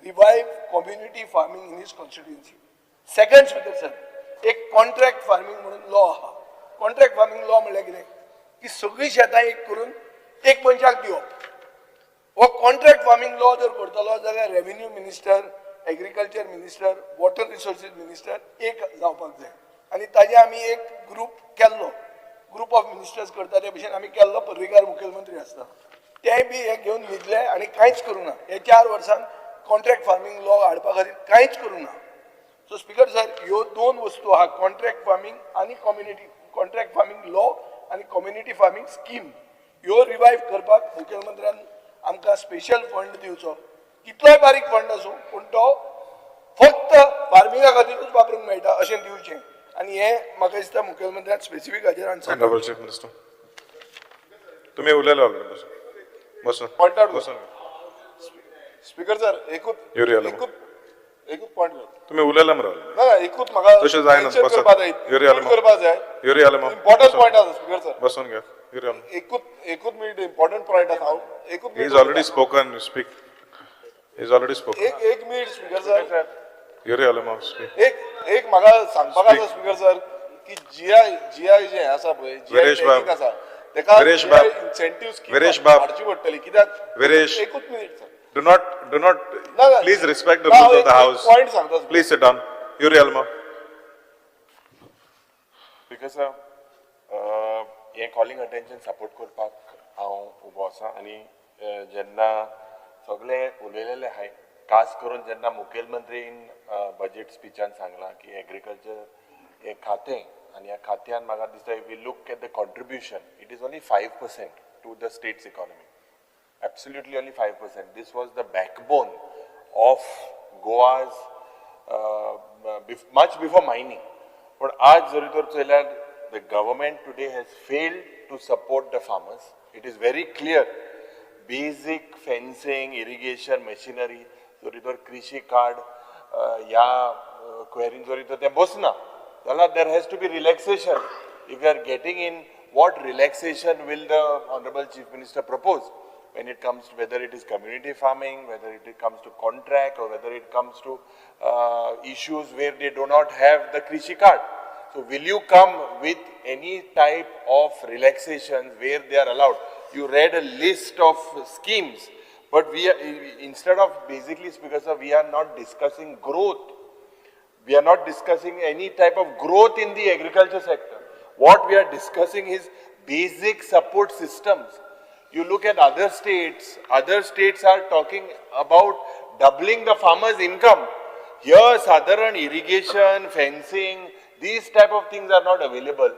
revive community farming in his constituency. Second speaker sir, एक कॉन्ट्रॅक्ट फार्मींग म्हणून लॉ आहा. कॉन्ट्रॅक्ट फार्मींग लॉ म्हणल्यार कितें की सगळीं शेतां एक करून एक मनशाक दिवप. हो कॉन्ट्रॅक्ट फार्मींग लॉ जर करतलो जाल्यार revenue minister, agriculture minister, water resources minister एक जावपाक जाय. आनी ताजे आमी एक ग्रूप केल्लो, ग्रूप ऑफ मिनिस्टर्स करता ते भशेन आमी केल्लो. पर्रीकार मुखेलमंत्री आसता, तेय बी हे घेवन न्हिदले आनी कांयच करूंक ना. हे 4 वर्सांत कॉन्ट्रॅक्ट फार्मींग लॉ हाडपा खातीर कांयच करूंक ना. सो स्पीकर सर, ह्यो 2 वस्तू आहा, कॉन्ट्रॅक्ट फार्मींग आनी कम्युनिटी कॉन्ट्रॅक्ट फार्मींग लॉ आनी कम्युनिटी फार्मींग स्कीम, ह्यो रिवायव करपाक मुखेलमंत्र्यान आमकां स्पेशल फंड दिवचो. कितलोय बारीक फंड आसूं पूण तो फक्त फार्मिंगा खातीरूच वापरूंक मेळटा अशें दिवचें. आनी हें म्हाका दिसता मुखेलमंत्र्यान स्पेसिफीक हाजेर आन्सर. ऑनरेबल चीफ मिनिस्टर, तुम्ही उलयले ऑलरेडी. बसून पॉइंट आउट बसून. स्पीकर सर, एकूच युरी आलम. एकूच पॉइंट. तुम्ही उलयले मरे. ना, एकूच म्हाका तशें जायना, mention बसात. करपा जाय, युरी आलम. करपा जाय. युरी आलम. इम्पॉर्टंट पॉइंट आसा स्पीकर सर. बसून घ्या युरी आलम. एकूच मिनिट इम्पॉर्टंट पॉइंट आसा. हांव एकूच He is already spoken, speak. He is already spoken. एक मिनिट स्पीकर सर. युरी आलम, स्पीक. एक म्हाका सांगपाक आसा स्पीकर सर की जीआय जें आसा पळय, जीआय विरेश बाब. टॅगींग आसा तेका विरेश बाब. इन्सेंटीव स्कीम विरेश बाब. हाडची पडटली. कित्याक विरेश. एकूच मिनिट सर. Do not, ना, ना. please respect the ना, rules of the एक house. point सांगता sir. Please sit down. Yuri Alma. Speaker sir, हें कॉलिंग अटेन्शन सपोर्ट करपाक हांव उबो आसा. आनी जेन्ना सगळे उलयलेले आहाय, खास करून जेन्ना मुखेलमंत्रीन बजेट स्पिचान सांगलां की एग्रीकल्चर हें खातें आनी ह्या खात्यान म्हाका दिसता if we look at the contribution, it is only 5% to the state's economy. Absolutely only 5%. This was the backbone of Goa's much before mining. But आज जरी तर चोयल्यार the government today has failed to support the farmers. It is very clear. Basic fencing, irrigation, machinery, जरी तर कृषी card ह्या क्वेरीन जरी तर तें बसना जाल्यार there has to be relaxation. If you are getting in, what relaxation will the Honorable Chief Minister propose when it comes to whether it is community farming, whether it comes to contract, or whether it comes to issues where they do not have the Krishi card? So will you come with any type of relaxation where they are allowed? You read a list of schemes, but we are, instead of basically, Speaker sir, we are not discussing growth. We are not discussing any type of growth in the agriculture sector. What we are discussing is basic support systems. You look at other states are talking about doubling the farmer's income. Here, sadharan irrigation, fencing, these type of things are not available.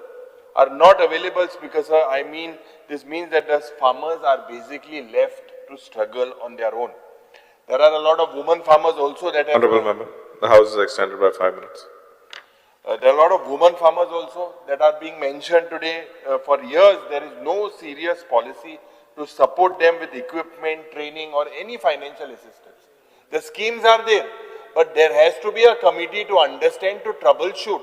Are not available because, I mean, this means that the farmers are basically left to struggle on their own. There are a lot of women farmers also that have... Honourable Member, the House is extended by 5 minutes. There are a lot of women farmers also that are being mentioned today. For years, there is no serious policy to support them with equipment, training or any financial assistance. The schemes are there, but there has to be a committee to understand, to troubleshoot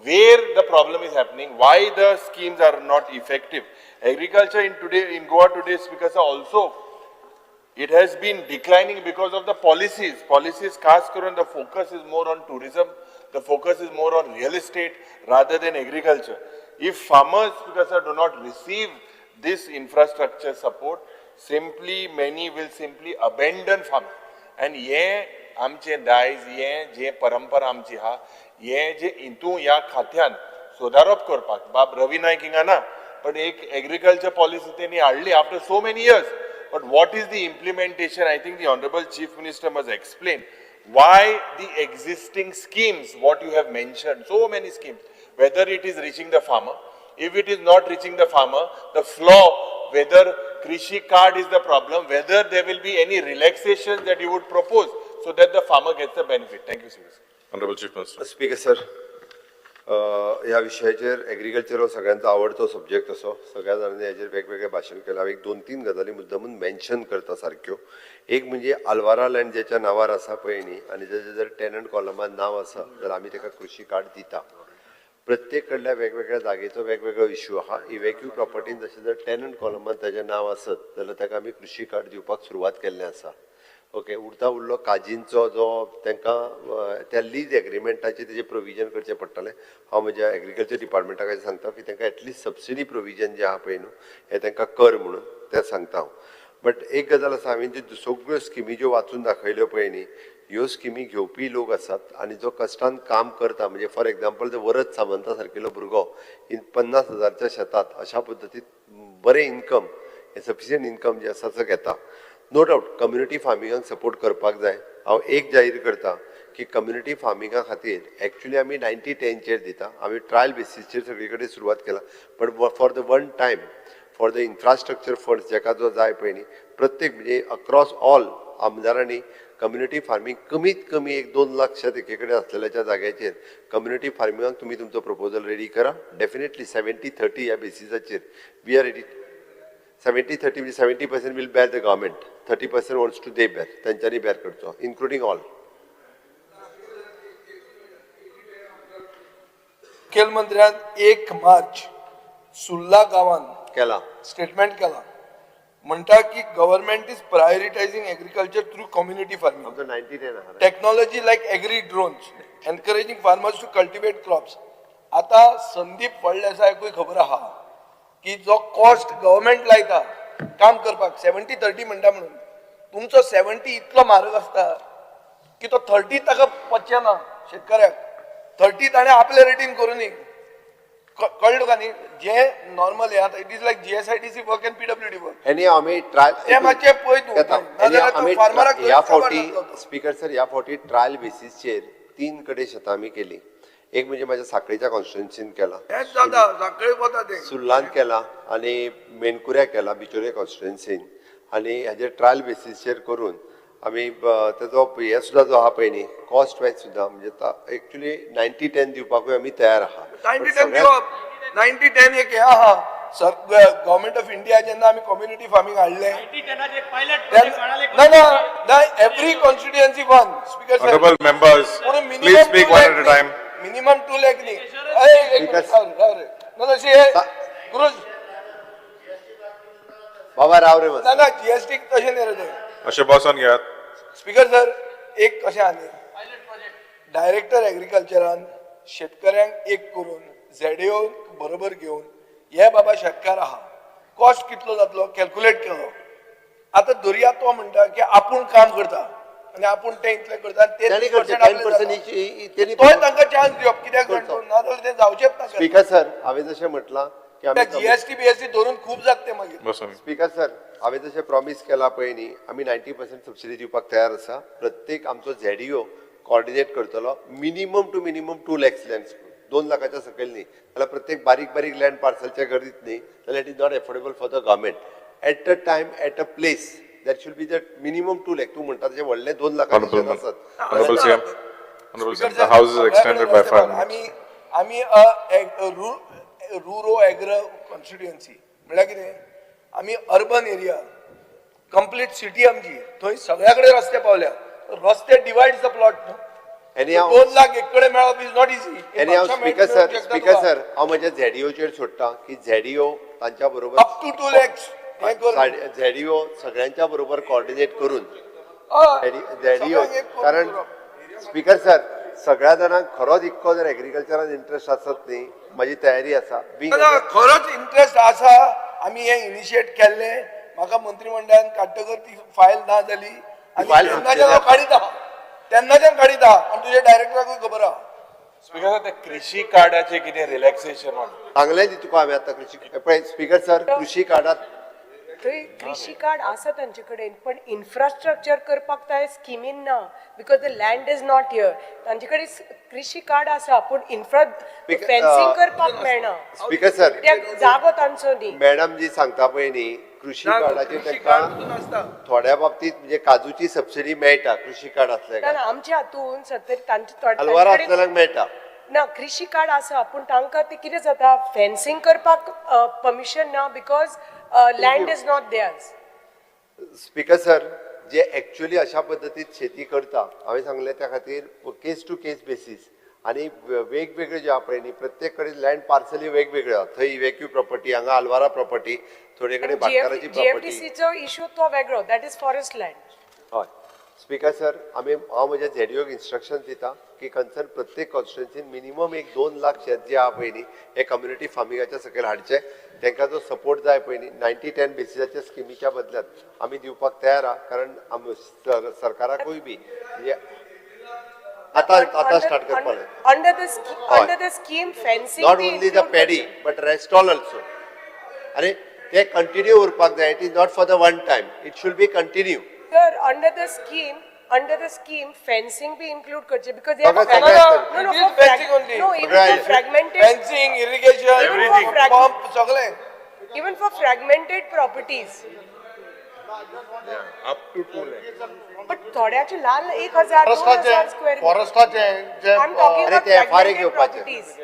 where the problem is happening, why the schemes are not effective. Agriculture in Goa today, because also it has been declining because of the policies. Policies, khas karan, the focus is more on tourism, the focus is more on real estate rather than agriculture. If farmers, because do not receive this infrastructure support, simply many will simply abandon farming. And ye आमचे दायज, ये जे परंपरा आमची हा, ये जे इंतू ह्या खात्यान सुदारप करपाक बाब रवी नायक हिंगा ना, पण एक एग्रीकल्चर पॉलिसी तेणी हाडली after so many years. But what is the implementation? I think the Honorable Chief Minister must explain why the existing schemes, what you have mentioned, so many schemes, whether it is reaching the farmer, if it is not reaching the farmer, the flaw, whether Krishi card is the problem, whether there will be any relaxations that you would propose so that the farmer gets the benefit. Thank you, sir. Honorable Chief Minister. Speaker sir, ह्या विशयाचेर agriculture हो सगळ्यांचो आवडतो subject असो, सगळ्या जाणांनी हेजेर वेगवेगळे भाशण केलां. हांव एक दोन तीन गजाली मुद्दमून मेन्शन करता सारक्यो. एक म्हणजे आल्वारा लँड ज्याच्या नांवार आसा पळय न्ही, आनी जेजे जर टेनंट कॉलमान नांव आसा जाल्यार आमी ताका कृशी कार्ड दिता. प्रत्येक कडल्या वेगवेगळ्या जागेचो वेगवेगळो इश्यू आहा. इव्हॅक्यू प्रॉपर्टीन जशें जर टेनंट कॉलमान ताजें नांव आसत जाल्यार ताका आमी कृशी कार्ड दिवपाक सुरवात केल्लें आसा. ओके, उरता उरलो काजींचो जो तांकां त्या लीज एग्रीमेंटाचें तेजें प्रोविजन करचें पडटलें. हांव म्हज्या एग्रीकल्चर डिपार्टमेंटाक सांगता की तांकां एटलिस्ट सबसिडी प्रोविजन जें आहा पळय न्हू हें तांकां कर म्हणून तें सांगता हांव. बट एक गजाल आसा, हांवें ज्यो सगळ्यो स्किमी ज्यो वाचून दाखयल्यो पळय न्ही, ह्यो स्किमी घेवपी लोक आसात आनी जो कश्टान काम करता, म्हणजे फॉर एग्जाम्पल जर वरद सामंता सारकेलो भुरगो इन 50,000च्या शेतात अशा पद्दतीन बरें इनकम, सफिशियंट इनकम जें आसा तो घेता. नो डावट कम्युनिटी फार्मिंगाक सपोर्ट करपाक जाय. हांव एक जाहीर करता की कम्युनिटी फार्मिंगा खातीर एक्चुली आमी 90-10चेर दिता. आमी ट्रायल बेसीसचेर सगळे कडेन सुरवात केला, but for the one time for the infrastructure funds जेका जो जाय पळय न्ही, प्रत्येक म्हणजे अक्रॉस ऑल आमदारांनी कम्युनिटी फार्मींग कमीत कमी 1-2 लाख शेत एके कडेन आसलेल्याच्या जाग्याचेर कम्युनिटी फार्मिंगाक तुमी तुमचो प्रपोजल रेडी करा. डेफिनेटली 70-30 ह्या बेसिसाचेर we are ready. 70-30 म्हणजे 70% will bear the government, 30% wants to they bear, तेंच्यांनी बेर करचो, इन्क्लुडींग ऑल. मुखेलमंत्र्यान 1 मार्च सुर्ला गांवान केला स्टेटमेंट केला, म्हणटा की government is prioritising agriculture through community farming, technology like agri drones, encouraging farmers to cultivate crops. आतां संदीप फळदेसायकूय खबर आहा की जो कॉस्ट गव्हर्मेंट लायता काम करपाक 70-30 म्हणटा म्हणून, तुमचो 70 इतलो म्हारग आसता की तो 30 ताका पचना ना शेतकऱ्याक. 30 ताणें आपले रेटीन करूं न्ही, कळ्ळें तुका न्ही, जे नॉर्मल हे आतां it is like GSIDC work and PWD work. आनी आमी ट्रायल ते मातशें पळय तूं, फार्मराक ह्या फावटी स्पीकर सर, ह्या फावटी ट्रायल बेसीसचेर 3 कडेन शेतां आमी केली. एक म्हणजे माझ्या साखळीच्या कॉन्स्टिट्युएन्सीन केला, सुर्लान केला आनी मेनकुऱ्या केला बिचोले कॉन्स्टिट्युएन्सीन. आनी हेजेर ट्रायल बेसीसचेर करून आमी तेजो हे सुद्दां जो आहा पळय न्ही कॉस्ट वायज सुद्दां म्हणजे एक्चुली 90-10 दिवपाकूय आमी तयार आहा. 90-10 दिवप, 90-10 एक हें आहा. सर, गव्हर्मेंट ऑफ इंडिया जेन्ना आमी कम्युनिटी फार्मींग हाडलें, ना ना every constituency one. Speaker sir, Honorable members, please speak one at a time. Minimum 2 lakh न्ही. ना तशें क्रूज बाबा राव रे, ना ना जीएसटी तशें न्ही रे तें. अशें बसोन घेयात. स्पीकर सर, एक कशें आहा न्ही, डायरेक्टर एग्रीकल्चरान शेतकऱ्यांक एक करून झेडीओ बरोबर घेवन हे बाबा शेतकार आहा, कॉस्ट कितलो जातलो कॅल्क्युलेट केलो. आतां धरया तो म्हणटा की आपूण काम करता आनी आपूण तें इतलें करता ते तांणी करचें 30% 10% तोय तांकां चान्स दिवप कित्याक नाजाल्यार तें जावचेंच ना. स्पीकर सर, हांवें जशें म्हटलां की आमी जीएसटी बीएसटी धरून खूब जाता ते मागीर. स्पीकर सर, हांवें जशें प्रॉमीस केलां पळय न्ही, आमी 90% सबसिडी दिवपाक तयार आसा. प्रत्येक आमचो झेडीओ कॉर्डिनेट करतलो minimum to minimum 2 lakhs land, 2 लाखाच्या सकयल न्ही जाल्यार प्रत्येक बारीक बारीक लँड पार्सलच्या गरीत न्ही जाल्यार it is not affordable for the government. At a time at a place that should be the minimum 2 lakh. तूं म्हणटा तशें व्हडलें 2 लाखाचें आसत. The house is extended by 5 minutes. आमी रुरो एग्रो कॉन्स्टिट्युएन्सी म्हणल्यार कितें, आमी अर्बन एरिया कंप्लीट सिटी आमची, थंय सगळ्या कडेन रस्ते पावल्या, रस्ते डिवायड the plot न्हू. 2 लाख एक कडेन मेळप is not easy. आनी हांव स्पीकर सर, स्पीकर सर, हांव म्हज्या झेडीओचेर सोडटा की झेडीओ तांच्या बरोबर अप टू 2 लॅक्स झेडीओ सगळ्यांच्या बरोबर कॉर्डिनेट करून झेडीओ, कारण स्पीकर सर सगळ्या जाणांक खरोच इतको जर एग्रीकल्चरान इंट्रस्ट आसत न्ही, म्हजी तयारी आसा. खरोच इंट्रस्ट आसा, आमी हें इनिशिएट केल्लें, म्हाका मंत्रीमंडळान काडटकर ती फायल ना जाली आनी तेन्नाच्यान हांव काडिता, तेन्नाच्यान काडिता आनी तुज्या डायरेक्टराकूय खबर आहा. स्पीकर सर, कृषी कार्डाचे कितें रिलॅक्सेशन सांगलें न्ही तुका हांवें आतां कृषी पळय. स्पीकर सर, कृषी कार्डात थंय कृषी कार्ड आसा तांचे कडेन, पण इन्फ्रास्ट्रक्चर करपाक ते स्किमीन ना, because the land is not here. तांचे कडेन कृषी कार्ड आसा पूण इन्फ्रा फेन्सिंग करपाक मेळना. स्पीकर सर, जागो तांचो न्ही. मॅडम जी सांगता पळय न्ही, कृषी कार्डाचेर तांकां थोड्या बाबतीत म्हणजे काजूची सबसिडी मेळटा कृषी कार्ड आसल्यार. आमच्या हातून सत्तरी तांचे हलवार आसलेल्यांक मेळटा ना कृषी कार्ड आसा, पूण तांकां ते कितें जाता, फेन्सिंग करपाक परमिशन ना because land is not theirs. Speaker sir, J actually अशा पद्दतीत शेती करता हांवें सांगलें त्या खातीर केस टू केस बेसीस आनी वेगवेगळे जे पळय न्ही, प्रत्येक कडेन लँड पार्सली वेगवेगळ्यो आहा. थंय इव्हॅक्यू प्रॉपर्टी, हांगा आल्वारा प्रॉपर्टी, थोडे कडेन भाटकाराची प्रॉपर्टी. जीएफडीसीचो इशू तो वेगळो, that is forest land. हय स्पीकर सर, आमी हांव म्हज्या झेडीओक इन्स्ट्रक्शन दिता की कन्सर्न प्रत्येक कॉन्स्टिट्युएन्सीन मिनिमम एक 2 लाख शेत जे आहा पळय न्ही, हे कम्युनिटी फार्मिंगाच्या सकयल हाडचे. तांकां जो सपोर्ट जाय पळय न्ही, 90-10 बेसिसाच्या स्किमीच्या बदल्यात आमी दिवपाक तयार आहा. कारण सरकाराकूय बी म्हणजे आतां आतां स्टार्ट करपाक under the scheme fencing not only the paddy but rest all also. आनी ते कंटिन्यू उरपाक जाय. It is not for the one time, it should be continue. Sir, under the scheme, fencing be include karche because they have no, no, fencing only. No, even for fragmented fencing, irrigation, everything, pump, sagle. Even for fragmented properties. Yeah, up to 2 lakhs. But थोड्याचे Lal 1000 2000 square. फॉरेस्टाचे J I'm talking about fragmented properties.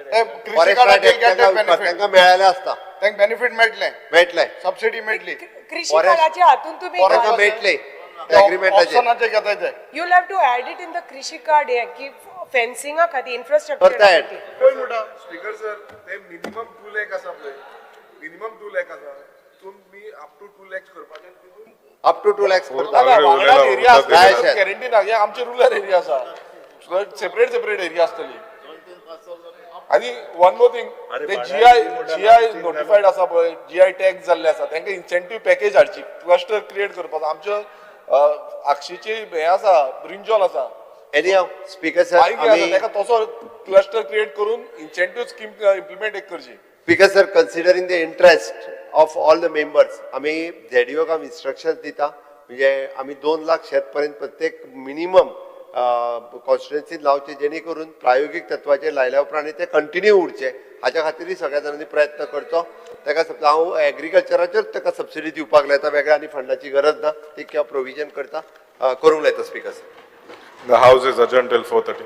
कृषी कार्डाचे तांकां मेळ्ळेलें आसता, तांकां benefit मेळटलें, मेळटलें, subsidy मेळटली. कृषी कार्डाच्या हातून तुम्ही मेळटले. You'll have to add it in the Krishi card here की fencing खातीर infrastructure खातीर. स्पीकर सर, ते मिनिमम 2 लाख आसा पळय, मिनिमम 2 लाख आसा, तुमी अप टू 2 लॅक्स करपाचें, अप टू 2 लॅक्स करता. एरिया आसता गॅरंटी ना, हे आमचे रुरल एरिया आसा, सेपरेट सेपरेट एरिया आसतली. आनी वन मोर थिंग, ते जीआय नोटिफायड आसा पळय, जीआय टॅग जाल्ले आसा, तांकां इन्सेंटीव पॅकेज हाडची, क्लस्टर क्रिएट करपाचो. आमच्या आक्षीची हें आसा, ब्रिंजॉल आसा. एनीहाव स्पीकर सर, ताका तसो क्लस्टर क्रिएट करून इन्सेंटीव स्कीम इम्प्लिमेंट एक करची. Speaker sir, considering the interest of all the members, आमी झेडीओक आमी इन्स्ट्रक्शन्स दिता, म्हणजे आमी 2 लाख शेत पर्यंत प्रत्येक मिनिमम कॉन्स्टिट्युएन्सीन लावचे, जेणे करून प्रायोगीक तत्वाचेर लायल्या उपरांत ते कंटिन्यू उरचे. हाच्या खातीरय सगळ्या जाणांनी प्रयत्न करचो. ताका हांव एग्रीकल्चराचेर ताका सबसिडी दिवपाक लायता, वेगळ्या आनी फंडाची गरज ना, ती किंवा प्रोविजन करता करूंक लायता. Speaker sir, The house is adjourned till 4:30.